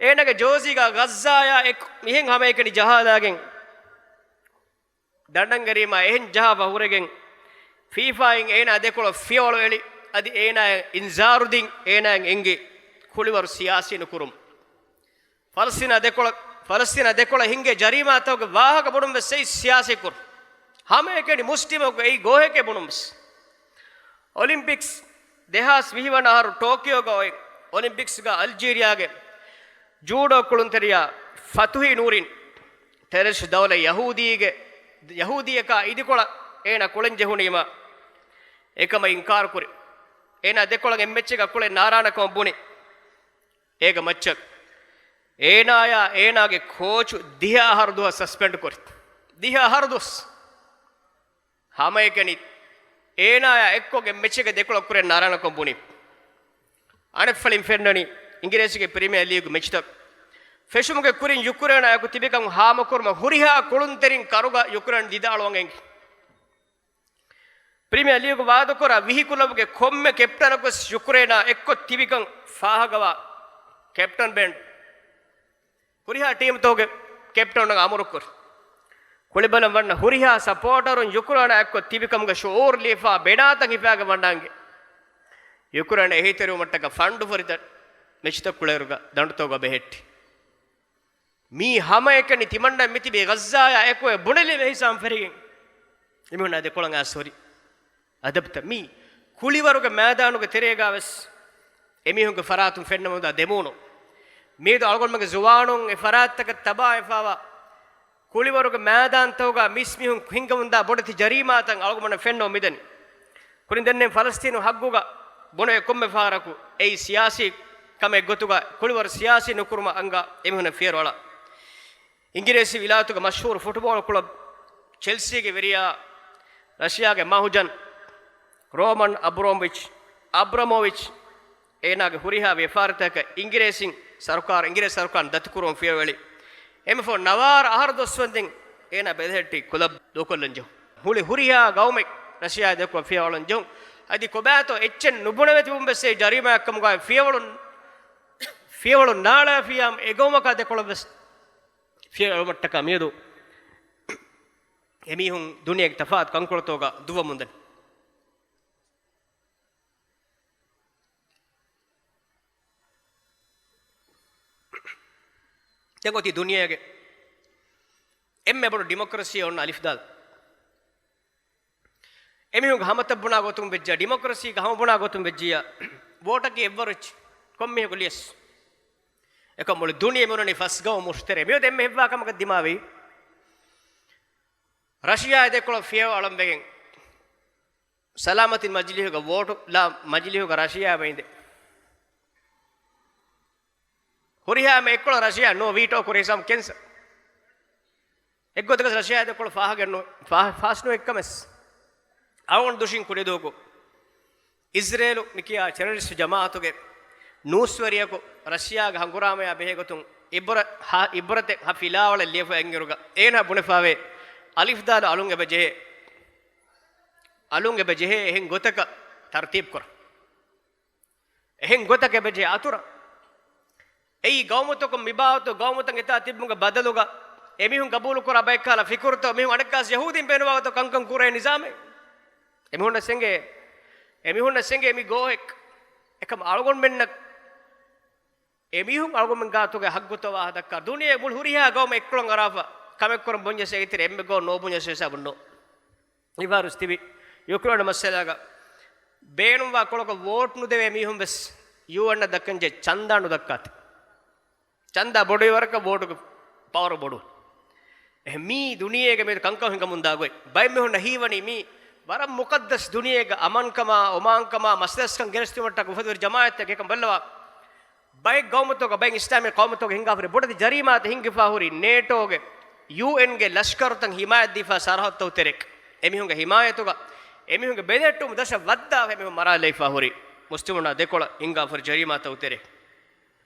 އޭނާގެ ޖޯޒީގަ ޣައްޒާޔާ އެކު މިހެން ހަމައެކަނި ޖަހާލާގެން ދަނޑަށް އެރީމާ އެހެން ޖަހާފަ ހުރެގެން، ފީފާއިން އޭނާ ދެކޮޅަށް ފިޔަވަޅު އެޅި، އަދި އޭނާއަށް އިންޒާރު ދިން، އޭނާއަށް އެންގި ކުޅިވަރު ސިޔާސީ ނުކުރުން. ފަލަސްތީނާ ދެކޮޅަށް، ފަލަސްތީނާ ދެކޮޅަށް ހިންގޭ ޖަރީމާތަކުގެ ވާހަކަ ބުނުން ވެސް އެއީ ސިޔާސީ ކުރުން. ހަމައެކަނި މުސްލިމަކު އެއީ ގޯހެކޭ ބުނުން ވެސް. އޮލިމްޕިކްސް ދެހާސް ވިހި ވަނަ އަހަރު ޓޯކިޔޯގަ އޮތް އޮލިމްޕިކްސްގަ އަލްޖީރިޔާގެ ޖޫޑޯ ކުޅުންތެރިޔާ ފަތުހީ ނޫރީން ޓެރަރިސްޓް ދައުލަތް ޔަހޫދީގެ، ޔަހޫދީއަކާ އިދިކޮޅަށް އޭނާ ކުޅެން ޖެހުނީމަ އެކަމަށް އިންކާރު ކުރި. އޭނާ ދެކޮޅަށް އެއްމެޗެއްގަ ކުޅެން ނާރާނެ ކަމަށް ބުނި. އޭގެ މައްޗަށް އޭނާޔާ އޭނާގެ ކޯޗު ދިހަ އަހަރު ދުވަސް ސަސްޕެންޑް ކުރި. ދިހަ އަހަރު ދުވަސް. ހަމައެކަނި އޭނާޔާ އެއްކޮށް އެއްމެޗެއްގަ ދެކޮޅަށް ކުޅެން ނާރާނެ ކަމަށް ބުނި. އަނެއްފަޅިން ފެންނަނީ އިނގިރޭސިގެ ޕްރިމިއާ ލީގު މެޗްތައް. ފެށުމުގެ ކުރިން ޔުކްރޭނާ އެކު ތިބިކަން ހާމަކުރުމަށް ހުރިހާ ކުޅުންތެރިން ކަރުގަ ޔުކްރޭން ދިދައަޅުވަން އެނގި. ޕްރިމިއާ ލީގު ވާދަކުރާ ވިހި ކުލަބުގެ ކޮންމެ ކެޕްޓަނަކުވެސް ޔުކްރޭނާ އެއްކޮށް ތިބިކަން ފާހަގަވާ ކެޕްޓަން ބޭންޑް. ހުރިހާ ޓީމްތަކުގެ ކެޕްޓަނުންނަށް އަމުރުކުރި. ކުޅިބަލަން ވަންނަ ހުރިހާ ސަޕޯޓަރުން ޔުކްރޭނާ އެއްކޮށް ތިބިކަމުގެ ޝުޢޫރު ލިޔެފާ ބެނާތައް ހިފާގެން ވަންނާނގެ. ޔުކްރޭން އެހީތެރިވުމަށްޓަކަ ފަންޑު ފުރިތައް މެޗްތައް ކުޅޭއިރުގަ ދަނޑުތަކުގަ ބެހެއްޓި. މީ ހަމައެކަނި ތިމަންނަ މިތިބީ ޣައްޒާޔާ އެކު ބުނެލި ވެހިސާން ފެރިގެން. އެމީހުންނާ ދެކޮޅަށް އާސް ހުރި އަދަބުތައް މީ ކުޅިވަރުގެ މައިދާނުގެ ތެރޭގަ ވެސް އެމީހުންގެ ފަރާތުން ފެންނަމުންދާ ދެމޫނު. މިއަދު އަޅުގަނޑުމެންގެ ޒުވާނުން އެ ފަރާތްތަކަށް ތަބާވެފާވާ ކުޅިވަރުގެ މައިދާންތަކުގަ މިސް މީހުން ހިންގަމުންދާ ބޮޑެތި ޖަރީމާތައް އަޅުގަނޑަށް ފެންނަމުން މިދަނީ. ކުރިން ދެންނެވި ފަލަސްތީނު ހައްގުގަ ބުނެވޭ ކޮންމެ ފަހަރަކު އެއީ ސިޔާސީ ކަމެއް ގޮތުގަ ކުޅިވަރު ސިޔާސީ ނުކުރުމަށް އަންގާ އެމީހުންނަށް ފިޔަވަޅު އަޅާ. އިނގިރޭސި ވިލާތުގެ މަޝްހޫރު ފުޓުބޯޅަ ކުޅަބް ޗެލްސީގެ ވެރިޔާ ރަޝިޔާގެ މަހުޖަން ރޯމަން އަބްރޯމްވިޗް، އަބްރަމޯވިޗް، އޭނާގެ ހުރިހާ ވިޔަފާރިތަކަށް އިނގިރޭސިން ސަރުކާރު، އިނގިރޭސި ސަރުކާރުން ދަތިކުރުމަށް ފިޔަވަޅު އެޅި. އެންމެ ފަހު ނަވާރަ އަހަރު ދުވަސްވަންދެން އޭނާ ބެލެހެއްޓި ކުލަބް ދޫކޮށްލަން ޖެހުން. ހުޅި ހުރިހާ ގައުމެއް ރަޝިޔާ ދެކޮށް ފިޔަވަޅުން ޖެހުން. އަދި ކޮބާތޯ އެއްޗެއް ނުބުނެވޭ ތިބުން ވެސް އެ ޖަރީމާއެއްކަމުގައި ފިޔަވަޅު، ފިޔަވަޅު ނާޅާފިޔާމަ އެ ގައުމަކާ ދެކޮޅަށް ވެސް ފިޔަވަޅުމަށްޓަކާ މިއަދު އެމީހުން ދުނިޔޭގެ ތަފާތު ކަންކޮޅުތަކުގަ ދުވަމުންދަނީ. ދެން އޮތީ ދުނިޔޭގެ އެންމެ ބޮޑު ޑިމޮކްރަސީ އޮންނަ އަލިފްދާލް. އެމީހުންގެ ހަމަތައް ބުނާ ގޮތުން ވެއްޖިއްޔާ، ޑިމޮކްރަސީގެ ހަމަ ބުނާ ގޮތުން ވެއްޖިއްޔާ، ވޯޓަކީ އެއްވަރު އެއްޗެއް، ކޮންމީހަކު ލިޔަސް. އެކަމް މުޅި ދުނިޔެ މިއޮންނަނީ ފަސް ގައުމު މުށްތެރޭ. މިއޮތީ އެންމެ ހެއްވާ ކަމަކަށް ދިމާވީ. ރަޝިޔާއާ ދެކޮޅަށް ފިޔަވާ އަޅަން ވެގެން، ސަލާމަތީ މަޖިލީހުގަ ވޯޓު ލާ މަޖިލީހުގަ ރަޝިޔާ އިނދެ. ހުރިހާ އެއްކޮޅަށް ރަޝިޔާ ނޯ ވީޓޯ ކުރި ހިސާބުން ކެންސަލް. އެއްގޮތަކަސް ރަޝިޔާ ދެކޮޅަށް ފާހަގަ ނު-، ފާ-، ފާސް ނުވެ ކަމެސް. އަޅުގަނޑު ދުށިން ކުރިދުވަހު އިޒްރޭލު މިކިޔާ ޓެރަރިސްޓް ޖަމާއަތުގެ ނޫސްވެރިޔަކު ރަޝިޔާގެ ހަނގުރާމަޔާ ބެހޭ ގޮތުން އިބުރަ-، ހާ-، އިބުރަތެއް ހަ ފިލާވަޅެއް ލިޔެފަ އިންއިރުގަ އޭނާ ބުނެފާވޭ، އަލިފްދާލު އަޅުން އެބަ ޖެހޭ. އަޅުން އެބަ ޖެހޭ އެހެން ގޮތަކަށް ތަރުތީބު ކުރަން. އެހެން ގޮތަކަށް އެބަ ޖެހޭ އަތުރަށް. އެއީ ގައުމުތަކުން މިބާވަތު ގައުމުތައް އެތާ ތިބުމުގެ ބަދަލުގަ އެމީހުން ގަބޫލުކުރާ ބައެއްކަހަލަ ފިކުރުތައް މީހުން އަނެއްކާސް ޔަހޫދީން ބޭނުންވާ ގޮތަށް ކަންކަން ކުރޭ ނިޒާމެއް. އެމީހުންނަށް އެނގޭ، އެމީހުންނަށް އެނގޭ މި ގޯހެއް. އެކަމް އަޅުގަނޑުމެންނަށް އެމީހުން އަޅުގަނޑުމެން ގާތުގަ ހައްގުތައް ވާހަކަ ދައްކާ ދުނިޔޭގެ މުޅި ހުރިހާ ގައުމެއް އެއްކޮޅަށް އަރާފަ ކަމެއް ކުރަން ބުންޏަސް އޭގެ ތެރޭ އެންމެ ގޯ ނޯބުންޏަސް ހިސާބުން ނޯ. އިވާރުސް ތިބި ޔުކްރޭން މައްސަލާގަ ބޭނުންވާ ކޮޅަކަށް ވޯޓް ނުދެވޭ މީހުން ވެސް ޔޫއެންއަށް ދައްކަންޖެހޭ ޗަންދާ ނުދައްކާތި. ޗަންދާ ބޮޑުވި ވަރަކަށް ވޯޓުގެ ޕަވަރު ބޮޑު. އެހެން މީ ދުނިޔޭގެ މިއަދު ކަންކަން ހިނގަމުންދާ ގޮތް. ބައެއް މީހުންނަށް ހީވަނީ މީ ވަރަށް މުޤައްދަސް ދުނިޔޭގެ އަމާންކަމާ، އޮމާންކަމާ، މަސަލަސްކަން ގެނެސްދިއުމަށްޓަކަ އުފެދިވެރި ޖަމާއަތްތަކެއް. އެކަން ބައްލަވާ، ބައެއް ގައުމުތަކަށް، ބައެއް އިސްލާމީ ޤައުމުތަކަށް ހިނގާފަ ހުރި ބޮޑެތި ޖަރީމާތައް ހިނގިފަ ހުރި ނޭޓޯގެ، ޔޫއެންގެ ލަޝްކަރުތައް ހިމާޔަތްދީފަ ސަރަހައްދުތައް ތެރޭ. އެމީހުންގެ ހިމާޔަތުގަ، އެމީހުންގެ ބެލެހެއްޓުމުގެ ދަށަށް ވައްދާފަ އެމީހުން މަރާލައިފަ ހުރި މުސްލިމުންނާ ދެކޮޅަށް ހިނގާފަ ހުރި ޖަރީމާތައް ތެރޭ.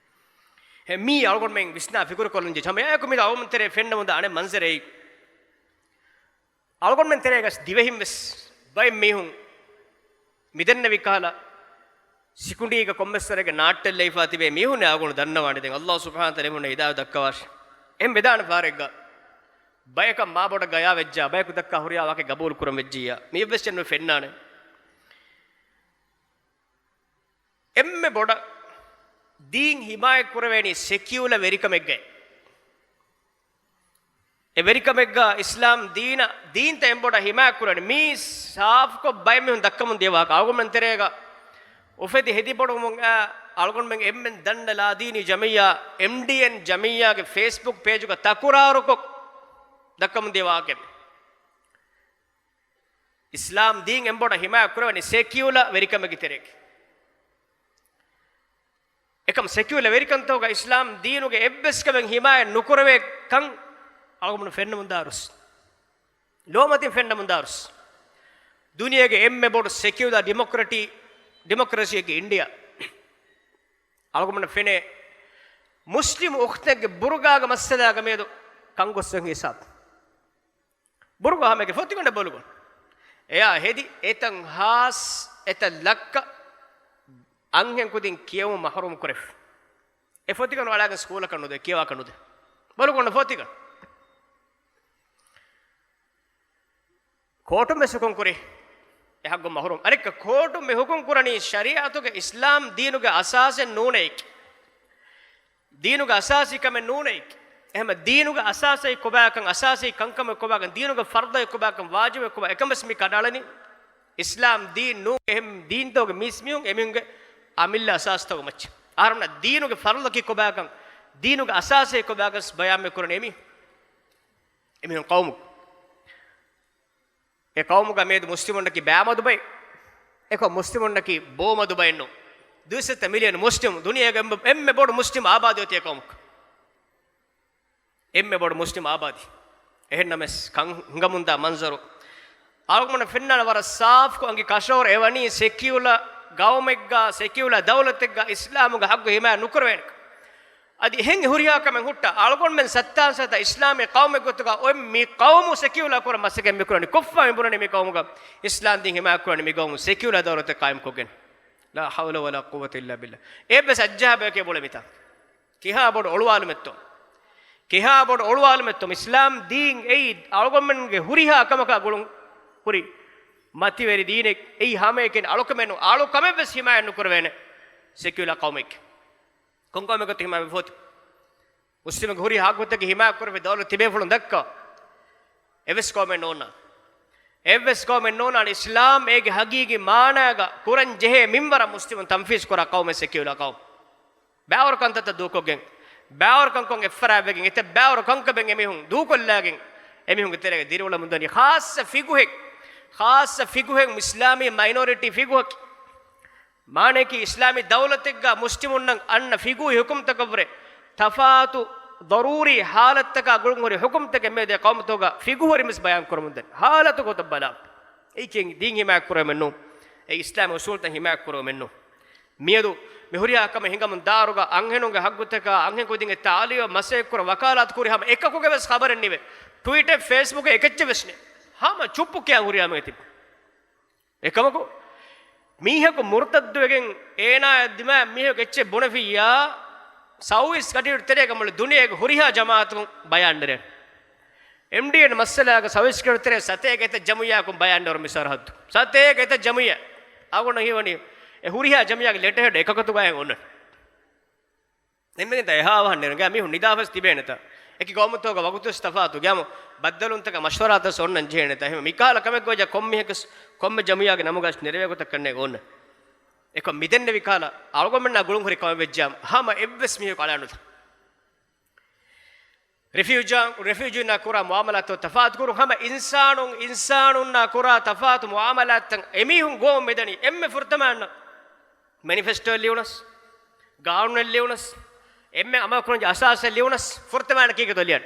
އެ މީ އަޅުގަނޑުމެން ވިސްނާ ފިކުރު ކޮށްލަން ޖެހޭ. ހަމައެއާއެކު މި އަޅުގަނޑުމެން ތެރޭ ފެންނަމުންދާ އަނެއް މަންޒަރެއް. އަޅުގަނޑުމެން ތެރޭގަސް ދިވެހިން ވެސް ބައެއް މީހުން މިދެންނެވި ކަހަލަ ސިކުނޑީގަ ކޮންމެސްވަރެއްގެ ނާއްޓެއް ލައިފާ ތިބޭ މީހުންނެއް އަޅުގަނޑު ދަންނަވާނެ. ދެން އައްލާހު ސުބްޙާނަހު ވަތަޢާލާ އެމީހުންނަށް ހިދާޔަތް ދައްކަވާށި. އެހެން ވެދާނެ ފަހަރެއްގަ ބަޔަކަށް މާބޮޑަށް ގަޔާވެއްޖާ، ބަޔަކު ދައްކާ ހުރިހާ ވާހަކައެއް ގަބޫލު ކުރަން ވެއްޖިއްޔާ، މި އެއްވެސް އެއްނު ފެންނާނެ. އެންމެ ބޮޑަށް ދީން ހިމާޔަތް ކުރެވޭނީ ސެކިއުލަ ވެރިކަމެއްގައި. އެ ވެރިކަމެއްގަ އިސްލާމް ދީނަށް، ދީންތައް އެންމެ ބޮޑަށް ހިމާޔަތް ކުރަނީ. މީ ސާފުކޮށް ބައެއް މީހުން ދައްކަމުން ދިޔަ ވާހަކަ. އަޅުގަނޑުމެން ތެރޭގަ އުފެދި ހެދި ބޮޑުވުމުން އަޅުގަނޑުމެން އެންމެން ދަންނަ ލާދީނީ ޖަމިއްޔާ، އެމްޑީއެން ޖަމިއްޔާގެ ފޭސްބުކް ޕޭޖުގަ ތަކުރާރުކޮށް ދައްކަމުން ދިޔަ ވާހަކައެއް. އިސްލާމް ދީން އެންމެ ބޮޑަށް ހިމާޔަތް ކުރެވެނީ ސެކިއުލަ ވެރިކަމެއްގެ ތެރޭގަ. އެކަމް ސެކިއުލަ ވެރިކަންތަކުގަ އިސްލާމް ދީނުގެ އެއްވެސް ކަމެއް ހިމާޔަތް ނުކުރެވޭ ކަން އަޅުގަނޑު ފެންނަމުންދާ ރުސް. ލޯމަތިން ފެންނަމުންދާ ރުސް. ދުނިޔޭގެ އެންމެ ބޮޑު ސެކިއުލަ ޑިމޮކްރެޓީ، ޑިމޮކްރަސީއެއްގެ އިންޑިއާ. އަޅުގަނޑަށް ފެނޭ މުސްލިމް އުޚްތެއްގެ ބުރުގާގެ މައްސަލާގަ މިއަދު ކަންގޮއްސަން ހިސާބު. ބުރުގާ ހަމައެކަނި ފޮތިގަނޑެއް ބޮލުގަނޑު. އެއާ ހެދި އެތަން ހާސް، އެތަން ލައްކަ އަންހެން ކުދިން ކިޔެވުމުން މަހްރޫމް ކުރެފަ. އެ ފޮތިގަނޑު އަޅާގެން ސްކޫލަކަށް ނުދޭ، ކިޔަވާކަށް ނުދޭ. ބޮލުގަނޑު ފޮތިގަނޑު. ކޯޓުން ވެސް ހުކުމް ކުރި އެ ހައްގު މަހްރޫމް. އަނެއްކާ ކޯޓުން މި ހުކުމް ކުރަނީ ޝަރީއަތުގެ އިސްލާމް ދީނުގެ އަސާސެއް ނޫނޭ. ދީނުގެ އަސާސީ ކަމެއް ނޫނޭ. އެހެން ދީނުގެ އަސާސީ ކޮބާކަން، އަސާސީ ކަންކަމެއް ކޮބާކަން، ދީނުގެ ފަރުޟެއް ކޮބާކަން، ވާޖިބެއް ކޮބާ، އެކަން ވެސް މި ކަނޑައަޅަނީ އިސްލާމް ދީން ނޫން. އެހެން ދީންތަކުގެ މީސްމީހުން އެމީހުންގެ އަމިއްލަ އަސާސްތަކުގެ މައްޗަށް. އަހަރުމެންނަށް ދީނުގެ ފަރުޟަކީ ކޮބާކަން، ދީނުގެ އަސާސީ ކޮބާކަން ވެސް ބަޔާން މި ކުރަނީ އެމީހުން. އެމީހުން ޤައުމު އެ ޤައުމުގަ މިއަދު މުސްލިމުންނަކީ ބައިމަދު ބައެއް. އެކަމް މުސްލިމުންނަކީ ބޯމަދު ބައެއް ނޫން. ދުއިސައްތަ މިލިއަން މުސްލިމު، ދުނިޔޭގެ އެންމެ، އެންމެ ބޮޑު މުސްލިމް އާބާދީ އޮތީ އެ ޤައުމުގަ. އެންމެ ބޮޑު މުސްލިމް އާބާދީ. އެހެންނަމަވެސް ކަން ހިނގަމުންދާ މަންޒަރު. އަޅުގަނޑަށް ފެންނާނެ ވަރަށް ސާފުކޮށް އަނގި ކަށަވަރު އެވަނީ ސެކިއުލަ ޤައުމެއްގަ، ސެކިއުލަ ދައުލަތެއްގަ އިސްލާމުގެ ހައްގު ހިމާޔަތް ނުކުރެވޭނެ. އަދި އެހެން ހުރިހާ ކަމެއް ހުއްޓާ، އަޅުގަނޑުމެން ސައްތާން ސަތާ އިސްލާމީ ޤައުމެއް ގޮތުގަ އޮތް މި ޤައުމު ސެކިއުލާ ކުރަން މަސައްކަތް މި ކުރަނީ. ކޮށްފަ މި ބުނަނީ މި ޤައުމުގަ އިސްލާމް ދީން ހިމާޔަތް ކުރަނީ މި ޤައުމު ސެކިއުލާ ދައުލަތެއް ޤާއިމްކޮށްގެން. ލާ ޙައުލަ ވަލާ ޤުއްވަތަ އިއްލާ ބިއްލާ. އެއްވެސް އަޖައިބެކޭ ބުޅެ މިތާ. ކިހާ ބޮޑު އޮޅުވާލުމެއްތޯ. ކިހާ ބޮޑު އޮޅުވާލުމެއްތޯ. އިސްލާމް ދީން އެއީ އަޅުގަނޑުމެންގެ ހުރިހާ ކަމަކާ ގުޅުން ހުރި މަތިވެރި ދީނެއް. އެއީ ހަމައެކަނި އަޅުކަމެއް ނޫން. އަޅުކަމެއްވެސް ހިމާޔަތް ނުކުރެވޭނެ ސެކިއުލާ ޤައުމެއްގެ. ކޮން ޤައުމެއް ގޮތުން ހިމާޔަތް ވެފަ އޮތީ؟ މުސްލިމުންގެ ހުރި ހައްގުތަކެއް ހިމާޔަތްކުރެވޭ ދައުލަތް ތިބޭފުޅުން ދައްކާ އެއްވެސް ގައުމެއް ނޯންނާނެ. އެއްވެސް ގައުމެއް ނޯންނާނެ އިސްލާމް އޭގެ ހަގީގީ މާނާގަ ކުރަން ޖެހޭ މިންވަރަށް މުސްލިމުން ތަންފީޒް ކުރާ ޤައުމެއް އެކިއުލާ ޤައުމު. ބައިވަރު ކަންތައްތައް ދޫކޮށްގެން، ބައިވަރު ކަންކޮށް އެއްފަރާތްވެގެން، އެތައް ބައިވަރު ކަންކަމެއް އެމީހުން ދޫކޮށްލާގެން، އެމީހުންގެ ތެރޭގަ ދިރިއުޅެމުން ދަނީ ޚާއްޞަ ފިޤުހެއް، ޚާއްޞަ ފިޤުހެއް އިސްލާމީ މައިނޯރިޓީ ފިޤުހަކީ. މާނައަކީ، އިސްލާމީ ދައުލަތެއްގަ މުސްލިމުންނަށް އަންނަ ފިޤުހީ ޙުކުމްތަކަށްވުރެ ތަފާތު ޟަރޫރީ ޙާލަތްތަކާ ގުޅުންހުރި ޙުކުމްތަކެއް މިއަދު ޤައުމުތަކުގަ ފިޤުހުވެރިންވެސް ބަޔާންކުރަމުންދަނީ. ޙާލަތު ގޮތަށް ބަލާ، އެއީ ދީން ޙިމާޔަތްކުރެވޭ ނޫން، އެއީ އިސްލާމީ އުޞޫލުތައް ޙިމާޔަތްކުރެވޭ ނޫން. މިއަދު މި ހުރިހާ ކަމެއް ހިނގަމުން ދާއިރުގަ އަންހެނުންގެ ޙައްގުތަކާ އަންހެން ކުދިންގެ ތާލީމަށް މަސައްކަތްކުރަން ވަކާލާތު ކުރި ހަމަ އެކަކުގެވެސް ޚަބަރެއް ނިވޭ. ޓްވިޓަރ، ފޭސްބުކް އެކައްޗެއްވެސް ނެތް. ހަމަ ޗުއްޕު ކިޔާ ހުރިހާ މީހެއް ތިބި. އެކަމަކު، މީހަކު މުރުތައްދުވެގެން އޭނާއަށް ދިމާއަށް މީހަކު އެއްޗެއް ބުނެފިއްޔާ، ސައުވީސް ގަޑިއިރު ތެރޭގަ މުޅި ދުނިޔޭގެ ހުރިހާ ޖަމާޢަތުން ބަޔާންނެރޭ. އެމްޑީއެން މައްސަލާގަ ސައުވީސް ގަޑިއިރު ތެރޭ ސަތޭކަ އެތައް ޖަމުޢިއްޔާއަކުން ބަޔާންނެރު މި ސަރަހައްދު. ސަތޭކަ އެތައް ޖަމުޢިއްޔާ. އަޅުގަނޑަށް ހީވަނީ އެ ހުރިހާ ޖަމުޢިއްޔާގެ ލެޓަހެޑް އެކަކުތުގައި އޮންނަން. އެންމެން ތަ އެހާ ވަހަށް ނެރުން މީހުން ނިދާފަސް ތިބޭނެތަ؟ އެކި ގައުމުތަކުގަ ވަގުތުވެސް ތަފާތު. ގައުމު ބައްދަލުންތަކާ މަޝްވަރާތައް އޮންނަން ޖެހޭނެތަ؟ އެހެން މިކަހަލަ ކަމެއްގަ ވެއްޖާ ކޮންމެ މީހަކަސް ކޮންމެ ޖަމުޢިއްޔާގެ ނަމުގަސް ނެރެވޭ ގޮތަކަށް ނޭނގެ އޮންނަ. އެކަމް މިދެންނެވި ކަހަލަ އަޅުގަނޑުމެންނާ ގުޅުންހުރި ކަމެއް ވެއްޖާ ހަމަ އެއްވެސް މީހަކު އަޅާނުލާ. ރެފިއުޖާ، ރެފިއުޖީންނާ ކުރާ މުޢާމަލާތު ތަފާތު ކުރުން ހަމަ އިންސާނުން، އިންސާނުންނާ ކުރާ ތަފާތު މުޢާމަލާތަށް އެމީހުން ގޮވަން މިދަނީ. އެންމެ ފުރަތަމަ އަންނަ މެނިފެސްޓޯއެއް ލިޔުނަސް، ގާނޫނެއް ލިޔުނަސް، އެންމެ އަމަލު ކުރަން އަސާސެއް ލިޔުނަސް، ފުރަތަމަ އަންނަ ކީކޭތޯ ލިޔަން؟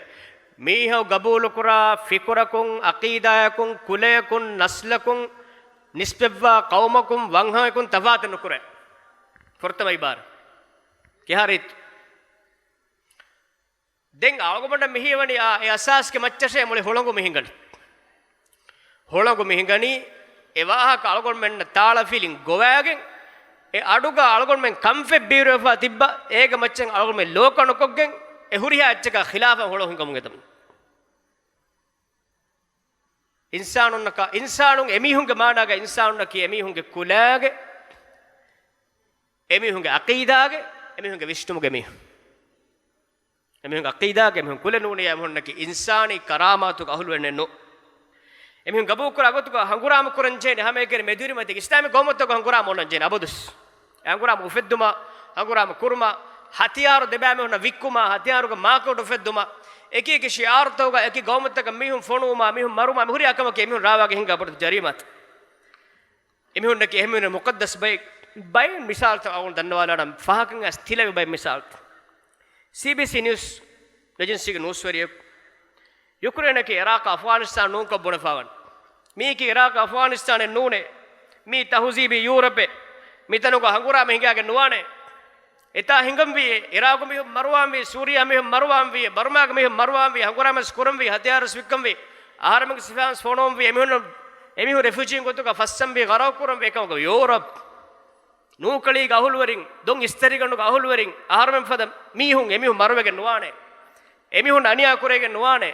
މީހަކު ގަބޫލުކުރާ ފިކުރަކުން، ޢަޤީދާއަކުން، ކުލަޔަކުން، ނަސްލަކުން، ނިސްބަތްވާ ޤައުމަކުން، ވަންހަވަޔަކުން ތަފާތެއް ނުކުރޭ. ފުރަތަމަ އިބާރާތް. ކިހާ ރީތި؟ ދެން އަޅުގަނޑަށް މިހީވަނީ އާ، އެ އަސާސްގެ މައްޗަށޭ މުޅި ހުޅަނގު މި ހިނގަނީ. ހުޅަނގު މި ހިނގަނީ، އެ ވާހަކަ އަޅުގަނޑުމެންނަށް ތާޅަފިލިން ގޮވާގެން، އެ އަޑުގަ އަޅުގަނޑުމެން ކަންފަތް ބީރުވެފާ ތިއްބާ، އޭގެ މައްޗަށް އަޅުގަނޑުމެން ލޯ ކަނުކޮށްގެން، އެ ހުރިހާ އެއްޗަކާ ޚިލާފަށް ހުޅަނގު ހިނގަމުން އެދަމުން. އިންސާނުންނަކަށް، އިންސާނުން އެމީހުންގެ މާނާގަ އިންސާނުންނަކީ އެމީހުންގެ ކުލައިގެ، އެމީހުންގެ ޢަޤީދާގެ، އެމީހުންގެ ވިސްނުމުގެ މީހުން. އެމީހުންގެ ޢަޤީދާގެ، އެމީހުން ކުލެ ނޫނިއްޔާ އެމީހުންނަކީ އިންސާނީ ކަރާމާތުގެ އަހުލުވެރިންނެއް ނޫން. އެމީހުން ގަބޫލުކުރާ ގޮތުގަ ހަނގުރާމަ ކުރަން ޖެހޭނެ ހަމައެކަނި މެދުވެރިމަތީގެ އިސްލާމީ ގައުމުތަކުގަ ހަނގުރާމަ އޮންނަން ޖެހޭނެ އަބަދުސް. އެ ހަނގުރާމަ އުފެއްދުމަށް، ހަނގުރާމަ ކުރުމަށް، ހަތިޔާރު ދެބައިމީހުންނަށް ވިއްކުމަށް، ހަތިޔާރުގެ މާކެޓް އުފެއްދުމަށް، އެކި އެކި ޝިޢާރުތަކުގަ އެކި ގައުމުތަކަށް މީހުން ފޮނުވުމަށް، މީހުން މަރުވުމަށް، މި ހުރިހާ ކަމަކީ އެމީހުން ރާވާގެ ހިނގާ ބޮޑު ޖަރީމާތައް. އެމީހުންނަކީ އެހެންވީމަ މުޤައްދަސް ބައެއް، ބައެއް މިސާލުތައް އަޅުގަނޑު ދަންނަވާލާނަން ފަހަކަށް އައިސް ތިލަވި ބައެއް މިސާލުތައް. ސީބީސީ ނިއުސް އެޖެންސީގެ ނޫސްވެރިޔަކު ޔުކްރޭނަކީ އިރާޤާ އަފްޣާނިސްތާން ނޫންކޮށް ބުނެފާވަން. މީކީ އިރާޤާ އަފްޣާނިސްތާނެއް ނޫނޭ. މީ ތަހުޒީބީ ޔޫރަޕެއް. މިތަނުގަ ހަނގުރާމަ ހިނގާގެން ނުވާނެ. އެތާ ހިނގަންވީ، އިރާޤު މީހުން މަރުވާންވީ، ސޫރިޔާ މީހުން މަރުވާންވީ، ބަރުމާގެ މީހުން މަރުވާންވީ، ހަނގުރާމަ ވެސް ކުރަންވީ، ހަތިޔާރު ވެސް ވިއްކަންވީ، އަހަރެމެންގެ ސިފައިން ފޮނުވަންވީ، އެމީހުން، އެމީހުން ރެފިއުޖީން ގޮތުގަ ފައްސަންވީ، ޣަރަޤު ކުރަންވީ، އެކަމަކު ޔޫރަޕް ނޫކަޅީގެ އަހުލުވެރިން، ދޮން އިސްތަށިގަނޑުގެ އަހުލުވެރިން، އަހަރުމެން ފަދަ މީހުން އެމީހުން މަރުވެގެން ނުވާނެ. އެމީހުން އަނިޔާ ކުރެވިގެން ނުވާނެ.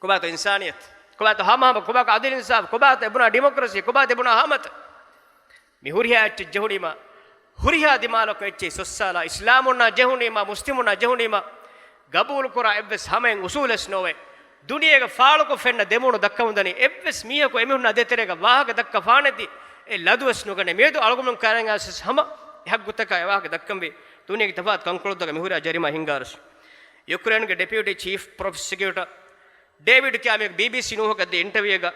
ކޮބާތޯ އިންސާނިއްޔަތު؟ ކޮބާތޯ ހަމަހަމަ؟ ކޮބާކަށް އަދިލު އިންސާފު؟ ކޮބާތޯ އެބުނާ ޑިމޮކްރަސީ؟ ކޮބާތޯ އެބުނާ ހަމަތަ؟ މި ހުރިހާ އެއްޗެއް ޖެހުނީމަ، ހުރިހާ ދިމާލަކު އެއްޗެއް ސޮއްސާލާ، އިސްލާމުންނާ ޖެހުނީމަ، މުސްލިމުންނާ ޖެހުނީމަ، ގަބޫލުކުރާ އެއްވެސް ހަމައެއް އުސޫލެއް ނޯވޭ. ދުނިޔޭގެ ފާޅުކޮށް ފެންނަ ދެމޫނު ދައްކަމުންދަނީ، އެއްވެސް މީހަކު އެމީހުންނާ ދޭތެރޭގަ ވާހަކަ ދައްކަފާނެތި އެއް ލަދުވެސް ނުގަނޭ. މިއަދު އަޅުގަނޑު ކައިރިން އައިސް ހަމަ އެ ހައްގުތަކާ އެ ވާހަކަ ދައްކަންވީ. ދުނިޔޭގެ ތަފާތު ކަންކޮޅުތަކަށް މި ހުރިހާ ޖަރީމާ ހިނގާރަސް. ޔުކްރޭންގެ ޑެޕިއުޓީ ޗީފް ޕްރޮސިކިއުޓަ ޑޭވިޑް ކެމިކް ބީބީސީ ނޫހަކަށް ދިޔަ އިންޓަވިއުއެއްގަ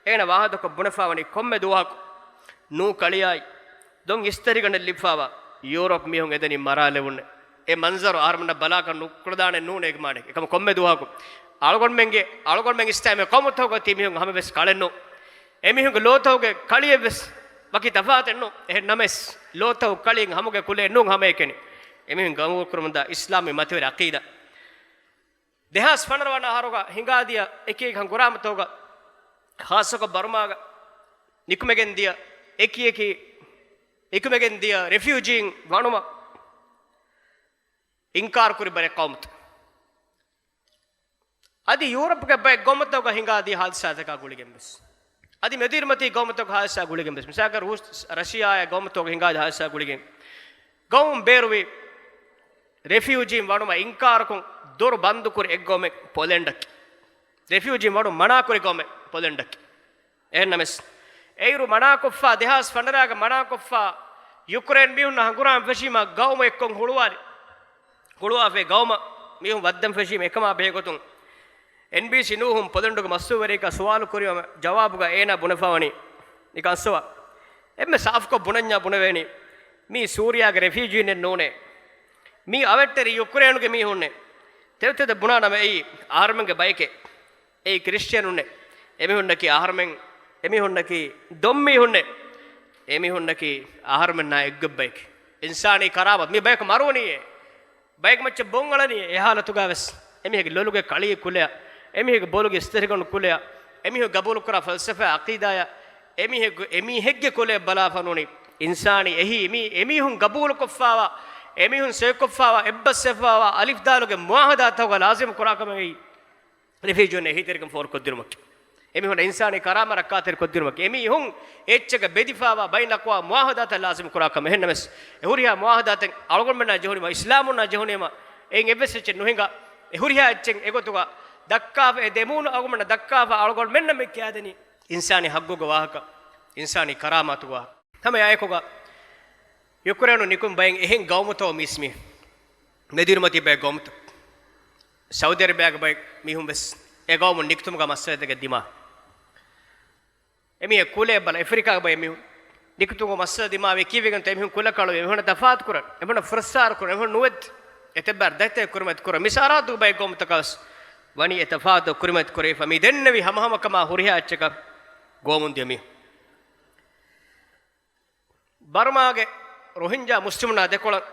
އޭނަ ވާހަކަ ދައްކަން ބުނެފާވަނީ ކޮންމެ ދުވަހަކު ނޫކަޅިއާއި ދޮން އިސްތަށިގަނޑެއް ލިބިފާވާ ޔޫރަޕް މީހުން އެދެނީ މަރާލެވުން. އެ މަންޒަރު އަހަރުމެންނަށް ބަލާކަށް ނުކުޅަދާނެ ނޫނޭ އޭގެ މާނައަކީ. އެކަމަކު ކޮންމެ ދުވަހަކު އަޅުގަނޑުމެންގެ، އަޅުގަނޑުމެން އިސްތަށި މި ޤައުމުތަކުގަ ތި މީހުން ހަމަވެސް ކަޅެއް ނޫން. އެމީހުންގެ ލޯތަކުގެ ކަޅިއެއްވެސް ވަކި ތަފާތެއް ނޫން. އެހެން ނަމަވެސް، ލޯތަކު ކަޅިއެއް ހަމަގެ ކުލައެއް ނޫން ހަމައެކަނި. އެމީހުން ގަބޫލުކުރަމުންދާ އިސްލާމީ މަތިވެރި ޢަޤީދާ. ދެހާސް ފަނަރަ ވަނަ އަހަރުގަ ހިނގާދިޔަ އެކި އެކި ހަނގުރާމަތަކުގަ، ޚާއްޞަކޮށް ބަރުމާގަ ނިކުމެގެން ދިޔަ އެކި އެކި، ނިކުމެގެން ދިޔަ ރެފިއުޖީން ވަނުމަށް އިންކާރުކުރި ބައެއް ޤައުމުތައް. އަދި ޔޫރަޕްގެ ބައެއް ގައުމުތަކުގަ ހިނގާދިޔަ ހާދިސާތަކާ ގުޅިގެން ވެސް، އަދި މެދުއިރުމަތީ ގައުމުތަކުގެ ހާދިސާ ގުޅިގެން ވެސް، މިސާލަކަށް ރޫސް، ރަޝިޔާއާ ގައުމުތަކުގެ ހިނގާދިޔަ ހާދިސާ ގުޅިގެން ގައުމު ބޭރުވި ރެފިއުޖީން ވަނުމަށް އިންކާރުކޮށް، ދޮރު ބަންދުކުރި އެއްގައުމެއް ޕޮލެންޑަކީ. ރެފިއުޖީން ވަޑުން މަނާކުރި ގައުމެއް ޕޮލެންޑަކީ. އެހެންނަމަސް، އެއިރު މަނާކޮށްފަ، ދެހާސް ފަނަރަގަ މަނާކޮށްފަ، ޔުކްރޭން މީހުންނަށް ހަނގުރާމަ ފެށީމަ ގައުމު އެއްކޮށް ހުޅުވާލި. ހުޅުވާފައި ގައުމަށް މީހުން ވައްދަން ފެށީމަ އެކަމާ ބެހޭގޮތުން، އެންބީސީ ނޫހުން ޕޮލެންޑުގެ މަސްތުވެރިޔަކާ ސުވާލު ކުރީމަ ޖަވާބުގަ އޭނާ ބުނެފަވަނީ ނިކަން ސުވާ. އެންމެ ސާފުކޮށް ބުނަންޏާ ބުނެވޭނީ، މީ ސޫރިޔާގެ ރެފިއުޖީނެއް ނޫނޭ. މީ އަވެއްޓެރި ޔުކްރޭނުގެ މީހުންނޭ. ތެދު ތެދަށް ބުނާނަމަ އެއީ އަހަރުމެންގެ ބައެކޭ. އެއީ ކްރިސްޗިއަނުންނޭ. އެމީހުންނަކީ އަހަރުމެން، އެމީހުންނަކީ ދޮންމީހުންނޭ. އެމީހުންނަކީ އަހަރުމެންނާ އެއްގޮތް ބައެކޭ. އިންސާނީ ކަރާމަތް މި ބަޔަކު މަރުވަނީއޭ. ބައެއް މައްޗަށް ބޮން އަޅަނީ. އެ ހާލަތުގަ ވެސް އެމީހެއްގެ ލޮލުގެ ކަޅިއެއް ކުލެއަށް، އެމީހެއްގެ ބޮލުގެ އިސްތަށިގަނޑު ކުލެއަށް، އެމީހުން ގަބޫލުކުރާ ފަލްސަފާ އަޤީދާއަށް އެމީހެއްގެ، އެމީހެއްގެ ކުލައަށް ބަލާފަ ނޫނީ. އިންސާނީ އެހީ މީ އެމީހުން ގަބޫލުކޮށްފާވާ، އެމީހުން ސޮއިކޮށްފާވާ، އެއްބަސްވެފާވާ އަލިފް ދާލުގެ މުއާހަދާތަކުގަ ލާޒިމް ކުރާ ކަމެއް އެއީ. ރެފިއުޖީން އެހީތެރިކަން ފޯރުކޮށްދިނުމަކީ، އެމީހުން އިންސާނީ ކަރާމަތް ރައްކާތެރިކޮށްދިނުމަކީ، އެމީހުން އެއްޗަކަށް ބެދިފާވާ ބައިނަލްއަޤްވާމް މުއާހަދާތައް ލާޒިމް ކުރާކަމެއް. އެހެންނަމަސް، އެ ހުރިހާ މުއާހަދާތެއް އަޅުގަނޑުމެންނާ ޖެހުނީމަ، އިސްލާމުންނާ ޖެހުނީމަ، އެއިން އެއްވެސް އެއްޗެއް ނުހިނގާ، އެ ހުރިހާ އެއްޗެއް އެގޮތުގަ ދައްކާފަ، އެ ދެމޫނު އަޅުގަނޑަށް ދައްކާފަ، އަޅުގަނޑުމެންނަށް މި ކިޔާދެނީ އިންސާނީ ހައްގުގެ ވާހަކަ، އިންސާނީ ކަރާމާތުގެ ވާހަކަ. ހަމަ އެއާއެކުގަ ޔުކްރޭނުން ނިކުމް ބައެއް އެހެން ގައުމުތައް މީސް މީ މެދުއިރުމަތީ ބައެއް ގައުމުތައް، ސައުދީ އަރަބިއާގެ ބައެއް މީހުން ވެސް އެ ގައުމުން ނިކުތުމުގަ މައްސަލަތަކެއް ދިމާ. އެމީހެއް ކުލޭ ބަލަ، އެފްރިކާގެ ބައެއް މީހުން ނިކުތުމުގަ މައްސަލަ ދިމާވެ ކީއްވެގެންތޯ އެމީހުން ކުލަކޮޅުވެ، އެމީހުންނަށް ތަފާތު ކުރަން، އެމީހުންނަށް ފުރައްސާރަ ކުރަން، އެމީހުން ނުވެއްދި އެތައް ބައި ދަތި ކުރިމަތި ކުރަން. މި ސަރަހައްދު ބައެއް ގައުމުތަކަށް ވެސް ވަނީ އެ ތަފާތު ކުރިމަތި ކުރެވިފަ. މި ދެންނެވި ހަމަހަމަކަމާ ހުރިހާ އެއްޗަކަށް ގޮވަމުން ދިޔަ މީހުން. ބަރުމާގެ ރޮހިންޖާ މުސްލިމުންނާ ދެކޮޅަށް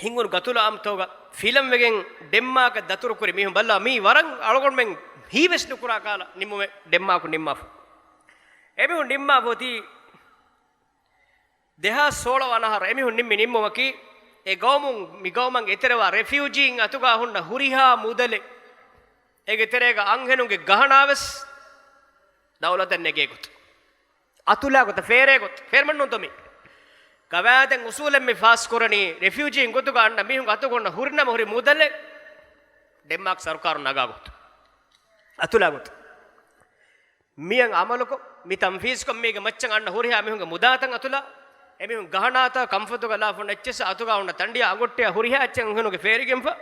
ހިނގުނު ގަތުލު އާއްމުތަކުގަ ފިލަންވެގެން ޑެންމާކަށް ދަތުރުކުރި މީހުން ބައްލަ، މީ ވަރަށް އަޅުގަނޑުމެން ހީވެސް ނުކުރާ ކާލަ ނިންމުމެއް ޑެންމާކު ނިންމާފަ. އެމީހުން ނިންމާފަ އޮތީ ދެހާސް ސޯޅަ ވަނަ އަހަރަށް. އެމީހުން ނިންމި ނިންމުމަކީ އެ ގައުމުން މި ގައުމަށް އެތެރެވާ ރެފިއުޖީން އަތުގަ ހުންނަ ހުރިހާ މުދަލެއް، އޭގެ ތެރޭގަ އަންހެނުންގެ ގަހަނާ ވެސް ދައުލަތަށް ނެގޭ ގޮތަށް. އަތުލާ ގޮތަށް، ފޭރޭ ގޮތަށް، ފޭރުމަންނުން ދޮމި. ގަވާއިދެއް އުސޫލެއް މި ފާސް ކުރަނީ، ރެފިއުޖީން ގޮތުގަ އަންނަ މީހުން އަތުގަ ހުންނަ ހުރިނަމަ ހުރި މުދަލެއް ޑެންމާކް ސަރުކާރުން ނަގާ ގޮތަށް. އަތުލާ ގޮތަށް. މިއަށް އަމަލުކޮށް، މި ތަންފީޒްކޮށް، މީގެ މައްޗަށް އަންނަ ހުރިހާ މީހުންގެ މުދާތައް އަތުލާ، އެމީހުން ގަހަނާތައް ކަންފަތުގަ ލާފުން އެއްޗިއްސަށް އަތުގަ ހުންނަ ތަނޑިއަށް އަނގޮއްޓެއް ހުރިހާ އެއްޗެއް އަންހެނުންގެ ފޭރިގެންފަ.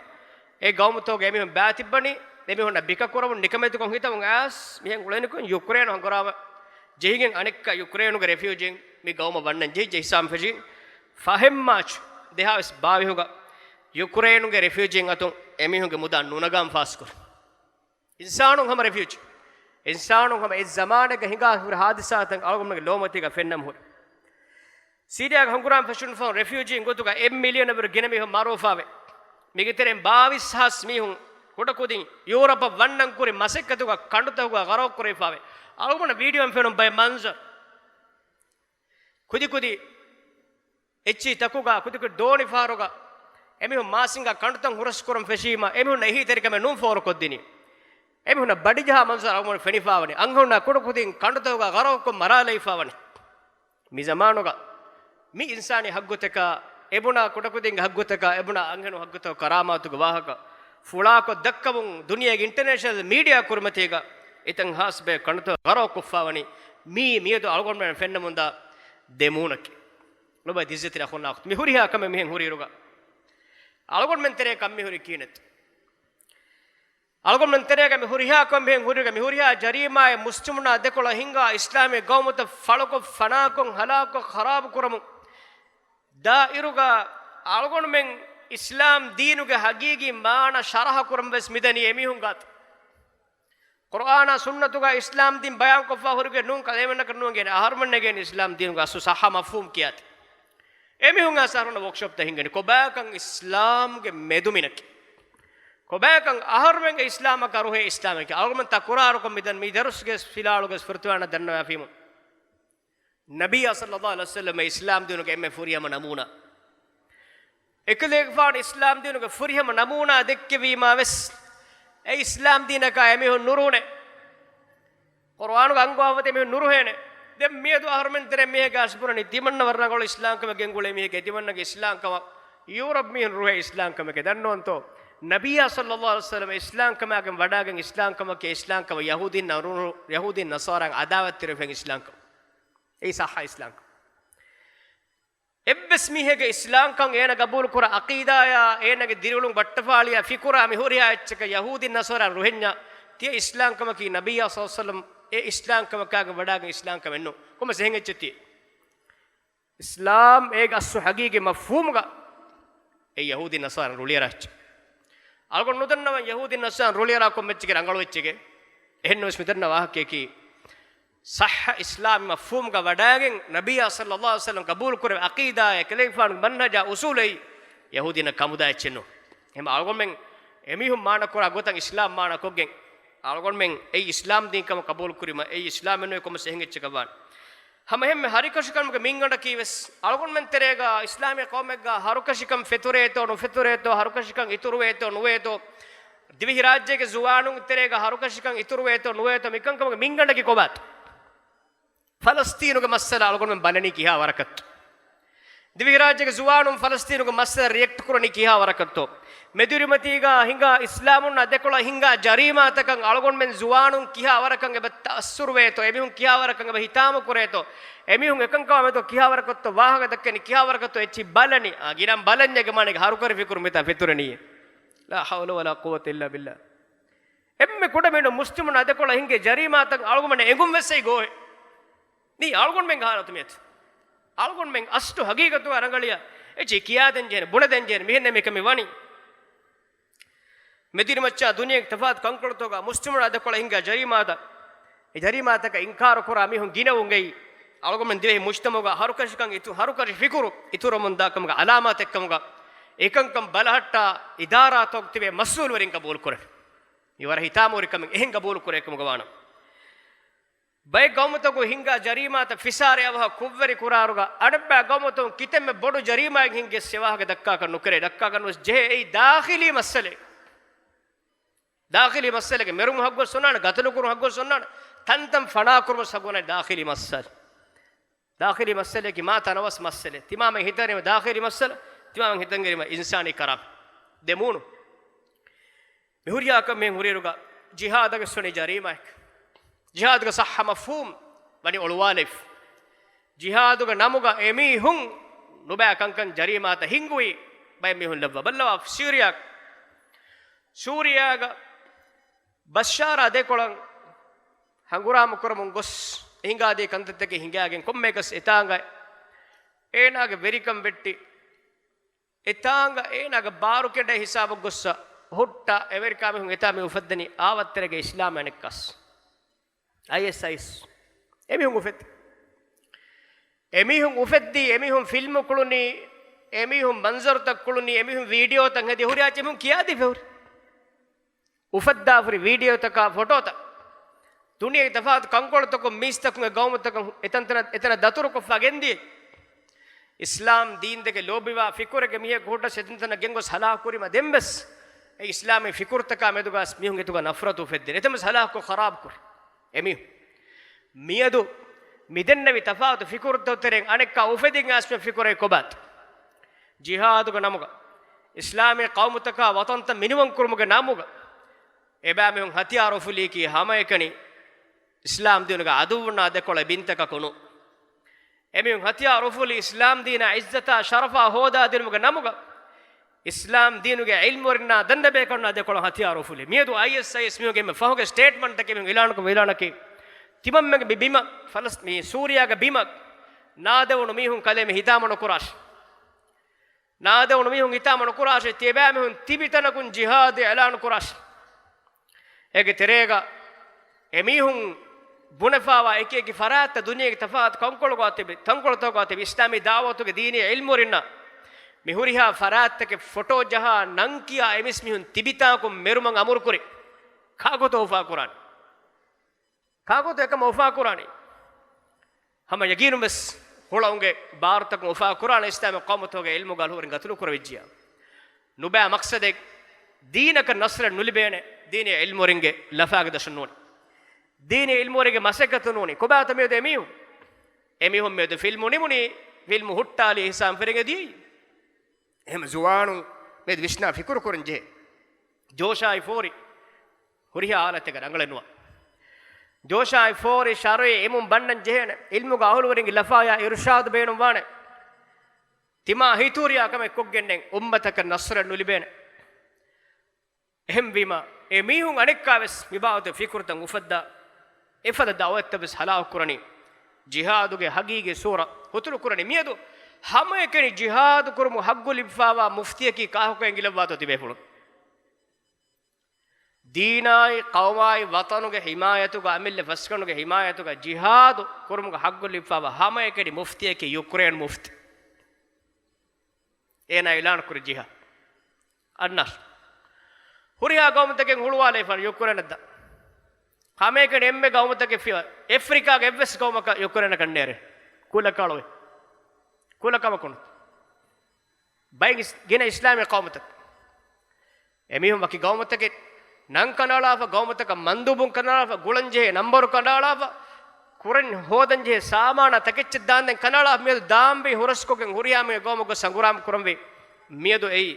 އެ ގައުމުތަކުގެ އެމީހުން ބައިތިއްބަނީ، އެމީހުންނަށް ބިކަކުރަމުން ނިކަމެތިކޮށް ހިތަމުން އައިސް މިހެން އުޅެނިކޮށް ޔުކްރޭނު ހަނގުރާމަ ޖެހިގެން އަނެއްކާ ޔުކްރޭނުގެ ރެފިއުޖީން މި ގައުމަށް ވަންނަން ޖެހިއްޖެ ހިސާބުން ފެށީ. ފަހެއް މާޗް ދެހާސް ބާވީހުގަ ޔުކްރޭނުގެ ރެފިއުޖީން އަތުން އެމީހުންގެ މުދާ ނުނަގާން ފާސްކުރި. އިންސާނުން ހަމަ ރެފިއުޖީ. އިންސާނުން ހަމަ އެއް ޒަމާނެއްގަ ހިނގާ ހުރި ހާދިސާތައް އަޅުގަނޑުމެންގެ ލޯމަތީގަ ފެންނަމު ހުރި. ސީރިޔާގެ ހަނގުރާމަ ފެށުނު ފަހުން ރެފިއުޖީން ގޮތުގަ އެއް މިލިއަނަށްވުރެ ގިނަ މީހުން މަރުވެފާވޭ. މީގެ ތެރެއިން ބާވީސް ހާސް މީހުން ކުޑަކުދިން ޔޫރަޕަށް ވަންނަން ކުރި މަސައްކަތުގަ ކަނޑުތަކުގަ ޣަރަޤު ކުރެވިފާވޭ. އަޅުގަނޑަށް ވީޑިއޯއިން ފެނުނު ބައެއް މަންޒަރު. ކުދިކުދި އެއްޗިހިތަކުގަ، ކުދިކުދި ދޯނިފަހަރުގަ އެމީހުން މާސިންގާ ކަނޑުތައް ހުރަސްކުރަން ފެށީމަ، އެމީހުންނަށް އެހީތެރިކަމެއް ނޫން ފޯރުކޮށްދިނީ. އެމީހުންނަށް ބަޑިޖަހާ މަންޒަރު އަޅުގަނޑު ފެނިފާވަނީ. އަންހެނުންނާ ކުޑަކުދިން ކަނޑުތަކުގަ ޣަރަޤުކޮށް މަރާލައިފާވަނީ. މި ޒަމާނުގަ މި އިންސާނީ ހައްގުތަކާ، އެބުނާ ކުޑަކުދިންގެ ހައްގުތަކާ، އެބުނާ އަންހެނު ހައްގުތަކު ކަރާމާތުގެ ވާހަކަ ފުޅާކޮށް ދައްކަމުން ދުނިޔޭގެ އިންޓަރނޭޝަނަލް މީޑިއާ ކުރިމަތީގަ އެތަން ހާސް ބައެއް ކަނޑުތައް ޣަރަޤުކޮށްފާވަނީ. މީ މިއަދު އަޅުގަނޑުމެން ފެންނަމުންދާ ދެމޫނަކީ. ލޮބުވެތި އިއްޒަތްތެރި އަޚުންނާ އުޚްތުން، މި ހުރިހާ ކަމެއް މިހެން ހުރިއިރުގަ އަޅުގަނޑުމެން ތެރޭ ކަން މިހުރީ ކިހިނެއްތޯ؟ އަޅުގަނޑުމެން ތެރޭގަ މި ހުރިހާ ކަން މިހެން ހުރިއިރުގަ މި ހުރިހާ ޖަރީމާއެއް މުސްލިމުންނާ ދެކޮޅަށް ހިނގާ އިސްލާމީ ގައުމުތައް ފަޅުކޮށް، ފަނާކޮށް، ހަލާކުކޮށް، ޚަރާބު ކުރަމުން ދާއިރުގަ އަޅުގަނޑުމެން އިސްލާމް ދީނުގެ ހަގީގީ މާނަ ޝަރަހަ ކުރަން ވެސް މިދަނީ އެމީހުން ގާތަށް. ޤުރްއާނާ ސުންނަތުގަ އިސްލާމް ދީން ބަޔާންކޮށްފަ ހުރިގެ ނޫން ކަލޭމެންނަކަށް ނޫން ގޭނެ އަހަރުމެން ނެގޭނެ އިސްލާމް ދީނުގަ އަސްލު ޞައްޙަ މަފްހޫމް ކިޔާތި. އެމީހުން އަސް އަހަރުން ވޯކްޝޮޕްތައް ހިންގެނީ ކޮބާކަން އިސްލާމްގެ މެދުމިނަކީ. ކޮބާކަން އަހަރުމެންގެ އިސްލާމަކާ ރުހޭ އިސްލާމަކީ. އަޅުގަނޑުމެން ތަކުރާރުކޮށް މިދަން މި ދަރުސްގެ ފިލާޅުގެ ފުރަތަމަ ދަންނަވާފީމު. ނަބިއްޔާ ޞައްލައްލާހު ޢަލައިހި ވަސައްލަމް އިސްލާމް ދީނުގެ އެންމެ ފުރިހަމަ ނަމޫނާ. އެކަލޭގެފާނު އިސްލާމް ދީނުގެ ފުރިހަމަ ނަމޫނާ ދެއްކެވީމާ ވެސް، އެ އިސްލާމް ދީނަކާ އެމީހުން ނުރުހުނޭ. ޤުރުއާނުގެ އަންގަވާފަދަ އެމީހުން ނުރުހޭނެ. ދެން މިއަދު އަހަރުމެން ތެރޭ މީހެއްގެ އަސް ބުނަނީ ތިމަންނަ ވަރަށް ރަނގަޅު އިސްލާމްކަމެއް ގެންގުޅޭ މީހެއްގެ ތިމަންނަގެ އިސްލާމްކަމަށް ޔޫރަޕް މީހުން ރުހޭ އިސްލާމްކަމެކޭ. ދަންނަވަންތޯ؟ ނަބިއްޔާ ޞައްލައްލާހު ޢަލައިހި ވަސައްލަމަ އިސްލާމްކަމާގެން ވަޑާގެން އިސްލާމްކަމަކީ އިސްލާމްކަމަށް ޔަހޫދީންނަށް ރު-، ޔަހޫދީން ނަޞާރާއިން ޢަދާވަތްތެރިވެފައި އިސްލާމްކަމަށް. އެއީ ޞައްޙަ އިސްލާމްކަމަށް. އެއްވެސް މީހެއްގެ އިސްލާމްކަން އޭނަ ގަބޫލުކުރާ ޢަޤީދާޔާ، އޭނަގެ ދިރިއުޅުން ބައްޓަފާޅިޔާ، ފިކުރާ މިހުރިހާ އެއްޗަކަށް ޔަހޫދީން ނަޞާރާއިން ރުހެންޏާ ތިޔަ އިސްލާމްކަމަކީ ނަބިއްޔާ ޞައްލައްލާހު ޢަލައިހި ވަސައްލަމަ އެ އިސްލާމްކަމަކާގެން ވަޑާގެން އިސްލާމްކަމެއް ނޫން. ކޮންމެސް އެހެން އެއްޗެއް ތިޔަ؟ އިސްލާމް އޭގެ އަސްލު ޙަޤީޤީ މަފްހޫމުގަ އެ ޔަހޫދީ ނަޞާރާ ރުޅިއަރާ އެއްޗެއް. އަޅުގަނޑު ނުދަންނަވަން ޔަހޫދީ ނަޞާރާ ރުޅިއަރާ ކޮންމެ އެއްޗެއްގެ ރަނގަޅު އެއްޗެއްގެ. އެހެންނަމަވެސް މިދަންނަ ވާހަކަޔަކީ ޞައްޙަ އިސްލާމީ މަފްހޫމުގަ ވަޑާގެން ނަބިއްޔާ ޞައްލައްލާހު ޢަލައިހި ވަސައްލަމަ ގަބޫލުކުރެވޭ ޢަޤީދާއެއް، ކަލޭގެފާނުގެ މަންހަޖާ އުޞޫލެއް ޔަހޫދީންނަށް ކަމުދާ އެއްޗެއް ނޫން. އެހެން އަޅުގަނޑުމެން އެމީހުން މާނަކުރާ ގޮތަށް އިސްލާމް މާނަކޮށްގެން އަޅުގަނޑުމެން އެއީ އިސްލާމް ދީންކަމަށް ޤަބޫލުކުރީމަ، އެއީ އިސްލާމެއް ނޫން، ކޮންމެސް އެހެން އެއްޗަކަށް ވާނެ. ހަމައެހެންމެ ހަރިކަށިކަމުގެ މިންގަނޑަކީވެސް އަޅުގަނޑުމެން ތެރޭގަ އިސްލާމީ ޤައުމެއްގަ ހަރުކަށިކަން ފެތުރޭތޯ ނުފެތުރޭތޯ، ހަރުކަށިކަން އިތުރުވޭތޯ ނުވޭތޯ، ދިވެހިރާއްޖޭގެ ޒުވާނުން ތެރޭގަ ހަރުކަށިކަން އިތުރުވޭތޯ ނުވޭތޯ، މިކަންކަމުގެ މިންގަނޑަކީ ކޮބާތޯ؟ ފަލަސްތީނުގެ މައްސަލަ އަޅުގަނޑުމެން ބަލަނީ ކިހާ ވަރަކަށްތޯ؟ ދިވެހިރާއްޖޭގެ ޒުވާނުން ފަލަސްތީނުގެ މައްސަލަ ރިއެކްޓް ކުރަނީ ކިހާ ވަރަކަށްތޯ؟ މެދުއިރުމަތީގަ ހިނގާ އިސްލާމުންނާ ދެކޮޅަށް ހިނގާ ޖަރީމާތަކަށް އަޅުގަނޑުމެން ޒުވާނުން ކިހާ ވަރަކަށް އެބަ ތައައްސުރުވޭތޯ؟ އެމީހުން ކިހާ ވަރަކަށް އެބަ ހިތާމަކުރޭތޯ؟ އެމީހުން އެކަންކަމާ މެދު ކިހާ ވަރަކަށްތޯ ވާހަކަ ދައްކަނީ؟ ކިހާ ވަރަކަށްތޯ އެއްޗިހި ބަލަނީ؟ އާ، ގިނަ ބަލަންޏޭގެ މާނައިގެ ހަރުކަށި ފިކުރު މިތާ ފެތުރެނީ. ލާ ޙައުލަ ވަލާ ޤުވަތަ އިއްލާ ބިއްލާ. އެންމެ ކުޑަމިނުން މުސްލިމުންނާ ދެކޮޅަށް ހިނގޭ ޖަރީމާތައް އަޅުގަނޑުމެން އެނގުން ވެސް އެއީ ގޯހެއް. މީ އަޅުގަނޑުމެންގެ ހާލަތު މިއަދު. އަޅުގަނޑުމެން އަސްލު ހަގީގަތުގަ ރަނގަޅިޔާ އެއްޗެއް ކިޔާދޭން ޖެހޭނެ، ބުނެދޭން ޖެހޭނެ، މިހެންނޭ މިކަމެއް ވަނީ. މެދުއިރުމައްޗާ ދުނިޔޭގެ ތަފާތު ކަންކޮޅުތަކުގަ މުސްލިމުންނާ ދެކޮޅަށް ހިނގާ ޖަރީމާތައް، އެ ޖަރީމާތަކަށް އިންކާރު ކުރާ މީހުން ގިނަވުން އެއީ އަޅުގަނޑުމެން ދިވެހި މުޖްތަމަޢުގަ ހަރުކަށިކަން އިތު-، ހަރުކަށި ފިކުރު އިތުރަމުންދާކަމުގެ ޢަލާމާތެއްކަމުގަ، އެކަންކަން ބަލަހައްޓާ އިދާރާތަކުގަ ތިބޭ މަސްއޫލުވެރިން ގަބޫލުކުރެވޭ. މި ވަރަށް ހިތާމަހުރި ކަމެއް، އެހެން ގަބޫލުކުރޭ ކަމުގަ ވާނަމަ. ބައެއް ގައުމުތަކުން ހިންގާ ޖަރީމާތައް ފިސާރައަށް އަވަހަށް ކުށްވެރި ކުރާއިރުގަ، އަނެއްބައި ގައުމުތަކުން ކިތަންމެ ބޮޑު ޖަރީމާއެއް ހިންގިޔަސް އެ ވާހަކަ ދައްކާކަށް ނުކެރޭ، ދައްކާކަށް ނުވެސް ޖެހޭ. އެއީ ދާޚިލީ މައްސަލައެއް. ދާޚިލީ މައްސަލައެއް، މެރުމުން ހައްގުވެސް އޮންނާނެ، ގަތުލުކުރުން ހައްގުވެސް އޮންނާނެ، ތަންތަން ފަނާކުރުމަށް ހައްގުވާނެ ދާޚިލީ މައްސަލަ. ދާޚިލީ މައްސަލައަކީ މާ ތަނަވަސް މައްސަލައެއް. ތިމާމެން ހިތަށް ގެންނަވާ ދާޚިލީ މައްސަލަ، ތިމާމެން ހިތަށް ގެންނަވާ އިންސާނީ ކަރާބެއް. ދެ މޫނު. މި ހުރިހާ ކަމެއް ހުރިއިރުގަ ޖިހާދަކަށް ވެސް ވަނީ ޖަރީމާއެއް. ޖިހާދުގެ ޞައްޙަ މަފްހޫމް ވަނީ އޮޅުވާލައިފި. ޖިހާދުގެ ނަމުގަ އެމީހުން ނުބައި ކަންކަން ޖަރީމާތައް ހިންގުވީ ބައެއް މީހުން ލައްވާ. ބައްލަވާ ސޫރިޔާ، ސޫރިޔާގަ ބަޝާރާ ދެކޮޅަށް ހަނގުރާމަ ކުރަމުން ގޮސް އެ ހިނގާދިޔަ ކަންތައްތަކެއް ހިނގާގެން ކޮންމެއަކަސް އެތާނގަ އޭނާގެ ވެރިކަން ވެއްޓި، އެތާނގަ އޭނާގެ ބާރުކެޑޭ ހިސާބަށް ގޮއްސަ ހުއްޓާ އެމެރިކާ މީހުން އެތާ މި އުފައްދަނީ އާވައްތަރޭގެ އިސްލާމް އަނެއްކާސް. އައިއެސްއައިސް. އެމީހުން އުފެއްދި. އެމީހުން އުފެއްދީ، އެމީހުން ފިލްމު ކުޅުނީ، އެމީހުން މަންޒަރުތައް ކުޅުނީ، އެމީހުން ވީޑިއޯތައް ހެދި ހުރިހާ އެއްޗެއް އެމީހުން ކިޔާދީފަ ހުރި. އުފައްދާފަ ހުރި ވީޑިއޯތަކާ ފޮޓޯތައް. ދުނިޔޭގެ ތަފާތު ކަންކޮޅުތަކުން މީސްތަކުންގެ ގައުމުތަކަށް އެތަންތަނަށް އެތަނަށް ދަތުރުކޮށްފަ ގެންދިޔަ. އިސްލާމް ދީންދެކެ ލޯބިވާ ފިކުރެއްގެ މީހަކު ހުއްޓަސް އެތަންތަނަށް ގެންގޮސް ހަލާކުކުރީމަ ދެންވެސް އެ އިސްލާމީ ފިކުރުތަކާ މެދުގަސް މީހުން އެތުގަ ނަފްރަތު އުފެއްދެން. އެތަންވެސް ހަލާކުކޮށް ޚަރާބުކުރި އެމީހުން. މިއަދު މިދެންނެވި ތަފާތު ފިކުރުތަކު ތެރެއިން އަނެއްކާ އުފެދިން އައިސްމެ ފިކުރެއް ކޮބާތަ؟ ޖިހާދުގެ ނަމުގަ، އިސްލާމީ ޤައުމުތަކާ ވަޠަންތައް މިނިވަން ކުރުމުގެ ނަމުގަ، އެބައިމީހުން ހަތިޔާރު އުފުލީކީ ހަމައެކަނި އިސްލާމް ދީނުގެ ޢަދުއްވުންނާ ދެކޮޅަށް ބިންތަކަކު ނޫން. އެމީހުން ހަތިޔާރު އުފުލީ އިސްލާމް ދީނާ ޢިއްޒަތާ ޝަރަފާ ހޯދާދިނުމުގެ ނަމުގަ، އިސްލާމް ދީނުގެ ޢިލްމުވެރިންނާ ދަންނަބޭކަންނާ ދެކޮޅަށް ހަތިޔާރު އުފުލީ. މިއަދު އައިއެސްއައިއެސް މީހުންގެ އެންމެ ފަހުގެ ސްޓޭޓްމަންޓްތަކެއް މީހުން އިލާނުކޮށް އިލާނަކީ، ތިމަންމެންގެ މި ބިމަށް، ފަލަސް-، މި ސޫރިޔާގެ ބިމަށް ނާދެވުނު މީހުން ކަލޭ މި ހިތާމަ ނުކުރާށި. ނާދެވުނު މީހުން ހިތާމަ ނުކުރާށޭ، ތިޔަބައިމީހުން ތިބި ތަނަކުން ޖިހާދު އިޢުލާނު ކުރާށޭ. އޭގެ ތެރޭގަ އެމީހުން ބުނެފާވާ އެކި އެކި ފަރާތްތައް ދުނިޔޭގެ ތަފާތު ކަންކޮޅުގަ ތިބި، ތަންކޮޅުތަކުގަ ތިބި އިސްލާމީ ދަޢުވަތުގެ ދީނީ ޢިލްމުވެރިންނަށް މި ހުރިހާ ފަރާތްތަކެއް ފޮޓޯ ޖަހާ ނަން ކިޔާ އެމީސްމީހުން ތިބި ތާކުން މެރުމަށް އަމުރުކުރި. ކާކުތޯ އުފާކުރާނީ؟ ކާކުތޯ އެކަމަށް އުފާކުރާނީ؟ ހަމަ ޔަގީނުން ވެސް ހުޅައުންގެ ބާރުތަކުން އުފާކުރާނެ އިސްލާމީ ޤައުމުތަކުގެ ޢިލްމުގެ އަހުލުވެރިން ގަތުލުކުރެވިއްޖިޔާ. ނުބައި މަޤްޞަދެއް ދީނަކަށް ނަޞްރެއް ނުލިބޭނެ، ދީނީ ޢިލްމުވެރިންގެ ލަފާގެ ދަށުން ނޫނީ. ދީނީ ޢިލްމުވެރިންގެ މަސައްކަތު ނޫނީ. ކޮބާތަ މިއަދު އެމީހުން؟ އެމީހުން މިއަދު ފިލްމު ނިމުނީ، ފިލްމު ހުއްޓާލީ އިޙްސާން ފެރިގެ ދިޔައީ. އެހެން ޒުވާނުން މިއަދު ވިސްނާ ފިކުރު ކުރަން ޖެހޭ. ޖޯޝާއި ފޯރި ހުރިހާ ހާލަތެއްގަ ރަނގަޅެއް ނުވާ. ޖޯޝާއި ފޯރި ޝަރުއީ އިލްމުން ބަންނަން ޖެހޭނެ. އިލްމުގެ އަހުލުވެރިންގެ ލަފާޔާ އިރުޝާދު ބޭނުންވާނެ. ތިމާ ހިތޫރިޔާ ކަމެއް ކޮށްގެންނެއް އުއްމަތަކަށް ނަޞްރެއް ނުލިބޭނެ. އެހެންވީމަ، އެ މީހުން އަނެއްކާވެސް މިބާވަތު ފިކުރުތައް އުފައްދާ، އެފަދަ ދަޢުވަތްތައް ވެސް ހަލާކު ކުރަނީ، ޖިހާދުގެ ހަގީގީ ސޫރަ ހުތުރު ކުރަނީ. މިއަދު ހަމައެކަނި ޖިހާދު ކުރުމު ހައްގު ލިބިފާވާ މުފްތިއަކީ ކާކު އެނގިލައްވާތޯ ތިބޭފުޅުން؟ ދީނާއި، ޤައުމާއި، ވަޠަނުގެ ޙިމާޔަތުގަ، އަމިއްލަ ފަސްގަނޑުގެ ޙިމާޔަތުގަ ޖިހާދު ކުރުމުގެ ހައްގު ލިބިފާވާ ހަމައެކަނި މުފްތިއަކީ ޔުކްރޭން މުފްތި. އޭނާ އިޢްލާނު ކުރި ޖިހާދު. އަންނާ ހުރިހާ ގައުމުތަކެއް ހުޅުވާލައިފާނެ ޔުކްރޭނަށް ދާ. ހަމައެކަނި އެންމެ ގައުމުތަކެއް ފިޔަ، އެފްރިކާގެ އެއްވެސް ގައުމަކަށް ޔުކްރޭނަކަށް ނޭރެ. ކުލަކަޅުވެ. ކުލަކަމަކުނު. ބައިން ގިނަ އިސްލާމީ ޤައުމުތައް. އެމީހުން ވަކި ގައުމުތަކެއް ނަން ކަނޑައަޅާފަ، ގައުމުތަކަށް މަންދޫބުން ކަނޑައަޅާފަ، ގުޅަންޖެހޭ ނަންބަރު ކަނޑައަޅާފަ، ކުރަން ހޯދަންޖެހޭ ސާމާނާ ތަކެއްޗެއް ދާންދެން ކަނޑައަޅާފަ، މިއަދު ދާންވީ ހުރަސްކޮށްގެން ހުރިހާ މީހެއް ގައުމުގަ ހަނގުރާމަ ކުރަންވީ. މިއަދު އެއީ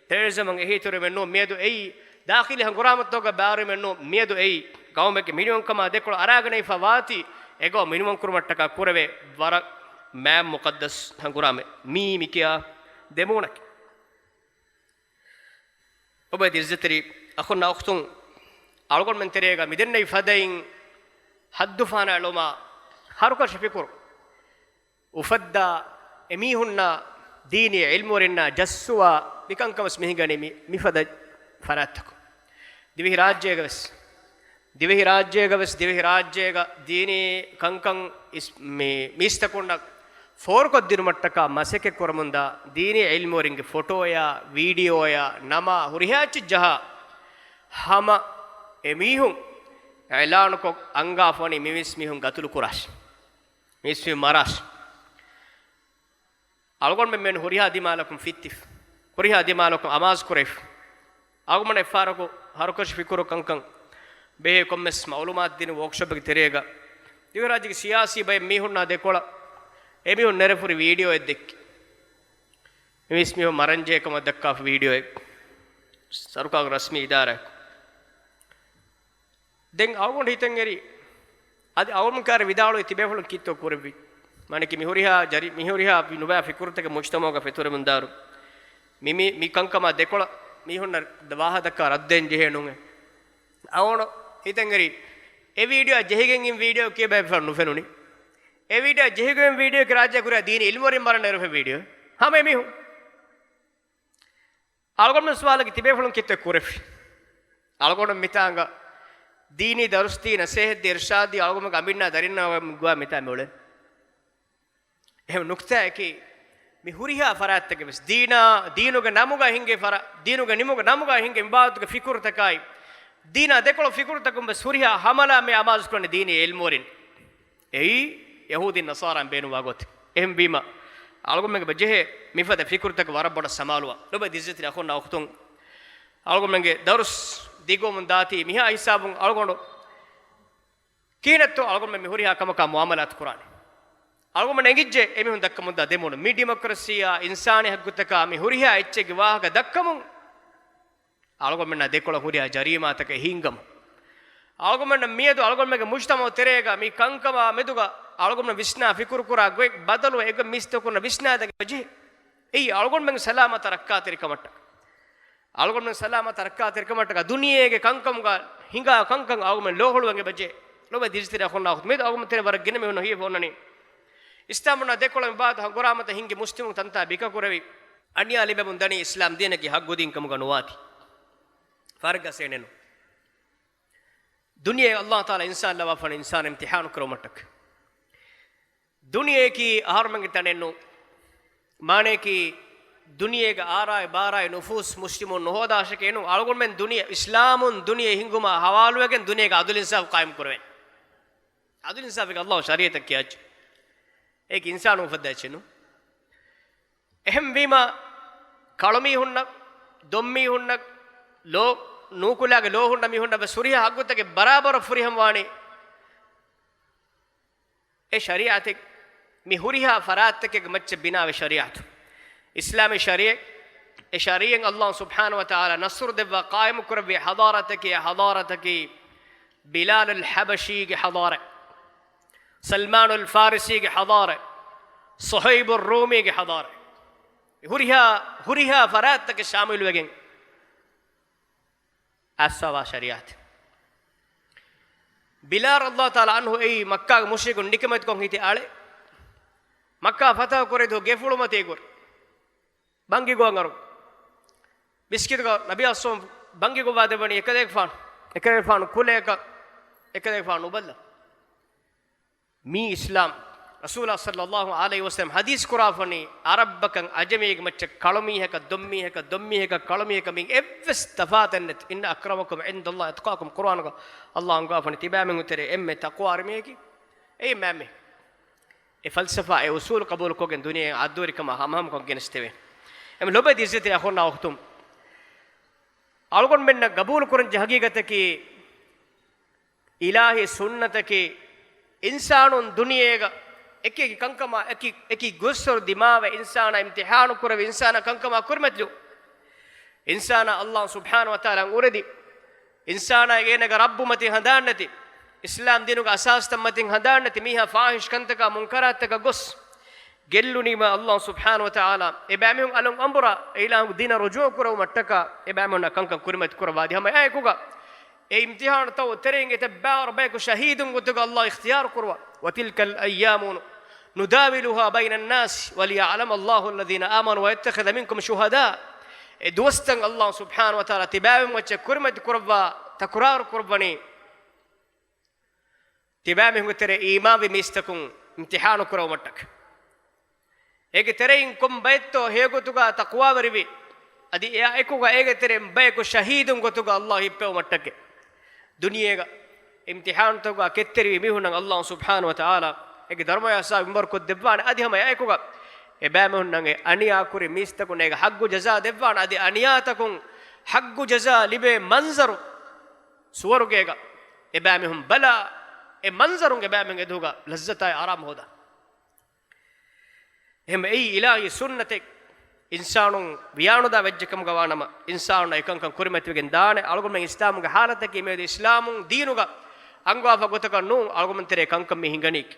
ޓެރަރިޒަމަށް އެހީތެރިވުމެއް ނޫން. މިއަދު އެއީ ދާޚިލީ ހަނގުރާމަތަކުގަ ބައިވެރިވުމެއް ނޫން. މިއަދު އެއީ ގައުމެއްގެ މިނިވަންކަމާ ދެކޮޅަށް އަރާގަނެފަ ވާތީ، އެ ގައުމު މިނިވަންކުރުމަށްޓަކާ ކުރެވޭ ވަރަށް މާތް މުޤައްދަސް ހަނގުރާމައެއް. މީ މިކިޔާ ދެމޫނަކީ. އޮބައިދި އިއްޒަތްތެރި އަޚުންނާ އުޚްތުން، އަޅުގަނޑުމެން ތެރޭގަ މިދެންނެވި ފަދައިން ހައްދުފަހަނައެޅުމާ، ހަރުކަށި ފިކުރު އުފައްދާ، އެމީހުންނާ ދީނީ ޢިލްމުވެރިންނާ ޖައްސުވާ، މިކަންކަމަސް މިހިނގަނީ މި، މިފަދަ ފަރާތްތަކުން. ދިވެހިރާއްޖޭގަވެސް، ދިވެހިރާއްޖޭގަވެސް، ދިވެހިރާއްޖޭގަ ދީނީ ކަންކަން އިސް، މި، މީސްތަކުންނަށް ފޯރުކޮށްދިނުމަށްޓަކާ މަސައްކަތް ކުރަމުންދާ ދީނީ ޢިލްމުވެރިންގެ ފޮޓޯއާ، ވީޑިއޯއާ، ނަމާ، ހުރިހާ އެއްޗެއް ޖަހާ، ހަމަ އެމީހުން އިޢްލާނުކޮށް އަންގާފަވަނީ މިވެސް މީހުން ގަތުލު ކުރާށި. މިވެސް މީހުން މަރާށި. އަޅުގަނޑުމެން ހުރިހާ ދިމާލަކުން ފިއްތިފަ، ހުރިހާ ދިމާލަކުން އަމާޒު ކުރެފަ. އަޅުގަނޑު އެއްފަހަރަކު ހަރުކަށި ފިކުރު ކަންކަން ބެހޭ ކޮންމެސް މަޢުލޫމާތު ދިނުން ވޯކްޝޮޕެއްގެ ތެރޭގަ ދިވެހިރާއްޖޭގެ ސިޔާސީ ބައެއް މީހުންނާ ދެކޮޅަށް އެމީހުން ނެރެފުރި ވީޑިއޯއެއް ދެއްކި. މިވެސް މީހުން މަރަންޖެހޭ ކަމަށް ދައްކާފަ ވީޑިއޯއެއް. ސަރުކާރު ރަސްމީ އިދާރާއެއް. ދެން އަޅުގަނޑު ހިތަށް އެރި، އަދި އަޅުގަނޑު ކާރި ވިދާޅުވި ތިބޭފުޅުން ކީއްތޯ ކުރެއްވި؟ މާނަކީ މި ހުރިހާ ޖަރި، މި ހުރިހާ ނުބައި ފިކުރުތަކެއް މުޖްތަމަޢުގަ ފެތުރެމުންދާއިރު، މި، މި، މި ކަންކަމާ ދެކޮޅަށް މީހުންނަށް ވާހަކަ ދައްކާ ރައްދު ދޭން ޖެހޭ ނޫނޭ. އަޅުގަނޑު ހިތަށް އެރި، އެ ވީޑިއޯ ޖެހިގެން އިން ވީޑިއޯ ކިޔޭ ބައެއް ފަހަރު ނުފެނުނީ. އެ ވީޑިއޯ ޖެހިގެން ވީޑިއޯ ކިޔާ ރާއްޖޭ ކުރިއަށް ދީނީ އިލްމުވެރިން މަރަން ނެރެފަ ވީޑިއޯ. ހަމަ އެމީހުން. އަޅުގަނޑު ސުވާލަކީ ތިބޭފުޅުން ކީއްތޯ ކުރެފި؟ އަޅުގަނޑު މިތާނގަ ދީނީ ދަރުސްދީ، ނަސޭހަތްދީ، އިރްޝާދްދީ، އަޅުގަނޑުގެ އަނބިންނާ ދަރިންނާ ގޮވާ މިތާ މިއުޅެނީ. އެހެން ނުކްތާއަކީ، މި ހުރިހާ ފަރާތްތަކެއް ވެސް ދީނާ، ދީނުގެ ނަމުގަ ހިނގޭ ފަރާ، ދީނުގެ ނިމުގެ ނަމުގަ ހިނގޭ މިބާވަތުގެ ފިކުރުތަކާއި، ދީނާ ދެކޮޅު ފިކުރުތަކުން ވެސް ހުރިހާ ހަމަލާ މި އަމާޒުކުރަނީ ދީނީ އިލްމުވެރިން. އެއީ ޔަހޫދީން ނަޞާރާއިން ބޭނުންވާ ގޮތެއް. އެހެންވީމަ، އަޅުގަނޑުމެންގެ ބަޖެހޭ މިފަދަ ފިކުރުތަކަށް ވަރަށް ބޮޑަށް ސަމާލުވާ. ލޮބުވެތި އިއްޒަތްތެރި އަޚުންނާ އުޚްތުން، އަޅުގަނޑުމެންގެ ދަރުސް ދިގުވަމުން ދާތީ މިހާ ހިސާބުން އަޅުގަނޑު ކިހިނެއްތޯ އަޅުގަނޑުމެން މި ހުރިހާ ކަމަކާ މުއާމަލާތު ކުރާނީ؟ އަޅުގަނޑުމެން އެނގިއްޖެ އެމީހުން ދައްކަމުންދާ ދެމޫނު. މި ޑިމޮކްރަސީއާ، އިންސާނީ ހައްގުތަކާ މި ހުރިހާ އެއްޗެއްގެ ވާހަކަ ދައްކަމުން އަޅުގަނޑުމެންނާ ދެކޮޅަށް ހުރިހާ ޖަރީމާތަކެއް ހިންގަމު. އަޅުގަނޑުމެންނަށް މިއަދު އަޅުގަނޑުމެންގެ މުޖްތަމަޢު ތެރޭގަ މި ކަންކަމާ މެދުގަ އަޅުގަނޑުމެން ވިސްނާ ފިކުރު ކުރާ ގޮތް ބަދަލުވެ އެގޮތް މީސްތަކުންނަށް ވިސްނާދޭން ޖެހޭ. އެއީ އަޅުގަނޑުމެންގެ ސަލާމަތާ ރައްކާތެރިކަމަށްޓަކާ. އަޅުގަނޑުމެން ސަލާމަތާ ރައްކާތެރިކަމަށްޓަކާ ދުނިޔޭގެ ކަންކަމުގަ ހިނގާ ކަންކަން އަޅުގަނޑުމެން ލޯހުޅުވަން އެބަޖެ. ލޮބުވެތި އިއްޒަތްތެރި އަޚުންނާ އުޚްތުން، މިއަދު އަޅުގަނޑުމެން ތެރޭ ވަރަށް ގިނަ މީހުން ހީވެ އޮންނަނީ. އިސްލާމުންނާ ދެކޮޅަށް މި ބާވަތު ހަނގުރާމަތައް ހިންގި މުސްލިމުން ތަންތާ ބިކަކުރެވި، އަނިޔާ ލިބެމުން ދަނީ އިސްލާމް ދީނަކީ ހައްގު ދީން ކަމުގަ ނުވާތީ. ފަރުގަ ސޭނެނު. ދުނިޔެ އައްލާހު ތަޢާލާ އިންސާން ލަވާފަން އިންސާން އިމްތިޙާނު ކުރުމަށްޓަކަ. ދުނިޔެއަކީ އަހަރުމެންގެ ތަނެއް ނޫން. މާނައަކީ، ދުނިޔޭގެ އާރާއި ބާރާއި ނުފޫސް މުސްލިމުން ނުހޯދާށެކޭ ނޫން. އަޅުގަނޑުމެން ދުނިޔެ، އިސްލާމުން ދުނިޔެ ހިންގުމާ ހަވާލުވެގެން ދުނިޔޭގެ އަދުލު އިންސާފު ޤާއިމް ކުރެވޭނެ. އަދުލު އިންސާފަކީ އައްލާހު ޝަރީޢަތަށް ކިޔާ އެއްޗެއް. އޭގެ އިންސާނުން އުފައްދާ އެއްޗެއް ނޫން. އެހެންވީމަ، ކަޅުމީހުންނަށް، ދޮންމީހުންނަށް، ލޯ، ނޫކުލާގެ ލޯ ހުންނަ މީހުންނަށް ވެސް ހުރިހާ ހައްގުތަކެއް ބަރާބަރަށް ފުރިހަމަވާނީ އެ ޝަރީޢަތެއް. މި ހުރިހާ ފަރާތްތަކެއްގެ މައްޗަށް ބިނާވި ޝަރީޢަތު. އިސްލާމީ ޝަރީޢަތް، އެ ޝަރީޢަތް އަﷲ ސުބްޙާނަހޫ ވަތަޢާލާ ނަޞްރު ދެއްވާ ޤާއިމު ކުރެއްވި ޙަޟާރަތަކީ، ޙަޟާރަތަކީ ބިލާލުލް ޙަބަޝީގެ ޙަޟާރަތް، ސަލްމާނުލް ފާރިސީގެ ޙަޟާރަތް، ޞުހައިބުއް ރޫމީގެ ޙަޟާރަތް. ހުރިހާ، ހުރިހާ ފަރާތްތަކެއް ޝާމިލުވެގެން އައްސަވާ ޝަރީޢަތެއް. ބިލާލް ރަޟިޔަﷲ ތަޢާލާ ޢަންހު އެއީ މައްކާގެ މުޝްރިކުން ނިކަމެތިކޮށް ހިތި އަޅެ. މައްކާ ފަތަޙު ކުރެދު ގެފުޅުމަތީ ކުރި. ބަންގި ގޮވަން އަރު. މިސްކިތުގަ ނަބީ އަސްވަން ބަންގި ގޮވާ ދެއްވަނީ އެކަލޭގެފާނު، އެކަލޭގެފާނު ކުލައަކަށް، އެކަލޭގެފާނު ނުބައްލަ. މީ އިސްލާމް. ރަސޫލާ ޞައްލައްލާހު ޢަލައިހި ވަސައްލަމް ޙަދީޘް ކުރާފަނީ، ޢަރަބަކަށް ޢަޖަމީގެ މައްޗަށް ކަޅުމީހަކަށް ދޮންމީހަކަށް ދޮންމީހަކަށް ކަޅުމީހަކަށް މި އެއްވެސް ތަފާތެއް ނެތި. إن أكرمكم عند الله أتقاكم. ޤުރުއާނުގަ އަﷲ އަންގާފަނީ ތިބާމީހުން ތެރޭ އެންމެ ތަޤްވާވެރި މީހަކީ އެއީ މާމީ. އެ ފަލްސަފާ، އެ އުޞޫލު ޤަބޫލުކޮށްގެން ދުނިޔެ އައްދުވެރިކަމާ ހަމަހަމަކޮށް ގެނެސްދެވޭ. އެމް ލޮބެތި ޢިއްޒަތްތެރި އަޚުންނާ އުޚްތުން، އަޅުގަނޑުމެންނަށް ގަބޫލުކުރަންޖެހޭ ޙަޤީޤަތަކީ، އިލާހީ ސުންނަތަކީ، އިންސާނުން ދުނިޔޭގަ އެކި އެކި ކަންކަމާ އެކި އެކި ގޮސްވަރު ދިމާވެ އިންސާނާ އިމްތިޙާނު ކުރެވި އިންސާނާ ކަންކަމާ ކުރިމަތިލު. އިންސާނާ އަﷲ ސުބްޙާނަހޫ ވަތަޢާލާ އުރެދި، އިންސާނާ އޭނަގެ ރައްބު މަތިން ހަނދާންނެތި، އިސްލާމް ދީނުގެ އަސާސްތައް މަތިން ހަނދާންނެތި، މީހާ ފާޙިޝް ކަންތަކާ މުންކަރާތްތަކަށް ގޮސް، ގެއްލުނީމާ އަﷲ ސުބްޙާނަހޫ ވަތަޢާލާ އެބައިމީހުން އަލުން އަނބުރާ، އެ އިލާހުގެ ދީނަށް ރުޖޫޢަ ކުރެވުމަށްޓަކާ އެބައިމީހުންނަށް ކަންކަން ކުރިމަތި ކުރައްވާދި. ހަމަ އެއާއެކުގަ އެ އިމްތިޙާނުތައް ތެރެއިން އެތައް ބާރަ ބަޔަކު ޝަހީދުން ގޮތުގަ އަﷲ އިޚްތިޔާރު ކުރުވާ. وتلك الأيام نداولها بين الناس وليعلم الله الذين آمنوا ويتخذ منكم شهداء. އެ ދުވަސްތައް އަﷲ ސުބްޙާނަހޫ ވަތަޢާލާ ތިބާމީހުން މައްޗަށް ކުރިމަތި ކުރައްވާ، ތަކުރާރު ކުރައްވަނީ، ތިބާމީހުންގެ ތެރޭ އީމާންވި މީސްތަކުން އިމްތިޙާނު ކުރެވުމަށްޓަކައި. އޭގެ ތެރެއިން ކޮން ބައެއްތޯ ހެޔޮގޮތުގަ ތަޤްވާވެރިވި، އަދި އެއާ އެކުގަ އޭގެ ތެރެއިން ބަޔަކު ޝަހީދުން ގޮތުގަ އަﷲ ހިއްޕެވުމަށްޓަކައި. ދުނިޔޭގަ އިމްތިޙާނުތަކުގަ ކެތްތެރިވި މީހުންނަށް އަﷲ ސުބްޙާނަހޫ ވަތަޢާލާ އޭގެ ދަރުމަޔާ ސާ މިންވަރުކޮށްދެއްވާނެ. އަދި ހަމަ އެއާއެކުގަ އެބައިމީހުންނަށް އެ އަނިޔާކުރި މީސްތަކުން އޭގެ ޙައްޤު ޖަޒާ ދެއްވާނެ. އަދި އަނިޔާތަކުން ޙައްޤު ޖަޒާ ލިބޭ މަންޒަރު ސުވަރުގޭގަ އެބައިމީހުން ބަލާ، އެ މަންޒަރުން އެބައިމީހުން އެދުވަހުގަ ލައްޒަތާއި އާރާމު ހޯދާ. އެހެން އެއީ އިލާހީ ސުންނަތެއް. އިންސާނުން ވިޔާނުދާ ވެއްޖެކަމުގަ ވާނަމަ، އިންސާނުންނަށް އެކަންކަން ކުރިމަތިވެގެން ދާނެ. އަޅުގަނޑުމެން އިސްލާމުގެ ޙާލަތަކީ މިއަދު އިސްލާމު ދީނުގަ އަންގާފަ ގޮތަކަށް ނޫން، އަޅުގަނޑުމެން ތެރޭ ކަންކަން މި ހިނގަނީކީ.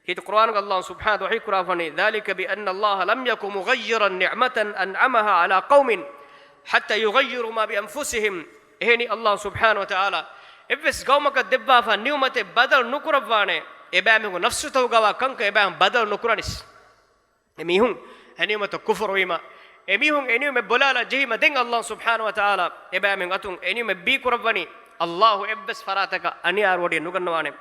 ކީރިތި ޤުރުއާނުގަ އަﷲ ސުބްޙާނަހޫ ވަތަޢާލާ ވަޙީ ކުރާފަނީ، ذلك بأن الله لم يكن مغيرا نعمة أنعمها على قوم حتى يغيروا ما بأنفسهم. އެހެނީ އަﷲ ސުބްޙާނަހޫ ވަތަޢާލާ އެއްވެސް ޤައުމަކަށް ދެއްވާފަ ނިޢުމަތެއް ބަދަލު ނުކުރައްވާނެ، އެބައިމީހުންގެ ނަފްސުތަކުގަވާ ކަންކަން އެބައިމީހުން ބަދަލު ނުކުރަނީސް. އެމީހުން އެ ނިޢުމަތަށް ކުފުރުވީމަ، އެމީހުން އެ ނިޢުމަތް ބޮލާލާ ޖެހީމަ، ދެން އަﷲ ސުބްޙާނަހޫ ވަތަޢާލާ އެބައިމީހުން އަތުން އެ ނިޢުމަތް ބީކުރައްވަނީ. އަﷲ އެއްވެސް ފަރާތަކަށް އަނިޔާވެރިވެ ނުގަންނަވާނެ.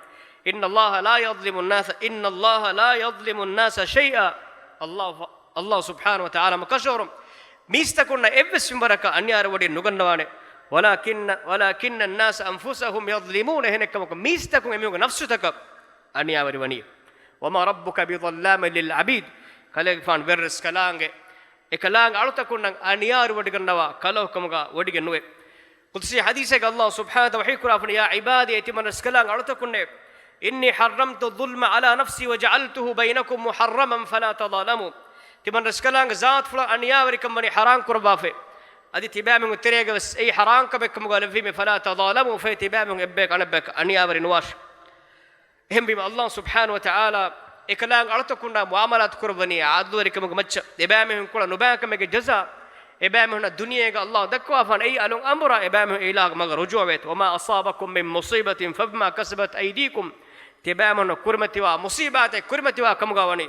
إن الله لا يظلم الناس، إن الله لا يظلم الناس شيئا. އަﷲ، އަﷲ ސުބްޙާނަހޫ ވަތަޢާލާ ކަށަވަރުން މީސްތަކުންނަށް އެއްވެސް މިންވަރަކަށް އަނިޔާވެރިވެ ނުގަންނަވާނެ. ولكن، ولكن الناس أنفسهم يظلمون. އެހެނެއްކަމަކު މީސްތަކުން އެމީހުންގެ ނަފްސުތަކަށް އަނިޔާވެރިވަނީ. وما ربك بظلام للعبيد. ކަލޭގެފާނު ވެރިރަސްކަލާނގެ، އެކަލާނގެ އަޅުތަކުންނަށް އަނިޔާވެރިވޮޑިގަންނަވާ ކަލޯކަމުގަ ވޮޑިގެން ނުވޭ. ޤުދުސީ ޙަދީޘެއްގަ އަﷲ ސުބްޙާނަހޫ ވަތަޢާލާ ވަޙީ ކުރާފަނީ، يا عبادي، އޭ ތިމަން ރަސްކަލާނގެ އަޅުތަކުންނޭ، إني حرمت الظلم على نفسي وجعلته بينكم محرما فلا تظالموا. ތިމަން ރަސްކަލާނގެ ޒާތުފުޅަށް އަނިޔާވެރިކަން ވަނީ ޙަރާމް ކުރައްވާފައި. އަދި ތިބާމީހުންގެ ތެރޭގަވެސް އެއީ ޙަރާމް ކަމެއްކަމުގަ ލެއްވީމޭ، فلا تظالموا، ފަހެ ތިބާމީހުން އެއްބަޔަކު އަނެއްބަޔަކަށް އަނިޔާވެރި ނުވާށި. އެހެންވީމަ، އަﷲ ސުބްޙާނަހޫ ވަތަޢާލާ އެކަލާނގެ އަޅުތަކުންނާ މުޢާމަލާތު ކުރައްވަނީ ޢަދުލުވެރިކަމުގެ މައްޗަށް. އެބައިމީހުން ކުޅަ ނުބައިކަމެއްގެ ޖަޒާ އެބައިމީހުންނަށް ދުނިޔޭގަ އަﷲ ދައްކަވާފާނެ. އެއީ އަލުން އަނބުރާ އެބައިމީހުން އެ އިލާހުގެ މަގަށް ރުޖޫޢަވޭތޯ. وما أصابكم من مصيبة فبما كسبت أيديكم. ތިބާމީހުންނަށް ކުރިމަތިވާ މުޞީބާތެއް ކުރިމަތިވާ ކަމުގަ ވަނީ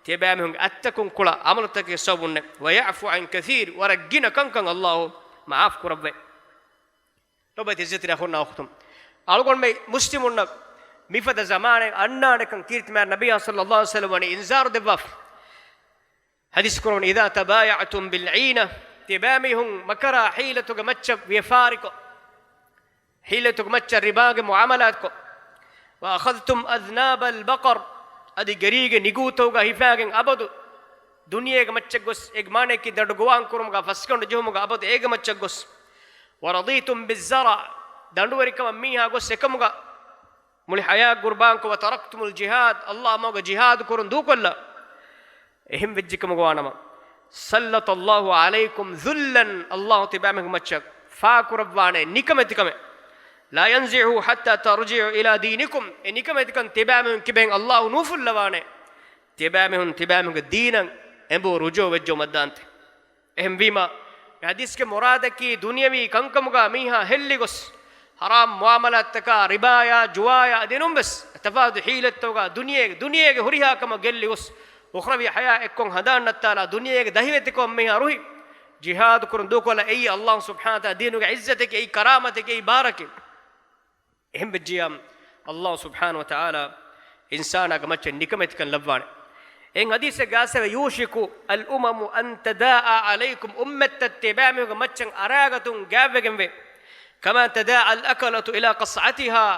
ތިބާމީހުންގެ އަތްތަކުން ކުޅަ ޢަމަލުތަކެއް ސަބަބުންނޭ. ويعفو عن كثير، ވަރަށް ގިނަ ކަންކަން އަﷲ މަޢާފު ކުރައްވޭ. ލޮބުވެތި ޢިއްޒަތްތެރި އަޚުންނާ އުޚްތުން، އަޅުގަނޑުމެން މުސްލިމުންނަށް މިފަދަ ޒަމާނެއް އަންނާނެކަން ކީރިތި މާތް ނަބިއްޔާ ޞައްލައްލާހު ޢަލައިހި ވަސައްލަމަ ވަނީ އިންޒާރު ދެއްވާފަ. ޙަދީޘް ކުރައްވަނީ، إذا تبايعتم بالعينة، ތިބާމީހުން މަކަރާ ޙީލަތުގެ މައްޗަށް ވިޔަފާރިކޮށް، ޙީލަތުގެ މައްޗަށް ރިބާގެ މުޢާމަލާތްކޮށް، وأخذتم أذناب البقر، އަދި ގެރީގެ ނިގޫތަކުގަ ހިފާގެން އަބަދު ދުނިޔޭގެ މައްޗަށް ގޮސް، އޭގެ މާނައަކީ ދަނޑު ގޮވާން ކުރުމުގަ ފަސްގަނޑު ޖެހުމުގަ އަބަދު އޭގެ މައްޗަށް ގޮސް، ورضيتم بالزرع، ދަނޑުވެރިކަމަށް މީހާ ގޮސް އެކަމުގަ މުޅި ޙަޔާތް ޤުރުބާންކޮށް، وتركتم الجهاد، އަﷲ މަގުގަ ޖިހާދު ކުރުން ދޫކޮށްލާ. އެހެން ވެއްޖެކަމުގަ ވާނަމަ، سلط الله عليكم ذلا، ﷲ ތިބާމީހުން މައްޗަށް ފާކުރައްވާނެ ނިކަމެތިކަމެއް. لا ينزعه حتى ترجعوا إلى دينكم، އެ ނިކަމެތިކަން ތިބާމީހުން ކިބެން ﷲ ނޫފުއްލަވާނެ. ތިބާމީހުން ތިބާމީހުންގެ ދީނަށް އެނބުރި ރުޖޫޢަވެއްޖެއްޔާ މައްދާންތެ. އެހެންވީމަ، މި ޙަދީޘްގެ މުރާދަކީ ދުނިޔަވީ ކަންކަމުގަ މީހާ ހެއްލިގޮސް، ޙަރާމް މުޢާމަލާތްތަކާ، ރިބާޔާ، ޖުވާޔާ އަދި އެނޫންވެސް ތަފާތު ޙީލަތްތަކުގަ ދުނިޔޭގެ، ދުނިޔޭގެ ހުރިހާ ކަމަށް ގެއްލިގޮސް، އުޚްރަވީ ޙަޔާތް އެއްކޮށް ހަނދާން ނައްތާލާ، ދުނިޔޭގެ ދަހިވެތިކަމަށް މީހާ ރުހި، ޖިހާދު ކުރަން ދޫކޮށްލާ، އެއީ ﷲ ސުބްޙާނަހޫ ވަތަޢާލާ ދީނުގެ ޢިއްޒަތަކީ، އެއީ ކަރާމަތަކީ، އެއީ ބާރަކީ. އެހެން ވެއްޖިޔާ، ﷲ ސުބްޙާނަހޫ ވަތަޢާލާ އިންސާނާގެ މައްޗަށް ނިކަމެތިކަން ލައްވާނެ. އެހެން ޙަދީޘެއްގަ އައިސްފަ، يوشك الأمم أن تداعى عليكم، އުއްމަތްތައް ތިބާމީހުންގެ މައްޗަށް އަރާގަތުން ގާތްވެގެންވޭ. كما تداعى الأكلة إلى قصعتها،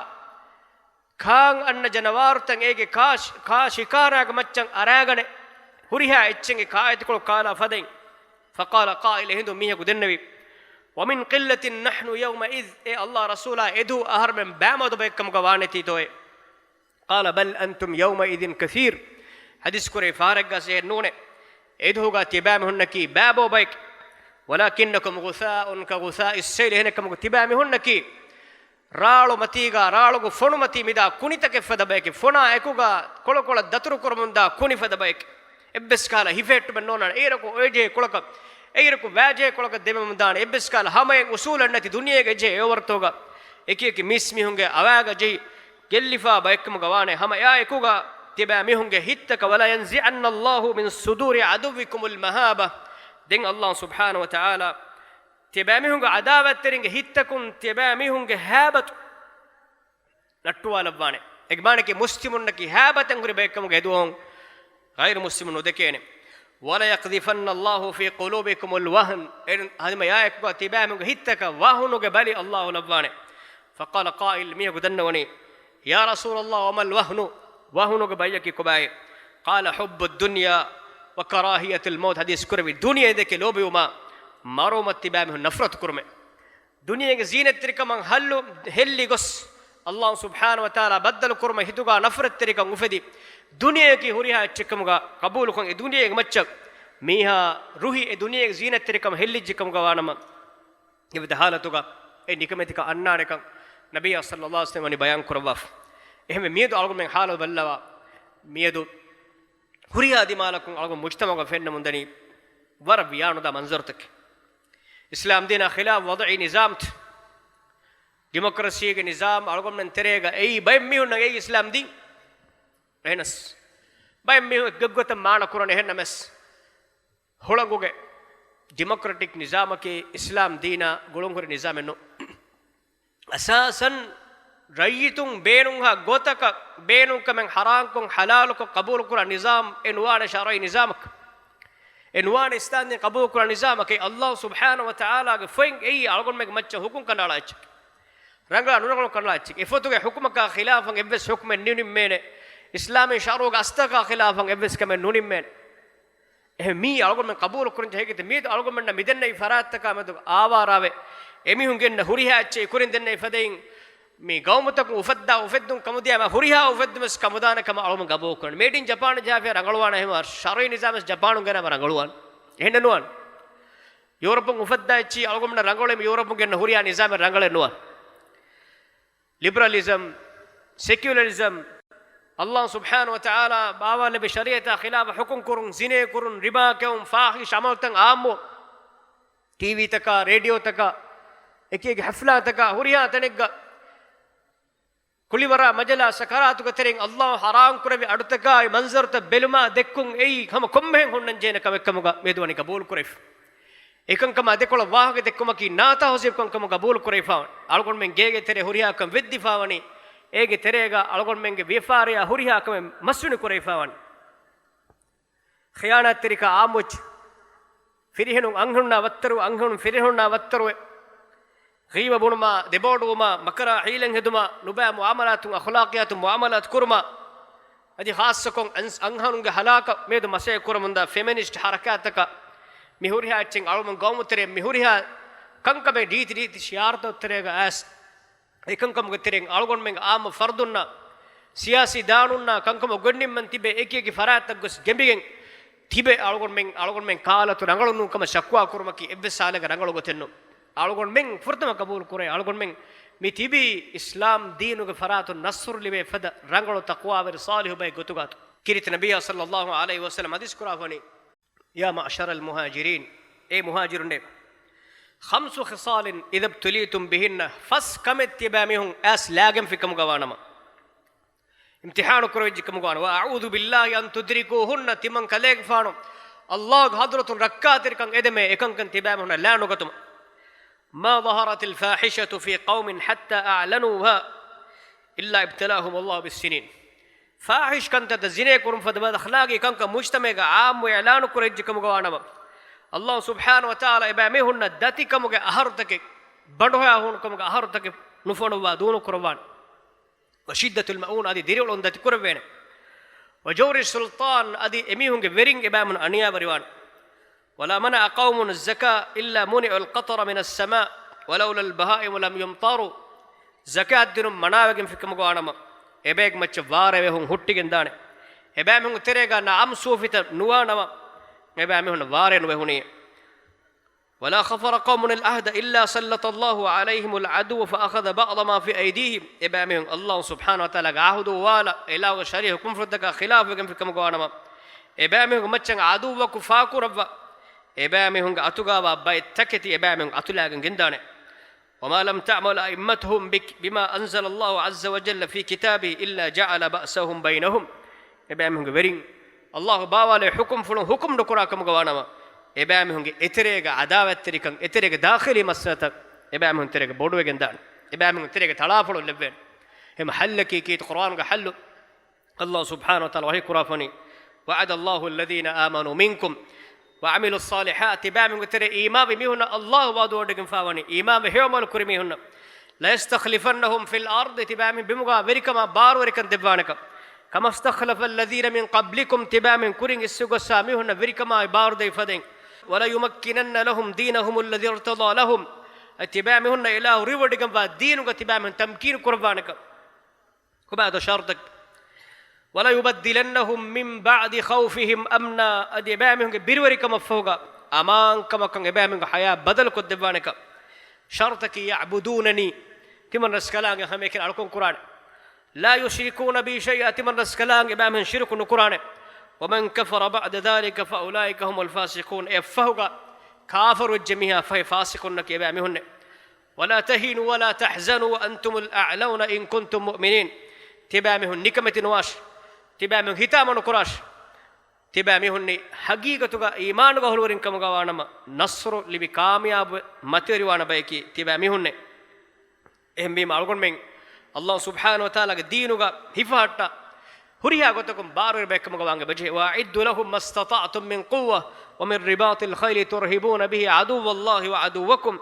ކާން އަންނަ ޖަނަވާރުތައް އޭގެ ކާ، ކާ ޝިކާރާގެ މައްޗަށް އަރާގަނެ، ހުރިހާ އެއްޗެއްގެ ކާއެތިކޮޅު ކާލާ ފަދައިން. فقال قائل، އެހިނދު މީހަކު ދެންނެވި، ومن قلة نحن يومئذ، އޭ ﷲ ރަސޫލާ، އެދުވަހު އަހަރުމެން ބައިމަދު ބައެއްކަމުގަ ވާނެތީތޯއޭ؟ قال بل أنتم يومئذ كثير، ޙަދީޘް ކުރެވި ފަހަރެއްގަސް އެހެން ނޫނޭ. އެދުވަހުގަ ތިބާމީހުންނަކީ ބައިބައި ބައެކޭ. ولكنكم غثاء كغثاء السيل، އެހެނެއްކަމުގަ ތިބާމީހުންނަކީ ރާޅު މަތީގަ، ރާޅުގެ ފޮނު މަތީ މިދާ ކުނިތަކެއް ފަދަ ބައެކޭ. ފޮނާ އެކުގަ ކޮޅުކޮޅަށް ދަތުރު ކުރަމުންދާ ކުނި ފަދަ ބައެކޭ. އެއްވެސް ކަހަލަ ހިފެހެއްޓުމެއް ނޯންނާނެ. އޭރަކު އޮވެޖެހޭ ކޮޅަކަށް، އޭރަކު ވާޖެހޭ ކޮޅަކަށް ދެމެމުންދާނެ. އެއްވެސް ކަހަލަ ހަމައެއް އުސޫލެއް ނެތި ދުނިޔޭގެ އެޖެހޭ އެއަށް ވަރުތޯގަ އެކި އެކި މީސްމީހުންގެ އަވާގަ ޖެހި ގެއްލިފާ ބައެއްކަމުގަ ވާނެ. ހަމަ އެއާ އެކުގަ ތިބާމީހުންގެ ހިތްތަކަށް، ولا ينزعن الله من صدور عدوكم المهابة، ދެން ﷲ ސުބްޙާނަހޫ ވަތަޢާލާ ތިބާމީހުންގެ ޢަދާވަތްތެރިންގެ ހިތްތަކުން ތިބާމީހުންގެ ހައިބަތު ނައްޓުވާލައްވާނެ. އޭގެ މާނައަކީ މުސްލިމުންނަކީ ހައިބަތެއް ހުރި ބައެއްކަމުގަ އެދުވަހު ޣައިރު މުސްލިމުން ނުދެކޭނެ. وليقذفن الله في قلوبكم الوهن، އެ ހަމައެއާއެކުގަ ތިބާމީހުންގެ ހިތްތަކަށް ވަހުނުގެ ބަލި ﷲ ލައްވާނެ. فقال قائل، މީހަކު ދަންނަވަނީ، يا رسول الله وما الوهن، ވަހުނުގެ ބަލިއަކީ ކޮބާއޭ؟ قال حب الدنيا وكراهية الموت، ޙަދީޘް ކުރެއްވި، ދުނިޔެ ދެކެ ލޯބިވުމާ، މަރުވުމަށް ތިބާމީހުން ނަފްރަތު ކުރުމޭ. ދުނިޔޭގެ ޒީނަތްތެރިކަމަށް ހައްލު ހެއްލި ގޮސް، ﷲ ސުބްޙާނަހޫ ވަތަޢާލާ ބައްދަލު ކުރުމަށް ހިތުގަ ނަފްރަތްތެރިކަން އުފެދި، ދުނިޔެއަކީ ހުރިހާ އެއްޗެއްކަމުގަ ޤަބޫލުކޮށް، އެ ދުނިޔޭގެ މައްޗަށް މީހާ ރުހި، އެ ދުނިޔޭގެ ޒީނަތްތެރިކަމަށް ހެއްލިއްޖެކަމުގަ ވާނަމަ، އެފަދަ ޙާލަތުގަ އެ ނިކަމެތިކަން އަންނާނެކަން ނަބިއްޔާ ޞައްލައްލާހު ޢަލައިހި ވަސައްލަމަ ވަނީ ބަޔާން ކުރައްވާފަ. އެހެންވެ، މިއަދު އަޅުގަނޑުމެން ޙާލު ބައްލަވާ، މިއަދު ހުރިހާ ދިމާލަކުން އަޅުގަނޑު މުޖްތަމަޢުގަ ފެންނަމުންދަނީ ވަރަށް ވިޔާނުދާ މަންޒަރުތަކެއް. އިސްލާމް ދީނާ ޚިލާފު ވަޟްޢީ ނިޒާމްތައް، ޑިމޮކްރަސީގެ ނިޒާމް އަޅުގަނޑުމެން ތެރޭގަ އެއީ ބައެއް މީހުންނަށް އެއީ އިސްލާމް ދީން. އެހެނަސް ބައެއް މީހުން އެއްގޮތަށް މާނަ ކުރަނީ. އެހެންނަމަސް ހުޅަނގުގެ ޑިމޮކްރެޓިކް ނިޒާމަކީ އިސްލާމް ދީނާ ގުޅުންހުރި ނިޒާމެއް ނޫން. އަސާސަން ރައްޔިތުން ބޭނުންހާ ގޮތަކަށް ބޭނުންކަމެއް ޙަރާމްކޮށް، ޙަލާލުކޮށް، ޤަބޫލުކުރާ ނިޒާމް އެ ނުވާނެ ޝަރުޢީ ނިޒާމަކަށް. އެ ނުވާނެ އިސްލާމްދީން ޤަބޫލުކުރާ ނިޒާމަކީ ﷲ ސުބްޙާނަހޫ ވަތަޢާލާގެ ފޮތް އެއީ އަޅުގަނޑުމެންގެ މައްޗަށް ޙުކުމް ކަނޑައަޅާ އެއްޗެއް. ރަނގަޅަށް ނުރަނގަޅު ކަނޑައަޅާ އެއްޗެއް. އެ ފޮތުގެ ޙުކުމަކާ ޚިލާފަށް އެއްވެސް ޙުކުމެއް ނުނިންމޭނެ. އިސްލާމީ ޝަރުޢުގެ އަސްލަކާ ޚިލާފަށް އެއްވެސް ކަމެއް ނުނިންމޭނެ. އެހެން މީ އަޅުގަނޑުމެން ޤަބޫލު ކުރަން ޖެހޭ ގޮތެއް. މީތު އަޅުގަނޑުމެންނަށް މިދެންނެވި ފަރާތްތަކާ މެދު އާވާރާވެ، އެމީހުން ގެންނަ ހުރިހާ އެއްޗެއް ކުރިން ދެންނެވި ފަދައިން، މި ގައުމުތަކުން އުފައްދާ އުފެއްދުން ކަމުދިޔަ ހުރިހާ އުފެއްދުމެއް ކަމުދާނެ ކަމަށް އަޅުގަނޑު ޤަބޫލު ކުރަން. މޭޑް އިން ޖަޕާން ޖަހާފިޔާ ރަނގަޅުވާނެ ހަމަ ޝަރުޢީ ނިޒާމެއް ޖަޕާނުން ގެނައިމަ ރަނގަޅުވާނެ. އެހެން ނުވާނެ. ޔޫރަޕުން އުފައްދާ އެއްޗި އަޅުގަނޑުމެންނަށް ރަނގަޅު، މި ޔޫރަޕުން ގެންނަ ހުރިހާ ނިޒާމެއް ރަނގަޅެއް ނުވާނެ. ލިބްރަލިޒަމް، ސެކިއުލަރިޒަމް، ﷲ ސުބްޙާނަހޫ ވަތަޢާލާ ބާވާލެއްވި ޝަރީޢަތާ ޚިލާފަށް ޙުކުމް ކުރުން، ޒިނޭ ކުރުން، ރިބާ ކެއުން، ފާޙިޝް ޢަމަލުތައް ޢާއްމު، ޓީވީތަކާ، ރޭޑިއޯތަކާ، އެކި އެކި ޙަފްލާތަކާ، ހުރިހާ ތަނެއްގަ ކުޅިވަރާ މަޖަލާ ސަކަރާތުގެ ތެރެއިން ﷲ ޙަރާމް ކުރެއްވި އަޑުތަކާއި މަންޒަރުތައް ބެލުމާ ދެއްކުން އެއީ ހަމަ ކޮންމެހެން ހުންނަންޖެހޭނެ ކަމެއްކަމުގަ މިއަދު ވަނީ ޤަބޫލު ކުރެވިފަ. އެކަންކަމާ ދެކޮޅަށް ވާހަކަ ދެއްކުމަކީ ނާތާހުސީބުކަންކަމަށް ޤަބޫލު ކުރެވިފާވަނީ. އަޅުގަނޑުމެން ގޭގެ ތެރޭ ހުރިހާ ކަން ވެއްދިފާވަނީ، އޭގެ ތެރޭގަ އަޅުގަނޑުމެންގެ ވިޔަފާރިއާ ހުރިހާ ކަމެއް މަސްވެނި ކުރެވިފާވަނީ. ޚިޔާނާތްތެރިކަން އާއްމުވެއްޖެ. ފިރިހެނުން އަންހެނުންނާ ވައްތަރު، އަންހެނުން ފިރިހެނުންނާ ވައްތަރުވެ، ޣީބަ ބުނުމާ، ދެބޯޑުވުމާ، މަކަރާ ހީލަތް ހެދުމާ، ނުބައި މުޢާމަލާތުން، އަޚްލާޤިއްޔާތުން މުޢާމަލާތު ކުރުމާ، އަދި ޚާއްޞަކޮށް އަން-، އަންހެނުންގެ ހަލާކަށް މިއަދު މަސައްކަތް ކުރަމުންދާ ފެމިނިސްޓް ޙަރަކާތްތަކަށް މި ހުރިހާ އެއްޗެއް އަޅުގަނޑު ގައުމު ތެރޭ މި ހުރިހާ ކަންކަމެއް ރީތި ރީތި ޝިޢާރުތައް ތެރޭގަ އައިސް، އެކަންކަމުގެ ތެރެއިން އަޅުގަނޑުމެންގެ ޢާއްމު ފަރުދުންނާ، ސިޔާސީ ދާނުންނާ ކަންކަމަށް ގޮތްނިންމަން ތިބެ އެކި އެކި ފަރާތްތައް ގޮސް ގެނބިގެން، ތިބެ އަޅުގަނޑުމެން، އަޅުގަނޑުމެން ކާލަތު ރަނގަޅު ނޫން ކަމަށް ޝަކުވާ ކުރުމަކީ އެއްވެސް ހާލެއްގަ ރަނގަޅު ގޮތެއް ނޫން. އަޅުގަނޑުމެން ފުރަތަމަ ގަބޫލު ކުރޭ، އަޅުގަނޑުމެން މި ތިބީ އިސްލާމް ދީނުގެ ފަރާތުން ނަޞްރު ލިބޭ ފަދަ ރަނގަޅު ތަޤްވާވެރި ޞާލިޙު ބައެއް ގޮތުގަ އަތު. ކީރިތި ނަބިއްޔާ ޞައްލައްލާހު ޢަލައިހި ވަސައްލަމް ޙަދީޘް ކުރާފަނީ، يا معشر المهاجرين، އޭ މުހާޖިރުންނޭ، خمس خصال إذا ابتليتم بهن، ފަސް ކަމެއް ތިބާމީހުން އައިސް ލާގެންފި ކަމުގަ ވާނަމަ، އިމްތިޙާނު ކުރެވިއްޖެ ކަމުގަ ވާނަމަ، وأعوذ بالله أن تدركوهن، ތިމަން ކަލޭގެފާނު ﷲ ގެ ޙަޟްރަތުން ރައްކާތެރިކަން އެދެމޭ، އެކަންކަން ތިބާމީހުންނަށް ލާނުގަތުމަށް. ما ظهرت الفاحشة في قوم حتى أعلنوها إلا ابتلاهم الله بالسنين. ފާޙިޝް ކަންތައްތައް، ޒިނޭ ކުރުން ފަދަ ބަދަ އަޚްލާގީ ކަންކަން މުޖްތަމަޢުގަ ޢާއްމު އިޢުލާނު ކުރެއްޖެ ކަމުގަ ވާނަމަ، ﷲ ސުބްޙާނަހު ވަތަޢާލާ އެބައިމީހުންނަށް ދަތިކަމުގެ އަހަރުތަކެއް، ބަނޑުހަޔާ ހޫނުކަމުގެ އަހަރުތަކެއް ނުފޮނުއްވާ ދޫނު ކުރައްވާނެ. وشدة المؤونة، އަދި ދިރިއުޅުން ދަތިކުރެއްވޭނެ. وجور السلطان، އަދި އެމީހުންގެ ވެރިން އެބައިމީހުން އަނިޔާވެރިވާނެ. ولا منع قوم الزكاة إلا منعوا القطر من السماء ولولا البهائم لم يمطروا. ޒަކާތް ދިނުން މަނާވެގެންފި ކަމުގަ ވާނަމަ، އެބައެއް މައްޗަށް ވާރޭ ވެހުން ހުއްޓިގެން ދާނެ. އެބައިމީހުން ތެރޭގަ ނަޢަމް ސޫފިތައް ނުވާނަމަ، އެބައިމީހުން ވާރޭ ނުވެހުނީ. ولا خفر قوم العهد إلا سلط الله عليهم العدو فأخذ بعض ما في أيديهم. އެބައިމީހުން ﷲ ސުބްޙާނަހު ވަތަޢާލާގެ ޢަހުދު އުވާލާ، އިލާހުގެ ޝަރީޢަ ޙުކުމްފުޅުތަކާ ޚިލާފުވެގެންފި ކަމުގަ ވާނަމަ، އެބައިމީހުންގެ މައްޗަށް ޢަދުއްވަކު ފާކުރައްވާ، އެބައިމީހުންގެ އަތުގަވާ ބައެއް ތަކެތި އެބައިމީހުން އަތުލާގެން ގެންދާނެ. وما لم تعمل أئمتهم بك-، بما أنزل الله عز وجل في كتابه إلا جعل بأسهم بينهم. އެބައިމީހުންގެ ވެރިން ﷲ ބާވާލޭ ޙުކުމްފުޅުން ޙުކުމް ނުކުރާ ކަމުގަ ވާނަމަ، އެބައިމީހުންގެ އެތެރޭގަ ޢަދާވަތްތެރިކަން، އެތެރޭގެ ދާޚިލީ މައްސަލަތައް އެބައިމީހުން ތެރޭގަ ބޮޑުވެގެން ދާނެ. އެބައިމީހުން ތެރޭގަ ތަޅާފޮޅު ލެއްވޭނެ. އެހެން ޙައްލަކީ ކީރިތި ޤުރްއާނުގެ ޙައްލު. ﷲ ސުބްޙާނަހު ވަތަޢާލާ ވަޙީ ކުރާފަނީ، وعد الله الذين آمنوا منكم وعملوا الصالحات، ތިބާމީހުންގެ ތެރޭ އީމާންވި މީހުންނަށް ﷲ ވަޢުދުވޮޑިގެންފާވަނީ، އީމާންވެ ހެޔޮޢަމަލު ކުރި މީހުންނަށް، ليستخلفنهم في الأرض، ތިބާމީހުން ބިމުގަ ވެރިކަމާ ބާރުވެރިކަން ދެއްވާނެކަން. كما استخلف الذين من قبلكم، ތިބާމީހުން ކުރިން އިސްވެގޮއްސާ މީހުންނަށް ވެރިކަމާއި ބާރުދެވި ފަދައިން. وليمكنن لهم دينهم الذي ارتضى لهم، އަދި ތިބާމީހުންނަށް އިލާހު ރުއިވޮޑިގެންވާ ދީނުގަ ތިބާމީހުން ތަމްކީނު ކުރައްވާނެކަން. ކޮބާތޯ ޝަރުޠަކީ؟ وليبدلنهم من بعد خوفهم أمنا، އަދި އެބައިމީހުންގެ ބިރުވެރިކަމަށްފަހުގަ އަމާންކަމަށްކަން އެބައިމީހުންގެ ޙަޔާތް ބަދަލުކޮށްދެއްވާނެކަން. ޝަރުޠަކީ، يعبدونني، ތިމަން ރަސްކަލާނގެ ހަމައެކަނި އަޅުކަން ކުރާނެ. لا يشركون بي شيئا، ތިމަން ރަސްކަލާނގެ އެބައިމީހުން ޝިރުކު ނުކުރާނެ. ومن كفر بعد ذلك فأولئك هم الفاسقون، އެއަށްފަހުގަ ކާފަރުވެއްޖެ މީހާ ފަހެ ފާސިޤުންނަކީ އެބައިމީހުންނޭ. ولا تهنوا ولا تحزنوا وأنتم الأعلون إن كنتم مؤمنين. ތިބާމީހުން ނިކަމެތި ނުވާށި. ތިބާމީހުން ހިތާމަ ނުކުރާށި. ތިބާމީހުންނީ ޙަޤީޤަތުގަ އީމާނުގަ އަހުލުވެރިން ކަމުގަ ވާނަމަ، ނަޞްރު ލިބި ކާމިޔާބުވެ މަތިވެރިވާނެ ބަޔަކީ ތިބާމީހުންނޭ. އެހެންވީމަ އަޅުގަނޑުމެން ﷲ ސުބްޙާނަހު ވަތަޢާލާގެ ދީނުގަ ހިފަހައްޓާ، ހުރިހާ ގޮތަކުން ބާރުވެރި ބައެއްކަމުގަ ވާން އެބަޖެހޭ. وأعدوا لهم ما استطعتم من قوة ومن رباط الخيل ترهبون به عدو الله وعدوكم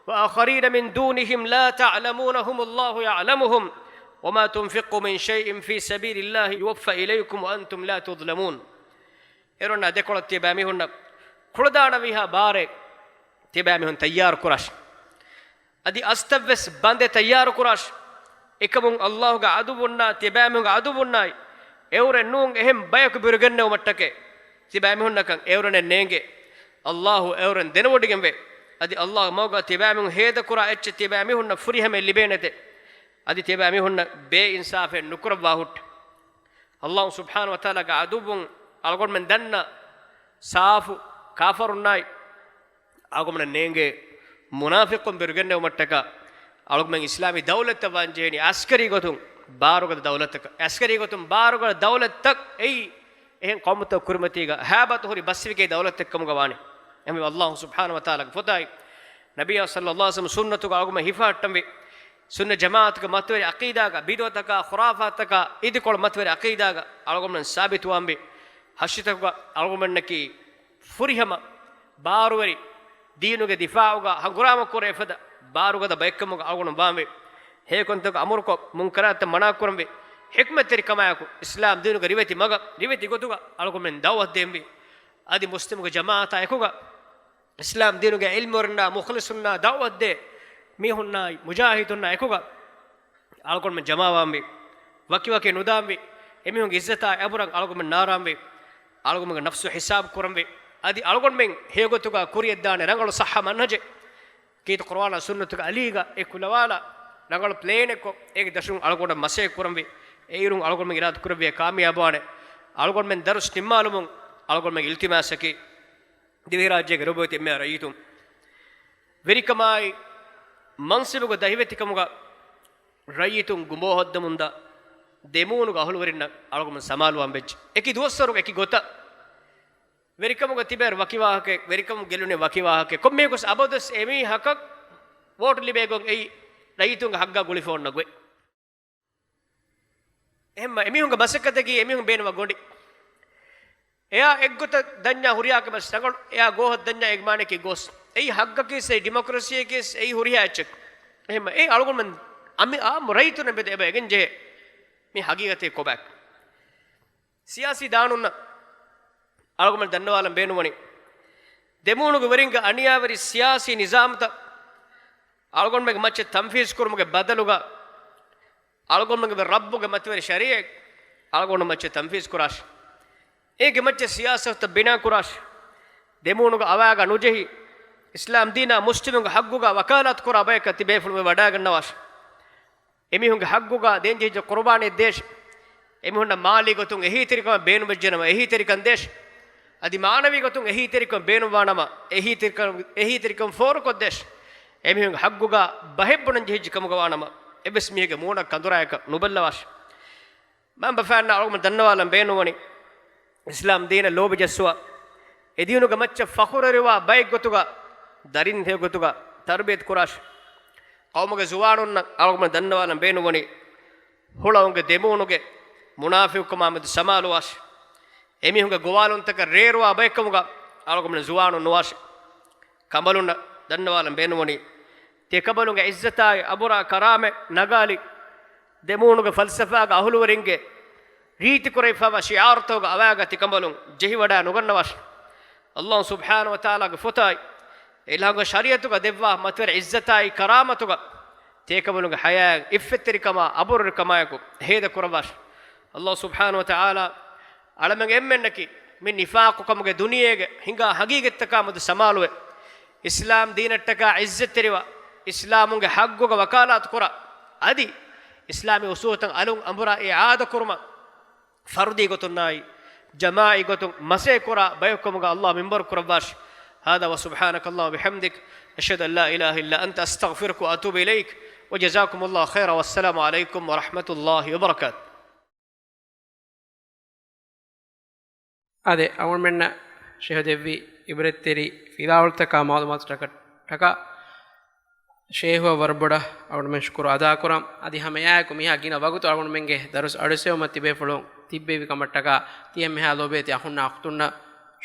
وآخرين من دونهم لا تعلمونهم الله يعلمهم وما تنفقوا من شيء في سبيل الله يوف إليكم وأنتم لا تظلمون. އޭރުންނާ ދެކޮޅަށް ތިބާމީހުންނަށް ކުޅަދާނަވީހާ ބާރެއް ތިބާމީހުން ތައްޔާރު ކުރާށި. އަދި އަސްތައްވެސް ބަނދެއް ތައްޔާރު ކުރާށި. އެކަމުން ﷲ ގެ ޢަދުއްވުންނާ ތިބާމީހުންގެ ޢަދުއްވުންނާއި އެއުރެއް ނޫން އެހެން ބަޔަކު ބިރުގެންނެވުމަށްޓަކައި ތިބާމީހުންނަކަށް އެއުރެނެއް ނޭނގޭ. ﷲ އެއުރެން ދެނެވޮޑިގެންވޭ. އަދި ﷲ މަގުގަ ތިބާމީހުން ހޭދަކުރާ އެއްޗެއް ތިބާމީހުންނަށް ފުރިހަމައެއް ލިބޭނެތެ. އަދި ތިބާމީހުންނަށް ބޭއިންސާފެއް ނުކުރައްވާ ހުއްޓެ. ﷲ ސުބްޙާނަހު ވަތަޢާލާގެ ޢަދުއްވުން އަޅުގަނޑުމެން ދަންނަ ސާފު ކާފަރުންނާއި އަޅުގަނޑުމެންނަށް ނޭނގޭ މުނާފިޤުން ބިރުގެންނެވުމަށްޓަކާ، އަޅުގަނޑުމެން އިސްލާމީ ދައުލަތްތައް ވާން ޖެހެނީ އަސްކަރީ ގޮތުން ބާރުގަދަ ދައުލަތަކަށް. އަސްކަރީ ގޮތުން ބާރުގަދަ ދައުލަތްތައް އެއީ އެހެން ޤައުމުތަކު ކުރިމަތީގަ ހައިބަތު ހުރި ބަސްވެގެ ދައުލަތެއް ކަމުގަ ވާނެ. އެހެންވީމަ ﷲ ސުބްޙާނަހު ވަތަޢާލާގެ ފޮތާއި، ނަބިއްޔާ ޞައްލައްލާހު ޢަލައިހި ވަސައްލަމް ސުންނަތުގަ އަޅުގަނޑުމެން ހިފަހައްޓަންވީ، ސުންނަ ޖަމާޢަތުގެ މަތިވެރި ޢަޤީދާގަ، ބިދުޢަތަކާ، ޚުރާފާތަކާ، އިދިކޮޅު މަތިވެރި ޢަޤީދާގަ އަޅުގަނޑުމެން ސާބިތުވާންވީ، ހަށިތަކުގަ އަޅުގަނޑުމެންނަކީ ފުރިހަމަ ބާރުވެރި، ދީނުގެ ދިފާޢުގަ ހަނގުރާމަ ކުރޭ ފަދަ ބާރުގަދަ ބައެއްކަމުގަ އަޅުގަނޑު ވާންވީ. ހެޔޮކަންތަކަށް އަމުރުކޮށް، މުންކަރާތަށް މަނާކުރަންވީ. ޙިކްމަތްތެރިކަމާއެކު، އިސްލާމް ދީނުގެ ރިވެތި މަގަށް، ރިވެތި ގޮތުގަ އަޅުގަނޑުމެން ދަޢުވަތު ދޭންވީ. އަދި މުސްލިމުގެ ޖަމާޢަތާ އެކުގަ، އިސްލާމް ދީނުގެ ޢިލްމުވެރިންނާ މުޚްލިޞުންނާ ދަޢުވަތުދޭ މީހުންނާއި މުޖާހިދުންނާ އެކުގަ އަޅުގަނޑުމެން ޖަމާވާންވީ. ވަކިވަކި ނުދާންވީ. އެމީހުންގެ ޢިއްޒަތާ އަބުރަށް އަޅުގަނޑުމެން ނާރާންވީ. އަޅުގަނޑުމެންގެ ނަފްސު ހިސާބު ކުރަންވީ. އަދި އަޅުގަނޑުމެން ހެޔޮގޮތުގަ ކުރިޔަށްދާނެ ރަނގަޅު ޞައްޙަ މަންހަޖެއް ކީރިތި ޤުރުއާނާ ސުންނަތުގެ އަލީގަ އެ ކުލަވާލާ ރަނގަޅު ޕްލޭނެއްކޮށް، އޭގެ ދަށުން އަޅުގަނޑަށް މަސައްކަތް ކުރަންވީ. އެއިރުން އަޅުގަނޑުމެން އިރާދަ ކުރެއްވިޔާ ކާމިޔާބުވާނެ. އަޅުގަނޑުމެން ދަރުސް ނިންމާލުމުން އަޅުގަނޑުމެން އިލްތިމާސަކީ، ދިވެހިރާއްޖޭގެ ލޯބިވެތި އެންމެހާ ރައްޔިތުން ވެރިކަމާއި މަންސިބުގެ ދަހިވެތިކަމުގަ ރައްޔިތުން ގުނބޯ ހައްދަމުންދާ ދެމޫނުގެ އަހުލުވެރިންނަށް އަޅުގަނޑުމެން ސަމާލުވާން ވެއްޖެ. އެކި ދުވަސްވަރުގެ އެކި ގޮތަށް ވެރިކަމުގަ ތިބޭ ވަކި ވާހަކައެއް، ވެރިކަމުން ގެއްލުނީ ވަކި ވާހަކައެއް. ކޮންމެއަކުސް އަބަދުވެސް އެމީހަކަށް ވޯޓް ލިބޭ ގޮތް އެއީ ރައްޔިތުންގެ ހައްގާ ގުޅިފަ އޮންނަ ގޮތް. އެހެންމަ އެމީހުންގެ މަސައްކަތަކީ އެމީހުން ބޭނުންވާ ގޮނޑި. އެއާ އެއްގޮތަށް ދަންޏާ ހުރިހާ ކަމެއް ރަނގަޅު، އެއާ ގޯހަށް ދަންޏާ އެގްމާނެކީ ގޯސް. އެއީ ހައްގަކީސް، އެއީ ޑިމޮކްރަސީއެކީސް، އެއީ ހުރިހާ އެއްޗެއް. އެހެންމަ އެ އަޅުގަނޑުމެން އަމި އާއްމު ރައްޔިތުންނަށް މެދު އެބަ އެގެން ޖެހޭ މި ހަގީގަތެއް ކޮބާ؟ ސިޔާސީ ދާނުންނަށް އަޅުގަނޑުމެން ދަންނަވާލަން ބޭނުންވަނީ، ދެމޫނުގެ ވެރިންގެ އަނިޔާވެރި ސިޔާސީ ނިޒާމްތައް އަޅުގަނޑުމެންގެ މައްޗަށް ތަންފީޒް ކުރުމުގެ ބަދަލުގަ، އަޅުގަނޑުމެންގެ ރައްބުގެ މަތިވެރި ޝަރީޢަތް އަޅުގަނޑު މައްޗަށް ތަންފީޒް ކުރާށި. އޭގެ މައްޗަށް ސިޔާސަތުތައް ބިނާ ކުރާށި. ދެމޫނުގެ އަވާގަ ނުޖެހި، އިސްލާމް ދީނާ މުސްލިމުންގެ ހައްގުގަ ވަކާލާތު ކުރާ ބަޔަކަށް ތިބޭފުޅުން ވަޑައިގަންނަވާށި. އެމީހުންގެ ހައްގުގަ ދޭންޖެހިއްޖެ ޤުރުބާނެއް ދޭށި. އެމީހުންނަށް މާލީ ގޮތުން އެހީތެރިކަމެއް ބޭނުންވެއްޖެނަމަ، އެހީތެރިކަން ދޭށި. އަދި މާނަވީ ގޮތުން އެހީތެރިކަން ބޭނުންވާނަމަ، އެހީތެރިކަން، އެހީތެރިކަން ފޯރުކޮށްދޭށި. އެމީހުންގެ ހައްގުގަ ބަހެއް ބުނަން ޖެހިއްޖެ ކަމުގަ ވާނަމަ، އެއްވެސް މީހެއްގެ މޫނަށް ކަނދުރާއަކަށް ނުބައްލަވާށި. މައިންބަފައިންނަށް އަޅުގަނޑު ދަންނަވާލަން ބޭނުންވަނީ، އިސްލާމް ދީނަށް ލޯބި ޖައްސުވާ، އެދިޔުނުގެ މައްޗަށް ފަޚުރުވެރިވާ ބައެއްގޮތުގަ، ދަރިން ހެޔޮގޮތުގަ ތަރުބިޔަތު ކުރާށި. ޤައުމުގެ ޒުވާނުންނަށް އަޅުގަނޑު ދަންނަވާލަން ބޭނުންވަނީ، ހުޅަނގުގެ ދެމޫނުގެ މުނާފިޤުކަމާމެދު ސަމާލުވާށި. އެމީހުންގެ ގޮވާލުންތަކަށް ރޭރުވާ ބައެއްކަމުގަ އަޅުގަނޑު ޒުވާނުން ނުވާށި. ކަނބަލުންނަށް ދަންނަވާލަން ބޭނުންވަނީ، ތިޔަ ކަނބަލުންގެ ޢިއްޒަތާއި އަބުރާ ކަރާމަތް ނަގާލި، ދެމޫނުގެ ފަލްސަފާގެ އަހުލުވެރިންގެ ރީތިކުރެވިފައިވާ ޝިޢާރުތަކުގެ އަވާގަ ތި ކަނބަލުން ޖެހިވަޑައި ނުގަންނަވާށި. ﷲ ސުބްޙާނަހޫ ވަތަޢާލާގެ ފޮތާއި، އެ އިލާހުގެ ޝަރީޢަތުގަ ދެއްވާ މަތިވެރި ޢިއްޒަތާއި ކަރާމަތުގަ ތިޔަ ކަނބަލުންގެ ޙަޔާތް އިއްފަތްތެރިކަމާ އަބުރުވެރިކަމާއެކު ހޭދަ ކުރައްވާށި. ﷲ ސުބްޙާނަހޫ ވަތަޢާލާ އަޅަމެން އެންމެންނަކީ މި ނިފާޤުކަމުގެ ދުނިޔޭގެ ހިނގާ ހަގީގަތްތަކާ މެދު ސަމާލުވެ، އިސްލާމް ދީނަށްޓަކާ ޢިއްޒަތްތެރިވާ، އިސްލާމުންގެ ޙައްޤުގަ ވަކާލާތު ކުރާ، އަދި އިސްލާމީ އުޞޫލުތައް އަލުން އަނބުރާ އިޢާދަ ކުރުމަށް ފަރުދީ ގޮތުންނާއި ޖަމާޢީ ގޮތުން މަސައްކަތް ކުރާ ބަޔަކު ކަމުގަ ﷲ މިންބަރު ކުރައްވާށި. هذا وسبحانك اللهم وبحمدك، أشهد أن لا إله إلا أنت، أستغفرك وأتوب إليك، وجزاكم الله خيرا، والسلام عليكم ورحمة الله وبركاته. އާދެ، އަޅުގަނޑުމެންނަށް ޝޭހު ދެއްވި ޢިބްރަތްތެރި ފިލާވަޅުތަކާ މަޢުލޫމާތުތަކަށްޓަކާ ޝޭހުއަށް ވަރަށް ބޮޑަށް އަޅުގަނޑުމެން ޝުކުރު އަދާކުރަން. އަދި ހަމައެއާއެކު މިހާ ގިނަ ވަގުތު އަޅުގަނޑުމެންގެ ދަރުސް އަޑުއެއްސެވުމަށް ތިބޭފުޅުން ތިއްބެވި ކަމަށްޓަކާ ތިޔަ މިހާ ލޯބިވެތި އަޚުންނާ އުޚްތުންނަށް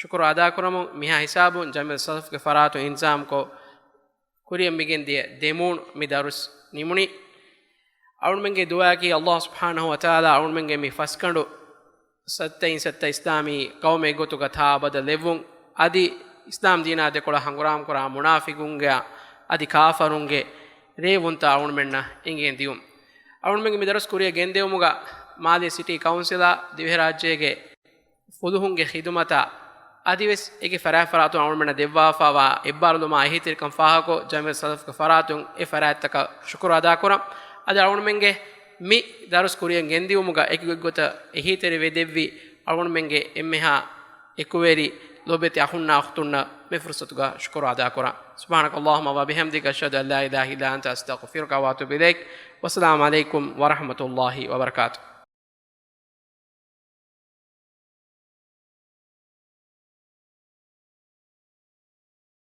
ޝުކުރު އަދާކުރަމުން، މިހާ ހިސާބުން ޖަމްޢިއްޔަތު ސަލަފްގެ ފަރާތުން އިންތިޒާމްކޮށް ކުރިއަށް މިގެންދިޔަ ދެމޫނު މި ދަރުސް ނިމުނީ. އަޅުގަނޑުމެންގެ ދުޢާއަކީ ﷲ ސުބްޙާނަހޫ ވަތަޢާލާ އަޅުގަނޑުމެންގެ މި ފަސްގަނޑު ސައްތައިން ސައްތަ އިސްލާމީ ޤައުމެއް ގޮތުގަ ތާ އަބަދަށް ލެއްވުން، އަދި އިސްލާމް ދީނާ ދެކޮޅަށް ހަނގުރާމަ ކުރާ މުނާފިޤުންގެ އަދި ކާފަރުންގެ ރޭވުންތައް އަޅުގަނޑުމެންނަށް އެނގޭ ދިޔުން. އަޅުގަނޑުމެންގެ މި ދަރުސް ކުރިއަށް ގެންދެވުމުގަ މާލޭ ސިޓީ ކައުންސިލާ ދިވެހިރާއްޖޭގެ ފުލުހުންގެ ޚިދުމަތާ އަދިވެސް އޭގެ ފަރާތްފަރާތުން އަޅުގަނޑުމެންނަށް ދެއްވާފައިވާ އެއްބާރުލުމާ އެހީތެރިކަން ފާހަގަކޮށް، ޖަމްޢިއްޔަތު ސަލަފްގެ ފަރާތުން އެ ފަރާތްތަކަށް ޝުކުރު އަދާކުރަން. އަދި އަޅުގަނޑުމެންގެ މި ދަރުސް ކުރިއަށް ގެންދިއުމުގަ އެކި ގޮތްގޮތަށް އެހީތެރިވެ ދެއްވި އަޅުގަނޑުމެންގެ އެންމެހާ އެކުވެރި ލޯބިވެތި އަޚުންނާ އުޚްތުންނަށް މި ފުރުޞަތުގަ ޝުކުރު އަދާކުރަން. سبحانك اللهم وبحمدك، أشهد أن لا إله إلا أنت، أستغفرك وأتوب إليك. والسلام عليكم ورحمة الله وبركاته.